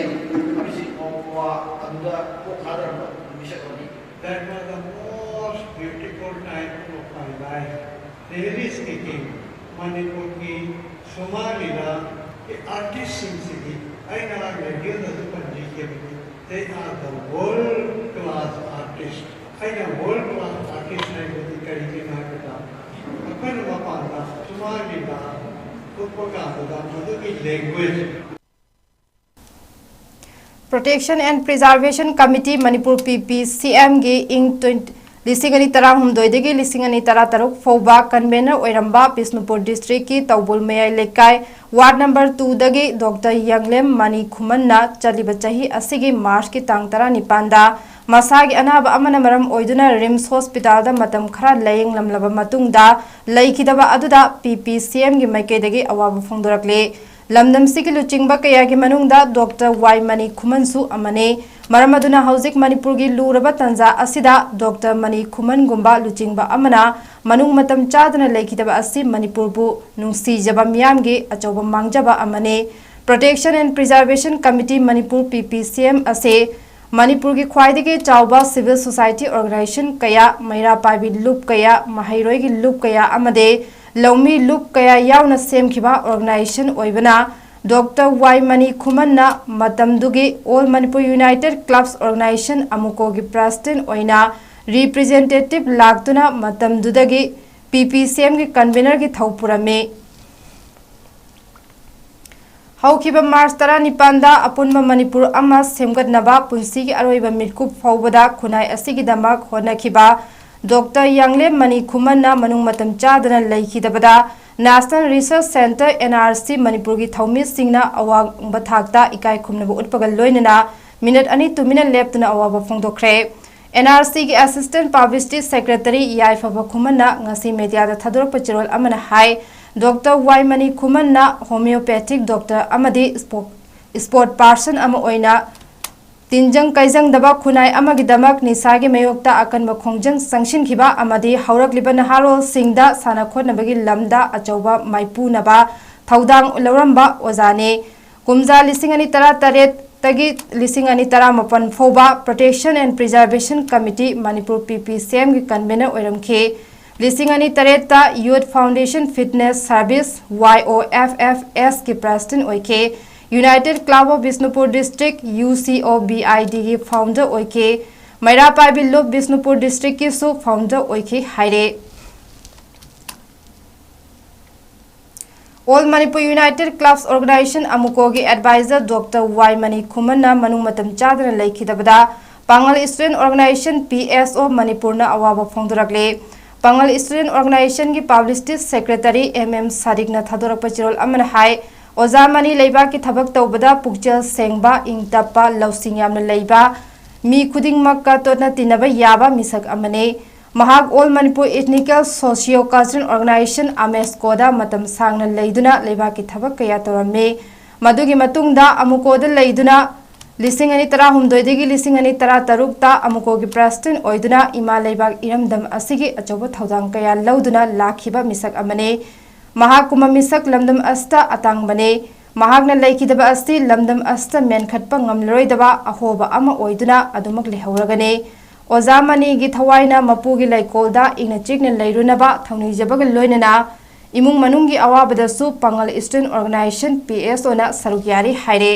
ꯍꯧꯖꯤꯛ ꯐꯥꯎꯕ ꯑꯗꯨꯗ ꯀꯣꯛ ꯊꯥꯗꯔꯝꯕ ꯃꯤꯁꯛ ꯑꯃꯅꯤ꯫ That was the most beautiful time of my life. Really speaking, ꯃꯅꯤꯄꯨꯔꯒꯤ ꯁꯨꯃꯥꯡ ꯂꯤꯂꯥꯒꯤ ꯑꯥꯔꯇꯤꯁꯁꯤꯡꯁꯤꯗꯤ ꯑꯩꯅ ꯔꯦꯗꯤꯑꯣꯗꯁꯨ ꯄꯟꯖꯈꯤꯕꯅꯤ, they are the world class artists. ꯑꯩꯅ ꯋꯥꯔꯜ ꯀ꯭ꯂꯥꯁ ꯑꯥꯔꯇꯤꯁ ꯍꯥꯏꯕꯗꯤ ꯀꯔꯤꯒꯤꯅꯣ ꯍꯥꯏꯕꯗ, ꯑꯩꯈꯣꯏꯅ ꯃꯄꯥꯟꯗ ꯁꯨꯃꯥꯡ ꯂꯤꯂꯥ ꯎꯠꯄ ꯀꯥꯟꯗꯨꯗ ꯃꯗꯨꯒꯤ language Protection and Preservation Committee Manipur, P P C ꯑꯦꯝꯒꯤ ꯏꯪ ꯇ꯭ꯋꯦꯟꯇꯤ ꯂꯤꯁꯤꯡ ꯑꯅꯤ ꯇꯔꯥꯍꯨꯝꯗꯣꯏꯗꯒꯤ ꯂꯤꯁꯤꯡ ꯑꯅꯤ ꯇꯔꯥꯇꯔꯨꯛ ꯐꯥꯎꯕ ꯀꯟꯚꯦꯅꯔ ꯑꯣꯏꯔꯝꯕ ꯕꯤꯁꯅꯨꯄꯨꯔ ꯗꯤꯁꯇ꯭ꯔꯤꯛꯀꯤ ꯇꯧꯕꯨꯜ ꯃꯌꯥꯏ ꯂꯩꯀꯥꯏ ꯋꯥꯔꯗ ꯅꯝꯕꯔ ꯇꯨꯗꯒꯤ ꯗꯣꯛꯇꯔ ꯌꯥꯡꯂꯦꯝ ꯃꯅꯤ ꯈꯨꯃꯟꯅ ꯆꯠꯂꯤꯕ ꯆꯍꯤ ꯑꯁꯤꯒꯤ ꯃꯥꯔꯆꯀꯤ ꯇꯥꯡ ꯇꯔꯥꯅꯤꯄꯥꯟꯗ ꯃꯁꯥꯒꯤ ꯑꯅꯥꯕ ꯑꯃꯅ ꯃꯔꯝ ꯑꯣꯏꯗꯨꯅ ꯔꯤꯝꯁ ꯍꯣꯁꯄꯤꯇꯥꯜꯗ ꯃꯇꯝ ꯈꯔ ꯂꯥꯌꯦꯡꯂꯝꯂꯕ ꯃꯇꯨꯡꯗ ꯂꯩꯈꯤꯗꯕ ꯑꯗꯨꯗ ꯄꯤ ꯄꯤ ꯁꯤ ꯑꯦꯝꯒꯤ ꯃꯥꯏꯀꯩꯗꯒꯤ ꯑꯋꯥꯕ ꯐꯣꯡꯗꯣꯔꯛꯂꯤ꯫ ꯂꯝꯗꯝꯁꯤꯒꯤ ꯂꯨꯆꯤꯡꯕ ꯀꯌꯥꯒꯤ ꯃꯅꯨꯡꯗ ꯗꯣꯛꯇꯔ ꯋꯥꯏ ꯃꯅꯤ ꯈꯨꯃꯟꯁꯨ ꯑꯃꯅꯤ꯫ ꯃꯔꯝ ꯑꯗꯨꯅ ꯍꯧꯖꯤꯛ ꯃꯅꯤꯄꯨꯔꯒꯤ ꯂꯨꯔꯕ ꯇꯥꯟꯖꯥ ꯑꯁꯤꯗ ꯗꯣꯛꯇꯔ ꯃꯅꯤ ꯈꯨꯃꯟꯒꯨꯝꯕ ꯂꯨꯆꯤꯡꯕ ꯑꯃꯅ ꯃꯅꯨꯡ ꯃꯇꯝ ꯆꯥꯗꯅ ꯂꯩꯈꯤꯗꯕ ꯑꯁꯤ ꯃꯅꯤꯄꯨꯔꯕꯨ ꯅꯨꯡꯁꯤꯖꯕ ꯃꯤꯌꯥꯝꯒꯤ ꯑꯆꯧꯕ ꯃꯥꯡꯖꯕ ꯑꯃꯅꯤ꯫ Protection and Preservation Committee Manipur, P P ꯁꯤ ꯑꯦꯝ, ꯑꯁꯤ ꯃꯅꯤꯄꯨꯔꯒꯤ ꯈ꯭ꯋꯥꯏꯗꯒꯤ ꯆꯥꯎꯕ civil society organization ꯀꯌꯥ, ꯃꯩꯔꯥ ꯄꯥꯏꯕꯤ ꯂꯨꯞ ꯀꯌꯥ, ꯃꯍꯩꯔꯣꯏꯒꯤ ꯂꯨꯞ ꯀꯌꯥ ꯑꯃꯗꯤ ꯂꯧꯃꯤ ꯂꯨꯞ ꯀꯌꯥ ꯌꯥꯎꯅ ꯁꯦꯝꯈꯤꯕ organization ꯑꯣꯏꯕꯅ, ꯗꯣꯛꯇꯔ ꯋꯥꯏ ꯃꯅꯤ ꯈꯨꯃꯟꯅ ꯃꯇꯝꯗꯨꯒꯤ All Manipur United Clubs Organization, ꯑꯃꯨꯀꯣꯒꯤ president ꯑꯣꯏꯅ representative ꯂꯥꯛꯇꯨꯅ ꯃꯇꯝꯗꯨꯗꯒꯤ ꯄꯤ ꯄꯤ ꯁꯤ ꯑꯦꯝꯒꯤ convenorꯒꯤ ꯊꯧ ꯄꯨꯔꯝꯃꯤ꯫ ꯍꯧꯈꯤꯕ ꯃꯥꯔꯆ ꯇꯔꯥꯅꯤꯄꯥꯟꯗ ꯑꯄꯨꯟꯕ ꯃꯅꯤꯄꯨꯔ ꯑꯃ ꯁꯦꯝꯒꯠꯅꯕ ꯄꯨꯟꯁꯤꯒꯤ ꯑꯔꯣꯏꯕ ꯃꯤꯠꯀꯨꯞ ꯐꯥꯎꯕꯗ ꯈꯨꯟꯅꯥꯏ ꯑꯁꯤꯒꯤꯗꯃꯛ ꯍꯣꯠꯅꯈꯤꯕ ꯗꯣꯛꯇꯔ ꯌꯥꯡꯂꯦꯝ ꯃꯅꯤ ꯈꯨꯃꯟꯅ ꯃꯅꯨꯡ ꯃꯇꯝ ꯆꯥꯗꯅ ꯂꯩꯈꯤꯗꯕꯗ National Research Centre, N R C, ꯃꯅꯤꯄꯨꯔꯒꯤ ꯊꯧꯃꯤꯁꯤꯡꯅ ꯑꯋꯥꯡꯕ ꯊꯥꯛꯇ ꯏꯀꯥꯏ ꯈꯨꯝꯅꯕ ꯎꯠꯄꯒ ꯂꯣꯏꯅꯅ ꯃꯤꯅꯠ ꯑꯅꯤ ꯇꯨꯃꯤꯟꯅ ꯂꯦꯞꯇꯨꯅ ꯑꯋꯥꯕ ꯐꯣꯡꯗꯣꯛꯈ꯭ꯔꯦ꯫ N R Cꯒꯤ assistant publicity secretary ꯌꯥꯏꯐꯕ ꯈꯨꯃꯟꯅ ꯉꯁꯤ mediaꯗ ꯊꯥꯗꯣꯔꯛꯄ ꯆꯦꯔꯣꯜ ꯑꯃꯅ ꯍꯥꯏ, doctor Y Mani ꯈꯨꯃꯟꯅ homeopathic doctor ꯑꯃꯗꯤ spok-, sport person ꯑꯃ ꯑꯣꯏꯅ ꯇꯤꯟꯖꯪ ꯀꯥꯏꯖꯪꯗꯕ ꯈꯨꯟꯅꯥꯏ ꯑꯃꯒꯤꯗꯃꯛ ꯅꯤꯁꯥꯒꯤ ꯃꯥꯌꯣꯛꯇ ꯑꯀꯟꯕ ꯈꯣꯡꯖꯪ ꯆꯪꯁꯤꯟꯈꯤꯕ ꯑꯃꯗꯤ ꯍꯧꯔꯛꯂꯤꯕ ꯅꯍꯥꯔꯣꯜꯁꯤꯡꯗ ꯁꯥꯟꯅ ꯈꯣꯠꯅꯕꯒꯤ ꯂꯝꯗ ꯑꯆꯧꯕ ꯃꯥꯏꯄꯨꯅꯕ ꯊꯧꯗꯥꯡ ꯂꯧꯔꯝꯕ ꯑꯣꯖꯥꯅꯤ꯫ ꯀꯨꯝꯖꯥ ꯂꯤꯁꯤꯡ ꯑꯅꯤ ꯇꯔꯥꯇꯔꯦꯠꯇꯒꯤ ꯂꯤꯁꯤꯡ ꯑꯅꯤ ꯇꯔꯥꯃꯥꯄꯟ ꯐꯥꯎꯕ Protection and Preservation Committee Manipur, P P C ꯑꯦꯝꯒꯤ convener ꯑꯣꯏꯔꯝꯈꯤ꯫ ꯂꯤꯁꯤꯡ ꯑꯅꯤ ꯇꯔꯦꯠꯇ Youth Foundation Fitness Service, Y O F F S, ꯀꯤ president ꯑꯣꯏꯈꯤ꯫ United Club of Bishnupur District, U C O B I D, ꯒꯤ founder ꯑꯣꯏꯈꯤ꯫ ꯃꯩꯔꯥ ꯄꯥꯏꯕꯤ ꯂꯨꯞ ꯕꯤꯁꯅꯨꯄꯨꯔ districtꯀꯤꯁꯨ founder ꯑꯣꯏꯈꯤ ꯍꯥꯏꯔꯦ꯫ All Manipur United Clubs Organization, ꯑꯃꯨꯀꯣꯒꯤ advisor ꯗꯣꯛꯇꯔ ꯋꯥꯏ ꯃꯅꯤ ꯈꯨꯃꯟꯅ ꯃꯅꯨꯡ ꯃꯇꯝ ꯆꯥꯗꯅ ꯂꯩꯈꯤꯗꯕꯗ ꯄꯥꯉꯜ Student Organisation, P S O, ꯃꯅꯤꯄꯨꯔꯅ ꯑꯋꯥꯕ ꯐꯣꯡꯗꯣꯔꯛꯂꯦ꯫ ꯄꯥꯉꯜ Student Organisationꯒꯤ Publicity Secretary M M ꯁꯥꯗꯤꯛꯅ ꯊꯥꯗꯣꯔꯛꯄ ꯆꯦꯔꯣꯜ ꯑꯃꯅ ꯍꯥꯏ, ꯑꯣꯖꯥ ꯃꯅꯤ ꯂꯩꯕꯥꯛꯀꯤ ꯊꯕꯛ ꯇꯧꯕꯗ ꯄꯨꯛꯆꯦꯜ ꯁꯦꯡꯕ, ꯏꯪ ꯇꯞꯄ, ꯂꯧꯁꯤꯡ ꯌꯥꯝꯅ ꯂꯩꯕ, ꯃꯤ ꯈꯨꯗꯤꯡꯃꯛꯀ ꯇꯣꯠꯅ ꯇꯤꯟꯅꯕ ꯌꯥꯕ ꯃꯤꯁꯛ ꯑꯃꯅꯤ꯫ ꯃꯍꯥꯛ All Manipur Ethnical Socio Cultural Organisation, AMESCOꯗ ꯃꯇꯝ ꯁꯥꯡꯅ ꯂꯩꯗꯨꯅ ꯂꯩꯕꯥꯛꯀꯤ ꯊꯕꯛ ꯀꯌꯥ ꯇꯧꯔꯝꯃꯤ꯫ ꯃꯗꯨꯒꯤ ꯃꯇꯨꯡꯗ AMUCOꯗ ꯂꯩꯗꯨꯅ ꯂꯤꯁꯤꯡ ꯑꯅꯤ ꯇꯔꯥꯍꯨꯝꯗꯣꯏꯗꯒꯤ ꯂꯤꯁꯤꯡ ꯑꯅꯤ ꯇꯔꯥꯇꯔꯨꯛꯇ AMUCOꯒꯤ President ꯑꯣꯏꯗꯨꯅ ꯏꯃꯥ ꯂꯩꯕꯥꯛ ꯏꯔꯝꯗꯝ ꯑꯁꯤꯒꯤ ꯑꯆꯧꯕ ꯊꯧꯗꯥꯡ ꯀꯌꯥ ꯂꯧꯗꯨꯅ ꯂꯥꯛꯈꯤꯕ ꯃꯤꯁꯛ ꯑꯃꯅꯤ꯫ ꯃꯍꯥꯛꯀꯨꯝꯕ ꯃꯤꯁꯛ ꯂꯝꯗꯝ ꯑꯁꯤꯗ ꯑꯇꯥꯡꯕꯅꯤ꯫ ꯃꯍꯥꯛꯅ ꯂꯩꯈꯤꯗꯕ ꯑꯁꯤ ꯂꯝꯗꯝ ꯑꯁꯤꯗ ꯃꯦꯟꯈꯠꯄ ꯉꯝꯂꯔꯣꯏꯗꯕ ꯑꯍꯣꯕ ꯑꯃ ꯑꯣꯏꯗꯨꯅ ꯑꯗꯨꯃꯛ ꯂꯩꯍꯧꯔꯒꯅꯤ꯫ ꯑꯣꯖꯥ ꯃꯅꯤꯒꯤ ꯊꯋꯥꯏꯅ ꯃꯄꯨꯒꯤ ꯂꯩꯀꯣꯜꯗ ꯏꯪꯅ ꯆꯤꯛꯅ ꯂꯩꯔꯨꯅꯕ ꯊꯧꯅꯤꯖꯕꯒ ꯂꯣꯏꯅꯅ ꯏꯃꯨꯡ ꯃꯅꯨꯡꯒꯤ ꯑꯋꯥꯕꯗꯁꯨ ꯄꯥꯉꯜ Student Organisation, P S Oꯅ ꯁꯔꯨꯛ ꯌꯥꯔꯤ ꯍꯥꯏꯔꯦ꯫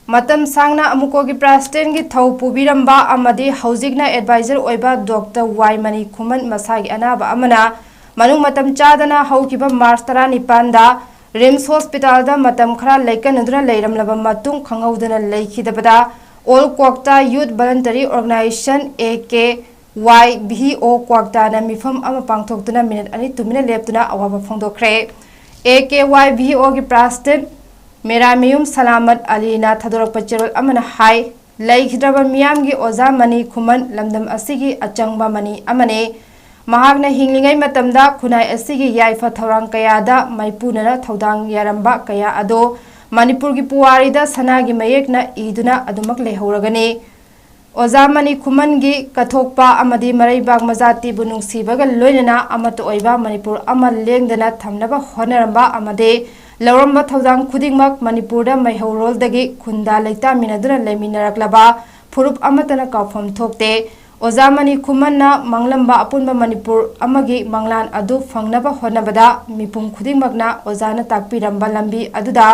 ꯃꯇꯝ ꯁꯥꯡꯅ AMUCOꯒꯤ Presidentꯀꯤ ꯊꯧ ꯄꯨꯕꯤꯔꯝꯕ ꯑꯃꯗꯤ ꯍꯧꯖꯤꯛꯅ Advisor ꯑꯣꯏꯕ Doctor ꯋꯥꯏ ꯃꯅꯤ ꯈꯨꯃꯟ ꯃꯁꯥꯒꯤ ꯑꯅꯥꯕ ꯑꯃꯅ ꯃꯅꯨꯡ ꯃꯇꯝ ꯆꯥꯗꯅ ꯍꯧꯈꯤꯕ March ꯇꯔꯥꯅꯤꯄꯥꯟꯗ RIMS Hospitalꯗ ꯃꯇꯝ ꯈꯔ ꯂꯩꯀꯠꯅꯗꯨꯅ ꯂꯩꯔꯝꯂꯕ ꯃꯇꯨꯡ ꯈꯪꯍꯧꯗꯅ ꯂꯩꯈꯤꯗꯕꯗ All Kwakta Youth Voluntary Organisation, A K Y V O Kwaktana ꯃꯤꯐꯝ ꯑꯃ ꯄꯥꯡꯊꯣꯛꯇꯨꯅ ꯃꯤꯅꯤꯠ ꯑꯅꯤ ꯇꯨꯃꯤꯟꯅ ꯂꯦꯞꯇꯨꯅ ꯑꯋꯥꯕ ꯐꯣꯡꯗꯣꯛꯈ꯭ꯔꯦ꯫ A K Y V Oꯒꯤ President ꯃꯦꯔꯥꯃꯌꯨꯝ ꯁꯂꯥꯃꯠ ꯑꯂꯤꯅ ꯊꯥꯗꯣꯔꯛꯄ ꯆꯦꯔꯣꯜ ꯑꯃꯅ ꯍꯥꯏ, ꯂꯩꯈꯤꯗ꯭ꯔꯕ ꯃꯤꯌꯥꯝꯒꯤ ꯑꯣꯖꯥ ꯃꯅꯤ ꯈꯨꯃꯟ ꯂꯝꯗꯝ ꯑꯁꯤꯒꯤ ꯑꯆꯪꯕ ꯃꯅꯤ ꯑꯃꯅꯤ꯫ ꯃꯍꯥꯛꯅ ꯍꯤꯡꯂꯤꯉꯩ ꯃꯇꯝꯗ ꯈꯨꯟꯅꯥꯏ ꯑꯁꯤꯒꯤ ꯌꯥꯏꯐ ꯊꯧꯔꯥꯡ ꯀꯌꯥꯗ ꯃꯥꯏꯄꯨꯅꯅ ꯊꯧꯗꯥꯡ ꯌꯥꯔꯝꯕ ꯀꯌꯥ ꯑꯗꯣ ꯃꯅꯤꯄꯨꯔꯒꯤ ꯄꯨꯋꯥꯔꯤꯗ ꯁꯅꯥꯒꯤ ꯃꯌꯦꯛꯅ ꯏꯗꯨꯅ ꯑꯗꯨꯃꯛ ꯂꯩꯍꯧꯔꯒꯅꯤ꯫ ꯑꯣꯖꯥ ꯃꯅꯤ ꯈꯨꯃꯟꯒꯤ ꯀꯠꯊꯣꯛꯄ ꯑꯃꯗꯤ ꯃꯔꯩꯕꯥꯛ ꯃꯖꯥꯇꯤꯕꯨ ꯅꯨꯡꯁꯤꯕꯒ ꯂꯣꯏꯅꯅ ꯑꯃꯠꯇ ꯑꯣꯏꯕ ꯃꯅꯤꯄꯨꯔ ꯑꯃ ꯂꯦꯡꯗꯅ ꯊꯝꯅꯕ ꯍꯣꯠꯅꯔꯝꯕ ꯑꯃꯗꯤ ꯂꯧꯔꯝꯕ ꯊꯧꯗꯥꯡ ꯈꯨꯗꯤꯡꯃꯛ ꯃꯅꯤꯄꯨꯔꯗ ꯃꯩꯍꯧꯔꯣꯜꯗꯒꯤ ꯈꯨꯟꯗꯥ ꯂꯩꯇꯥꯃꯤꯟꯅꯗꯨꯅ ꯂꯩꯃꯤꯟꯅꯔꯛꯂꯕ ꯐꯨꯔꯨꯞ ꯑꯃꯠꯇꯅ ꯀꯥꯎꯐꯝ ꯊꯣꯛꯇꯦ꯫ ꯑꯣꯖꯥ ꯃꯅꯤ ꯈꯨꯃꯟꯅ ꯃꯥꯡꯂꯝꯕ ꯑꯄꯨꯟꯕ ꯃꯅꯤꯄꯨꯔ ꯑꯃꯒꯤ ꯃꯪꯂꯥꯟ ꯑꯗꯨ ꯐꯪꯅꯕ ꯍꯣꯠꯅꯕꯗ ꯃꯤꯄꯨꯝ ꯈꯨꯗꯤꯡꯃꯛꯅ ꯑꯣꯖꯥꯅ ꯇꯥꯛꯄꯤꯔꯝꯕ ꯂꯝꯕꯤ ꯑꯗꯨꯗ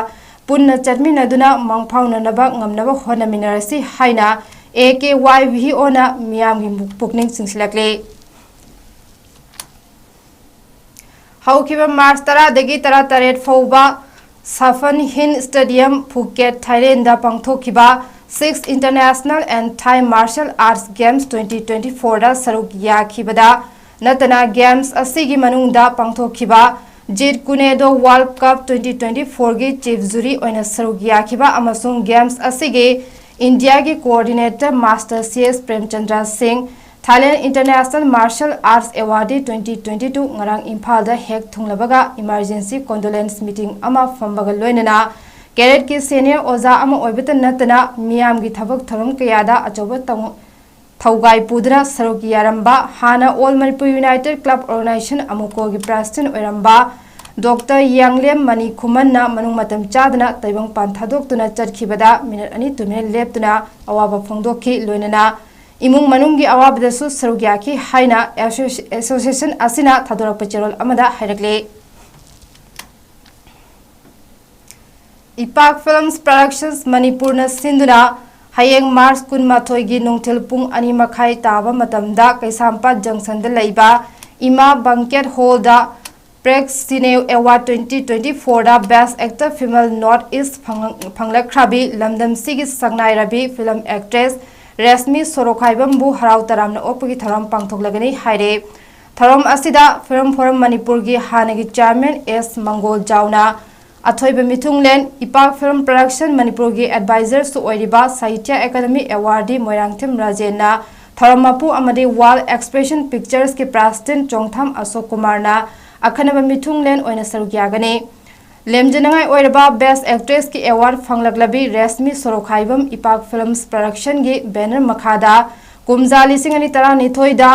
ꯄꯨꯟꯅ ꯆꯠꯃꯤꯟꯅꯗꯨꯅ ꯃꯪꯐꯥꯎꯅꯅꯕ ꯉꯝꯅꯕ ꯍꯣꯠꯅꯃꯤꯟꯅꯔꯁꯤ ꯍꯥꯏꯅ A K Y V Oꯅ ꯃꯤꯌꯥꯝꯒꯤ ꯄꯨꯛꯅꯤꯡ ꯆꯤꯡꯁꯤꯜꯂꯛꯂꯤ꯫ ꯍꯧꯈꯤꯕ March ꯇꯔꯥꯗꯒꯤ ꯇꯔꯥꯇꯔꯦꯠ ꯐꯥꯎꯕ Safan Hill Stadium, Phuket, Thailandꯗ ꯄꯥꯡꯊꯣꯛꯈꯤꯕ Six International and Thai Martial Arts Games twenty twenty-four ꯗ ꯁꯔꯨꯛ ꯌꯥꯈꯤꯕꯗ ꯅꯠꯇꯅ Games ꯑꯁꯤꯒꯤ ꯃꯅꯨꯡꯗ ꯄꯥꯡꯊꯣꯛꯈꯤꯕ Jeet Kune Do World Cup twenty twenty-four ꯒꯤ Chief Jury ꯑꯣꯏꯅ ꯁꯔꯨꯛ ꯌꯥꯈꯤꯕ ꯑꯃꯁꯨꯡ Games ꯑꯁꯤꯒꯤ ꯏꯟꯗꯤꯌꯥꯒꯤ Coordinator Master C S Premchandra Singh, Thailand International Martial Arts Awardee twenty twenty-two ꯉꯔꯥꯡ ꯏꯝꯐꯥꯜꯗ ꯍꯦꯛ ꯊꯨꯡꯂꯕꯒ Emergency Condolence Meeting ꯑꯃ ꯐꯝꯕꯒ ꯂꯣꯏꯅꯅ ꯀꯦꯔꯦꯠꯀꯤ senior ꯑꯣꯖꯥ ꯑꯃ ꯑꯣꯏꯕꯇ ꯅꯠꯇꯅ ꯃꯤꯌꯥꯝꯒꯤ ꯊꯕꯛ ꯊꯧꯔꯝ ꯀꯌꯥꯗ ꯑꯆꯧꯕ ꯇꯧ-, ꯊꯧꯒꯥꯏ ꯄꯨꯗꯨꯅ ꯁꯔꯨꯛ ꯌꯥꯔꯝꯕ ꯍꯥꯟꯅ All Manipur United Club Organization ꯑꯃꯨꯀꯣꯒꯤ President ꯑꯣꯏꯔꯝꯕ Doctor ꯌꯥꯡꯂꯦꯝ ꯃꯅꯤ ꯈꯨꯃꯟꯅ ꯃꯅꯨꯡ ꯃꯇꯝ ꯆꯥꯗꯅ ꯇꯥꯏꯕꯪꯄꯥꯟ ꯊꯥꯗꯣꯛꯇꯨꯅ ꯆꯠꯈꯤꯕꯗ ꯃꯤꯅꯠ ꯑꯅꯤ ꯇꯨꯃꯤꯟꯅ ꯂꯦꯞꯇꯨꯅ ꯑꯋꯥꯕ ꯐꯣꯡꯗꯣꯛꯈꯤ꯫ ꯂꯣꯏꯅꯅ ꯏꯃꯨꯡ ꯃꯅꯨꯡꯒꯤ ꯑꯋꯥꯕꯗꯁꯨ ꯁꯔꯨꯛ ꯌꯥꯈꯤ ꯍꯥꯏꯅ ꯑꯦꯁꯣꯁꯤ-, association ꯑꯁꯤꯅ ꯊꯥꯗꯣꯔꯛꯄ ꯆꯦꯔꯣꯜ ꯑꯃꯗ ꯍꯥꯏꯔꯛꯂꯤ꯫ ꯏꯄꯥꯛ Films Productions ꯃꯅꯤꯄꯨꯔꯅ ꯁꯤꯟꯗꯨꯅ ꯍꯌꯦꯡ March ꯀꯨꯟꯃꯥꯊꯣꯏꯒꯤ ꯅꯨꯡꯊꯤꯜ ꯄꯨꯡ ꯑꯅꯤ ꯃꯈꯥꯏ ꯇꯥꯕ ꯃꯇꯝꯗ ꯀꯩꯁꯥꯝꯄꯥꯠ Junction ꯗ ꯂꯩꯕ ꯏꯃꯥ Banquet Hall ꯗ Press Cine Award twenty twenty-four ꯗ Best Actor Female North East ꯐꯪ-, ꯐꯪꯂꯛꯈ꯭ꯔꯕꯤ ꯂꯝꯗꯝꯁꯤꯒꯤ ꯁꯛꯅꯥꯏꯔꯕꯤ film actress ꯔꯦꯁꯃꯤ ꯁꯣꯔꯣꯈꯥꯏꯕꯝꯕꯨ ꯍꯔꯥꯎ ꯇꯔꯥꯝꯅ ꯑꯣꯛꯄꯒꯤ ꯊꯧꯔꯝ ꯄꯥꯡꯊꯣꯛꯂꯒꯅꯤ ꯍꯥꯏꯔꯦ꯫ ꯊꯧꯔꯝ ꯑꯁꯤꯗ Film Forum ꯃꯅꯤꯄꯨꯔꯒꯤ ꯍꯥꯟꯅꯒꯤ Chairman ꯑꯦꯁ ꯃꯪꯒꯣꯜ ꯖꯥꯎꯅ, ꯑꯊꯣꯏꯕ ꯃꯤꯊꯨꯡꯂꯦꯟ, ꯏꯄꯥꯛ Film Production ꯃꯅꯤꯄꯨꯔꯒꯤ advisorꯁꯨ ꯑꯣꯏꯔꯤꯕ Sahitya Academy Awardee ꯃꯣꯏꯔꯥꯡꯊꯦꯝ ꯔꯥꯖꯦꯟꯅ, ꯊꯧꯔꯝ ꯃꯄꯨ ꯑꯃꯗꯤ World Expression Picturesꯀꯤ President ꯆꯣꯡꯊꯥꯝ ꯑꯁꯣꯛ ꯀꯨꯃꯥꯔꯅ ꯑꯈꯟꯅꯕ ꯃꯤꯊꯨꯡꯂꯦꯟ ꯑꯣꯏꯅ ꯁꯔꯨꯛ ꯌꯥꯒꯅꯤ꯫ ꯂꯦꯝꯖꯅꯉꯥꯏ ꯑꯣꯏꯔꯕ Best Actressꯀꯤ award ꯐꯪꯂꯛꯂꯕꯤ Rashmi ꯁꯣꯔꯣꯈꯥꯏꯕꯝ ꯏꯄꯥꯛ Films Productionꯒꯤ banner ꯃꯈꯥꯗ ꯀꯨꯝꯖꯥ ꯂꯤꯁꯤꯡ ꯑꯅꯤ ꯇꯔꯥꯅꯤꯊꯣꯏꯗ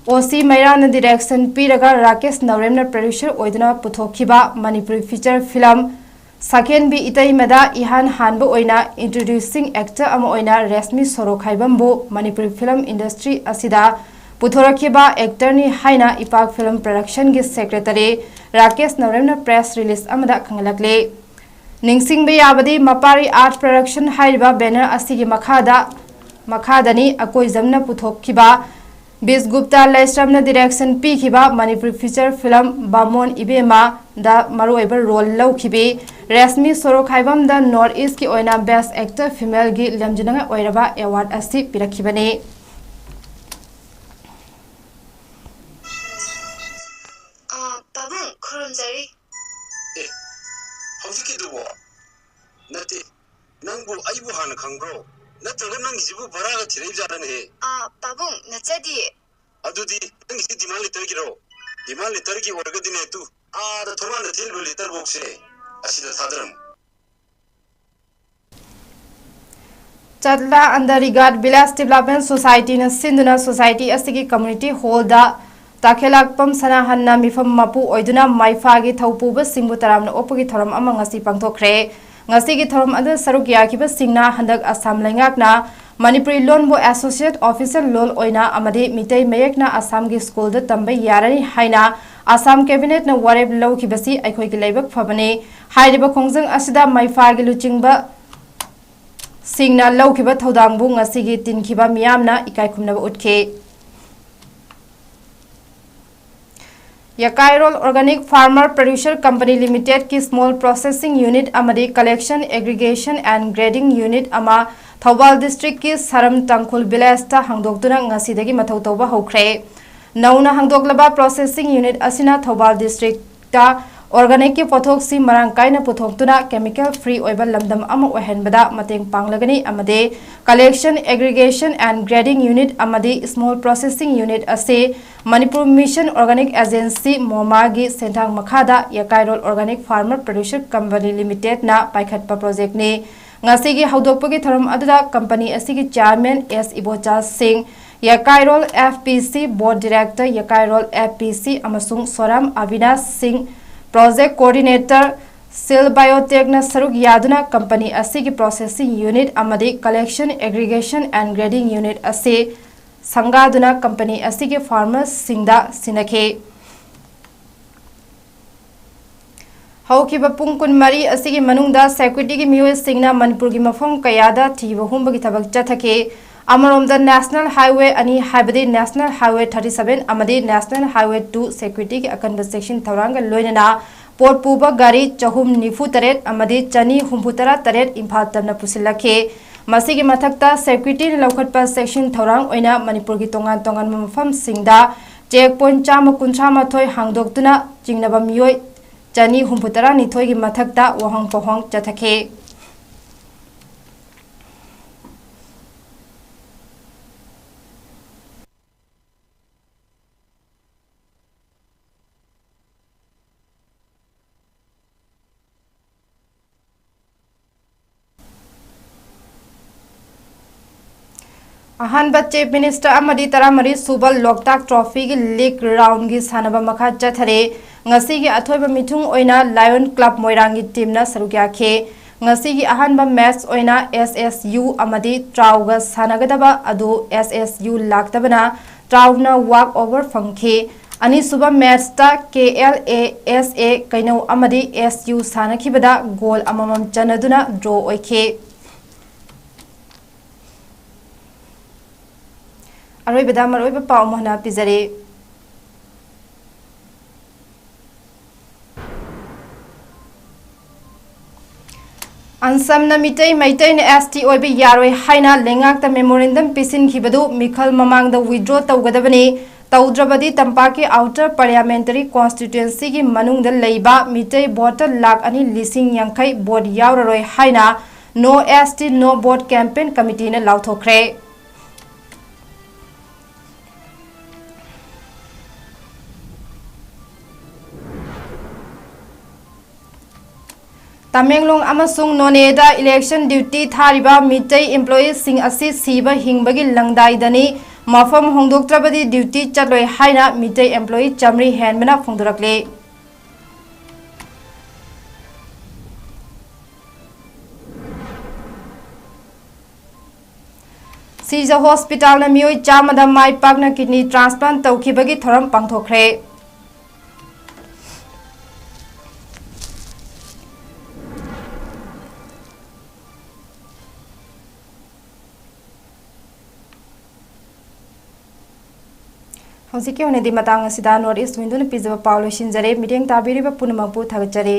ꯑꯣ ꯁꯤ ꯃꯩꯔꯥꯅ direction ꯄꯤꯔꯒ ꯔꯥꯀꯦꯁ ꯅꯧꯔꯦꯝꯅ producer ꯑꯣꯏꯗꯨꯅ ꯄꯨꯊꯣꯛꯈꯤꯕ ꯃꯅꯤꯄꯨꯔꯤ feature film ꯁꯥꯀꯦꯟꯕꯤ ꯏꯇꯩꯃꯗ ꯏꯍꯥꯟ ꯍꯥꯟꯕ ꯑꯣꯏꯅ introducing actor ꯑꯃ ꯑꯣꯏꯅ ꯔꯦꯁꯃꯤ ꯁꯣꯔꯣꯈꯥꯏꯕꯝꯕꯨ ꯃꯅꯤꯄꯨꯔꯤ film industry ꯑꯁꯤꯗ ꯄꯨꯊꯣꯔꯛꯈꯤꯕ actorꯅꯤ ꯍꯥꯏꯅ ꯏꯄꯥꯛ Film Productionꯒꯤ secretary Rakesh ꯅꯧꯔꯦꯝꯅ press release ꯑꯃꯗ ꯈꯪꯍꯜꯂꯛꯂꯤ꯫ ꯅꯤꯡꯁꯤꯡꯕ ꯌꯥꯕꯗꯤ ꯃꯄꯥꯔꯤ Art Production ꯍꯥꯏꯔꯤꯕ banner ꯑꯁꯤꯒꯤ ꯃꯈꯥꯗ, ꯃꯈꯥꯗꯅꯤ ꯑꯀꯣꯏꯖꯝꯅ ꯄꯨꯊꯣꯛꯈꯤꯕ ꯕꯤꯁ ꯒꯨꯞꯇꯥ ꯂꯩꯁ꯭ꯔꯝꯅ direction ꯄꯤꯈꯤꯕ ꯃꯅꯤꯄꯨꯔꯤ feature film ꯕꯥꯃꯣꯟ ꯏꯕꯦꯝꯃꯗ ꯃꯔꯨꯑꯣꯏꯕ role ꯂꯧꯈꯤꯕꯤ ꯔꯦꯁꯃꯤ ꯁꯣꯔꯣꯈꯥꯏꯕꯝꯗ North East ꯀꯤ ꯑꯣꯏꯅ Best Actor Female ꯒꯤ ꯂꯝꯖꯤꯡꯅꯉꯥꯏ ꯑꯣꯏꯔꯕ award ꯑꯁꯤ ꯄꯤꯔꯛꯈꯤꯕꯅꯤ꯫ ꯑꯥ, ꯄꯥꯕꯨꯡ, ꯈꯨꯔꯨꯝꯖꯔꯤ꯫ ꯑꯦ, ꯍꯧꯖꯤꯛꯀꯤꯗꯨꯕꯣ? ꯅꯠꯇꯦ, ꯅꯪꯕꯨ ꯑꯩꯕꯨ ꯍꯥꯟꯅ ꯈꯪꯕ꯭ꯔꯣ? ꯅꯠꯇ꯭ꯔꯒ ꯅꯪꯒꯤꯁꯤꯕꯨ ꯚꯔꯥꯒ ꯊꯤꯔꯛꯏ ꯖꯥꯠꯂꯅꯦꯍꯦ? ꯑꯥ, ꯄꯥꯕꯨꯡ, ꯅꯠꯆꯗꯤꯌꯦ꯫ ꯑꯗꯨꯗꯤ ꯅꯪꯒꯤꯁꯤ demand letter ꯒꯤꯔꯣ? Demand letter ꯒꯤ ꯑꯣꯏꯔꯒꯗꯤꯅꯦ, ꯇꯨ, ꯑꯥꯗ ꯊꯣꯡꯒꯥꯟꯗ ꯊꯤꯜꯂꯤꯕ letter box ꯁꯦ ꯑꯁꯤꯗ ꯊꯥꯗꯔꯝꯃꯨ꯫ ꯆꯠꯂꯥ under Righat Village Development Society ꯅ ꯁꯤꯟꯗꯨꯅ society ꯑꯁꯤꯒꯤ community hall ꯗ ꯇꯥꯈꯦꯂꯥꯛꯄꯝ ꯁꯅꯥꯍꯟꯅ ꯃꯤꯐꯝ ꯃꯄꯨ ꯑꯣꯏꯗꯨꯅ ꯃꯩꯐꯥꯒꯤ ꯊꯧꯄꯨꯕꯁꯤꯡꯕꯨ ꯇꯔꯥꯝꯅ ꯑꯣꯛꯄꯒꯤ ꯊꯧꯔꯝ ꯑꯃ ꯉꯁꯤ ꯄꯥꯡꯊꯣꯛꯈ꯭ꯔꯦ꯫ ꯉꯁꯤꯒꯤ ꯊꯧꯔꯝ ꯑꯗꯨꯗ ꯁꯔꯨꯛ ꯌꯥꯈꯤꯕꯁꯤꯡꯅ ꯍꯟꯗꯛ ꯑꯁꯥꯝ ꯂꯩꯉꯥꯛꯅ ꯃꯅꯤꯄꯨꯔꯤ ꯂꯣꯟꯕꯨ associate official ꯂꯣꯟ ꯑꯣꯏꯅ ꯑꯃꯗꯤ ꯃꯤꯇꯩ ꯃꯌꯦꯛꯅ ꯑꯁꯥꯝꯒꯤ ꯁ꯭ꯀꯨꯜꯗ ꯇꯝꯕ ꯌꯥꯔꯅꯤ ꯍꯥꯏꯅ ꯑꯁꯥꯝ cabinet ꯅ ꯋꯥꯔꯦꯞ ꯂꯧꯈꯤꯕꯁꯤ ꯑꯩꯈꯣꯏꯒꯤ ꯂꯥꯏꯕꯛ ꯐꯕꯅꯤ꯫ ꯍꯥꯏꯔꯤꯕ ꯈꯣꯡꯖꯪ ꯑꯁꯤꯗ ꯃꯩꯐꯥꯒꯤ ꯂꯨꯆꯤꯡꯕ ꯁꯤꯡꯅ ꯂꯧꯈꯤꯕ ꯊꯧꯗꯥꯡꯕꯨ ꯉꯁꯤꯒꯤ ꯇꯤꯟꯈꯤꯕ ꯃꯤꯌꯥꯝꯅ ꯏꯀꯥꯏ ꯈꯨꯝꯅꯕ ꯎꯠꯈꯤ꯫ ꯌꯥꯀꯥꯏꯔꯣꯜ Organic Farmer Producer Company Limited ꯀꯤ Small Processing Unit ꯑꯃꯗꯤ Collection, Aggregation and Grading Unit ꯑꯃ ꯊꯧꯕꯥꯜ district ꯀꯤ ꯁꯔꯝ ꯇꯥꯡꯈꯨꯜ village ꯇ ꯍꯥꯡꯗꯣꯛꯇꯨꯅ ꯉꯁꯤꯗꯒꯤ ꯃꯊꯧ ꯇꯧꯕ ꯍꯧꯈ꯭ꯔꯦ꯫ ꯅꯧꯅ ꯍꯥꯡꯗꯣꯛꯂꯕ processing unit ꯑꯁꯤꯅ ꯊꯧꯕꯥꯜ district ꯇ organic ꯀꯤ ꯄꯣꯠꯊꯣꯛꯁꯤ ꯃꯔꯥꯡ ꯀꯥꯏꯅ ꯄꯨꯊꯣꯛꯇꯨꯅ chemical free ꯑꯣꯏꯕ ꯂꯝꯗꯝ ꯑꯃ ꯑꯣꯏꯍꯟꯕꯗ ꯃꯇꯦꯡ ꯄꯥꯡꯂꯒꯅꯤ ꯑꯃꯗꯤ Collection, Aggregation and Grading Unit ꯑꯃꯗꯤ Small Processing Unit ꯑꯁꯤ Manipur Mission Organic Agency, MOMA ꯒꯤ ꯁꯦꯟꯊꯥꯡ ꯃꯈꯥꯗ ꯌꯥꯀꯥꯏꯔꯣꯜ Organic Farmer Producer Company Limited ꯅ ꯄꯥꯏꯈꯠꯄ project ꯅꯤ꯫ ꯉꯁꯤꯒꯤ ꯍꯧꯗꯣꯛꯄꯒꯤ ꯊꯧꯔꯝ ꯑꯗꯨꯗ company ꯑꯁꯤꯒꯤ chairman ꯑꯦꯁ ꯏꯕꯣꯆꯥ ꯁꯤꯡ, ꯌꯥꯀꯥꯏꯔꯣꯜ F P C board director ꯌꯥꯀꯥꯏꯔꯣꯜ F P C ꯑꯃꯁꯨꯡ ꯁꯣꯔꯥꯝ ꯑꯕꯤꯅꯥꯁ ꯁꯤꯡ, project coordinator, ꯁꯤꯜ ꯕꯥꯏꯑꯣꯇꯦꯛꯅ ꯁꯔꯨꯛ ꯌꯥꯗꯨꯅ company ꯑꯁꯤꯒꯤ processing unit ꯑꯃꯗꯤ Collection, Aggregation and Grading Unit ꯑꯁꯤ ꯁꯪꯒꯥꯗꯨꯅ company ꯑꯁꯤꯒꯤ farmers ꯁꯤꯡꯗ ꯁꯤꯟꯅꯈꯤ꯫ ꯍꯧꯈꯤꯕ ꯄꯨꯡ ꯀꯨꯟꯃꯔꯤ ꯑꯁꯤꯒꯤ ꯃꯅꯨꯡꯗ security ꯒꯤ ꯃꯤꯑꯣꯏꯁꯤꯡꯅ ꯃꯅꯤꯄꯨꯔꯒꯤ ꯃꯐꯝ ꯀꯌꯥꯗ ꯊꯤꯕ ꯍꯨꯝꯕꯒꯤ ꯊꯕꯛ ꯆꯠꯊꯈꯤ꯫ ꯑꯃꯔꯣꯝꯗ National Highway ꯑꯅꯤ ꯍꯥꯏꯕꯗꯤ National Highway thirty seven ꯑꯃꯗꯤ National Highway two security ꯒꯤ ꯑꯀꯟꯕ ꯆꯦꯛꯁꯤꯟ ꯊꯧꯔꯥꯡꯒ ꯂꯣꯏꯅꯅ ꯄꯣꯠ ꯄꯨꯕ ꯒꯥꯔꯤ ꯆꯍꯨꯝ ꯅꯤꯐꯨ ꯇꯔꯦꯠ ꯑꯃꯗꯤ ꯆꯅꯤ ꯍꯨꯝꯐꯨ ꯇꯔꯥ ꯇꯔꯦꯠ ꯏꯝꯐꯥꯜ ꯇꯝꯅ ꯄꯨꯁꯤꯜꯂꯛꯈꯤ꯫ ꯃꯁꯤꯒꯤ ꯃꯊꯛꯇ securityꯅ ꯂꯧꯈꯠꯄ section ꯊꯧꯔꯥꯡ ꯑꯣꯏꯅ ꯃꯅꯤꯄꯨꯔꯒꯤ ꯇꯣꯉꯥꯟ ꯇꯣꯉꯥꯟꯕ ꯃꯐꯝꯁꯤꯡꯗ check point ꯆꯥꯝꯃ ꯀꯨꯟꯊ꯭ꯔꯥ ꯃꯥꯊꯣꯏ ꯍꯥꯡꯗꯣꯛꯇꯨꯅ ꯆꯤꯡꯅꯕ ꯃꯤꯑꯣꯏ ꯆꯅꯤ ꯍꯨꯝꯐꯨ ꯇꯔꯥ ꯅꯤꯊꯣꯏꯒꯤ ꯃꯊꯛꯇ ꯋꯥꯍꯪ ꯄꯥꯎꯍꯪ ꯆꯠꯊꯈꯤ꯫ ꯑꯍꯥꯟꯕ Chief Minister ꯑꯃꯗꯤ ꯇꯔꯥꯃꯔꯤ ꯁꯨꯕ ꯂꯣꯛꯇꯥꯛ Trophyꯒꯤ league roundꯒꯤ ꯁꯥꯟꯅꯕ ꯃꯈꯥ ꯆꯠꯊꯔꯦ꯫ ꯉꯁꯤꯒꯤ ꯑꯊꯣꯏꯕ ꯃꯤꯊꯨꯡ ꯑꯣꯏꯅ Lion Club ꯃꯣꯏꯔꯥꯡꯒꯤ teamꯅ ꯁꯔꯨꯛ ꯌꯥꯈꯤ꯫ ꯉꯁꯤꯒꯤ ꯑꯍꯥꯟꯕ match ꯑꯣꯏꯅ S S U ꯑꯃꯗꯤ ꯇ꯭ꯔꯥꯎꯒ ꯁꯥꯟꯅꯒꯗꯕ ꯑꯗꯨ S S U ꯂꯥꯛꯇꯕꯅ ꯇ꯭ꯔꯥꯎꯅ walk over ꯐꯪꯈꯤ꯫ ꯑꯅꯤꯁꯨꯕ matchꯇ K L A S A ꯀꯩꯅꯧ ꯑꯃꯗꯤ S U ꯁꯥꯟꯅꯈꯤꯕꯗ goal ꯑꯃꯃꯝ ꯆꯟꯅꯗꯨꯅ draw ꯑꯣꯏꯈꯤ꯫ ꯑꯔꯣꯏꯕꯗ ꯃꯔꯨꯑꯣꯏꯕ ꯄꯥꯎ ꯑꯃꯨꯛ ꯍꯟꯅ ꯄꯤꯖꯔꯤ꯫ ꯑꯟꯁꯝꯅ ꯃꯤꯇꯩ ꯃꯩꯇꯩꯅ S T ꯑꯣꯏꯕ ꯌꯥꯔꯣꯏ ꯍꯥꯏꯅ ꯂꯩꯉꯥꯛꯇ memorandum ꯄꯤꯁꯤꯟꯈꯤꯕꯗꯨ ꯃꯤꯈꯜ ꯃꯃꯥꯡꯗ withdraw ꯇꯧꯒꯗꯕꯅꯤ꯫ ꯇꯧꯗ꯭ꯔꯕꯗꯤ ꯇꯝꯄꯥꯛꯀꯤ Outer Parliamentary Constituencyꯒꯤ ꯃꯅꯨꯡꯗ ꯂꯩꯕ ꯃꯤꯇꯩ voter ꯂꯥꯈ ꯑꯅꯤ ꯂꯤꯁꯤꯡ ꯌꯥꯡꯈꯩ vote ꯌꯥꯎꯔꯔꯣꯏ ꯍꯥꯏꯅ No S T No Vote Campaign Committeeꯅ ꯂꯥꯎꯊꯣꯛꯈ꯭ꯔꯦ꯫ Tamenglong ꯑꯃꯁꯨꯡ ꯅꯣꯅꯦꯗ election duty ꯊꯥꯔꯤꯕ ꯃꯤꯇꯩ employeeꯁꯤꯡ ꯑꯁꯤ ꯁꯤꯕ ꯍꯤꯡꯕꯒꯤ ꯂꯪꯗꯥꯏꯗꯅꯤ꯫ ꯃꯐꯝ ꯍꯣꯡꯗꯣꯛꯇ꯭ꯔꯕꯗꯤ duty ꯆꯠꯂꯣꯏ ꯍꯥꯏꯅ ꯃꯤꯇꯩ employee ꯆꯥꯃꯔꯤ ꯍꯦꯟꯕꯅ ꯐꯣꯡꯗꯣꯔꯛꯂꯤ꯫ ꯁꯤꯖ ꯍꯣꯁꯄꯤꯇꯥꯜꯅ ꯃꯤꯑꯣꯏ ꯆꯥꯝꯃꯗ ꯃꯥꯏ ꯄꯥꯛꯅ kidney transplant ꯇꯧꯈꯤꯕꯒꯤ ꯊꯧꯔꯝ ꯄꯥꯡꯊꯣꯛꯈ꯭ꯔꯦ꯫ ꯍꯧꯖꯤꯛꯀꯤ ꯑꯣꯏꯅꯗꯤ ꯃꯇꯥꯡ ꯑꯁꯤꯗ North East Window ꯅ ꯄꯤꯖꯕ ꯄꯥꯎ ꯂꯣꯏꯁꯤꯟꯖꯔꯦ꯫ ꯃꯤꯠꯌꯦꯡ ꯇꯥꯕꯤꯔꯤꯕ ꯄꯨꯝꯅꯃꯛꯄꯨ ꯊꯥꯒꯠꯆꯔꯤ꯫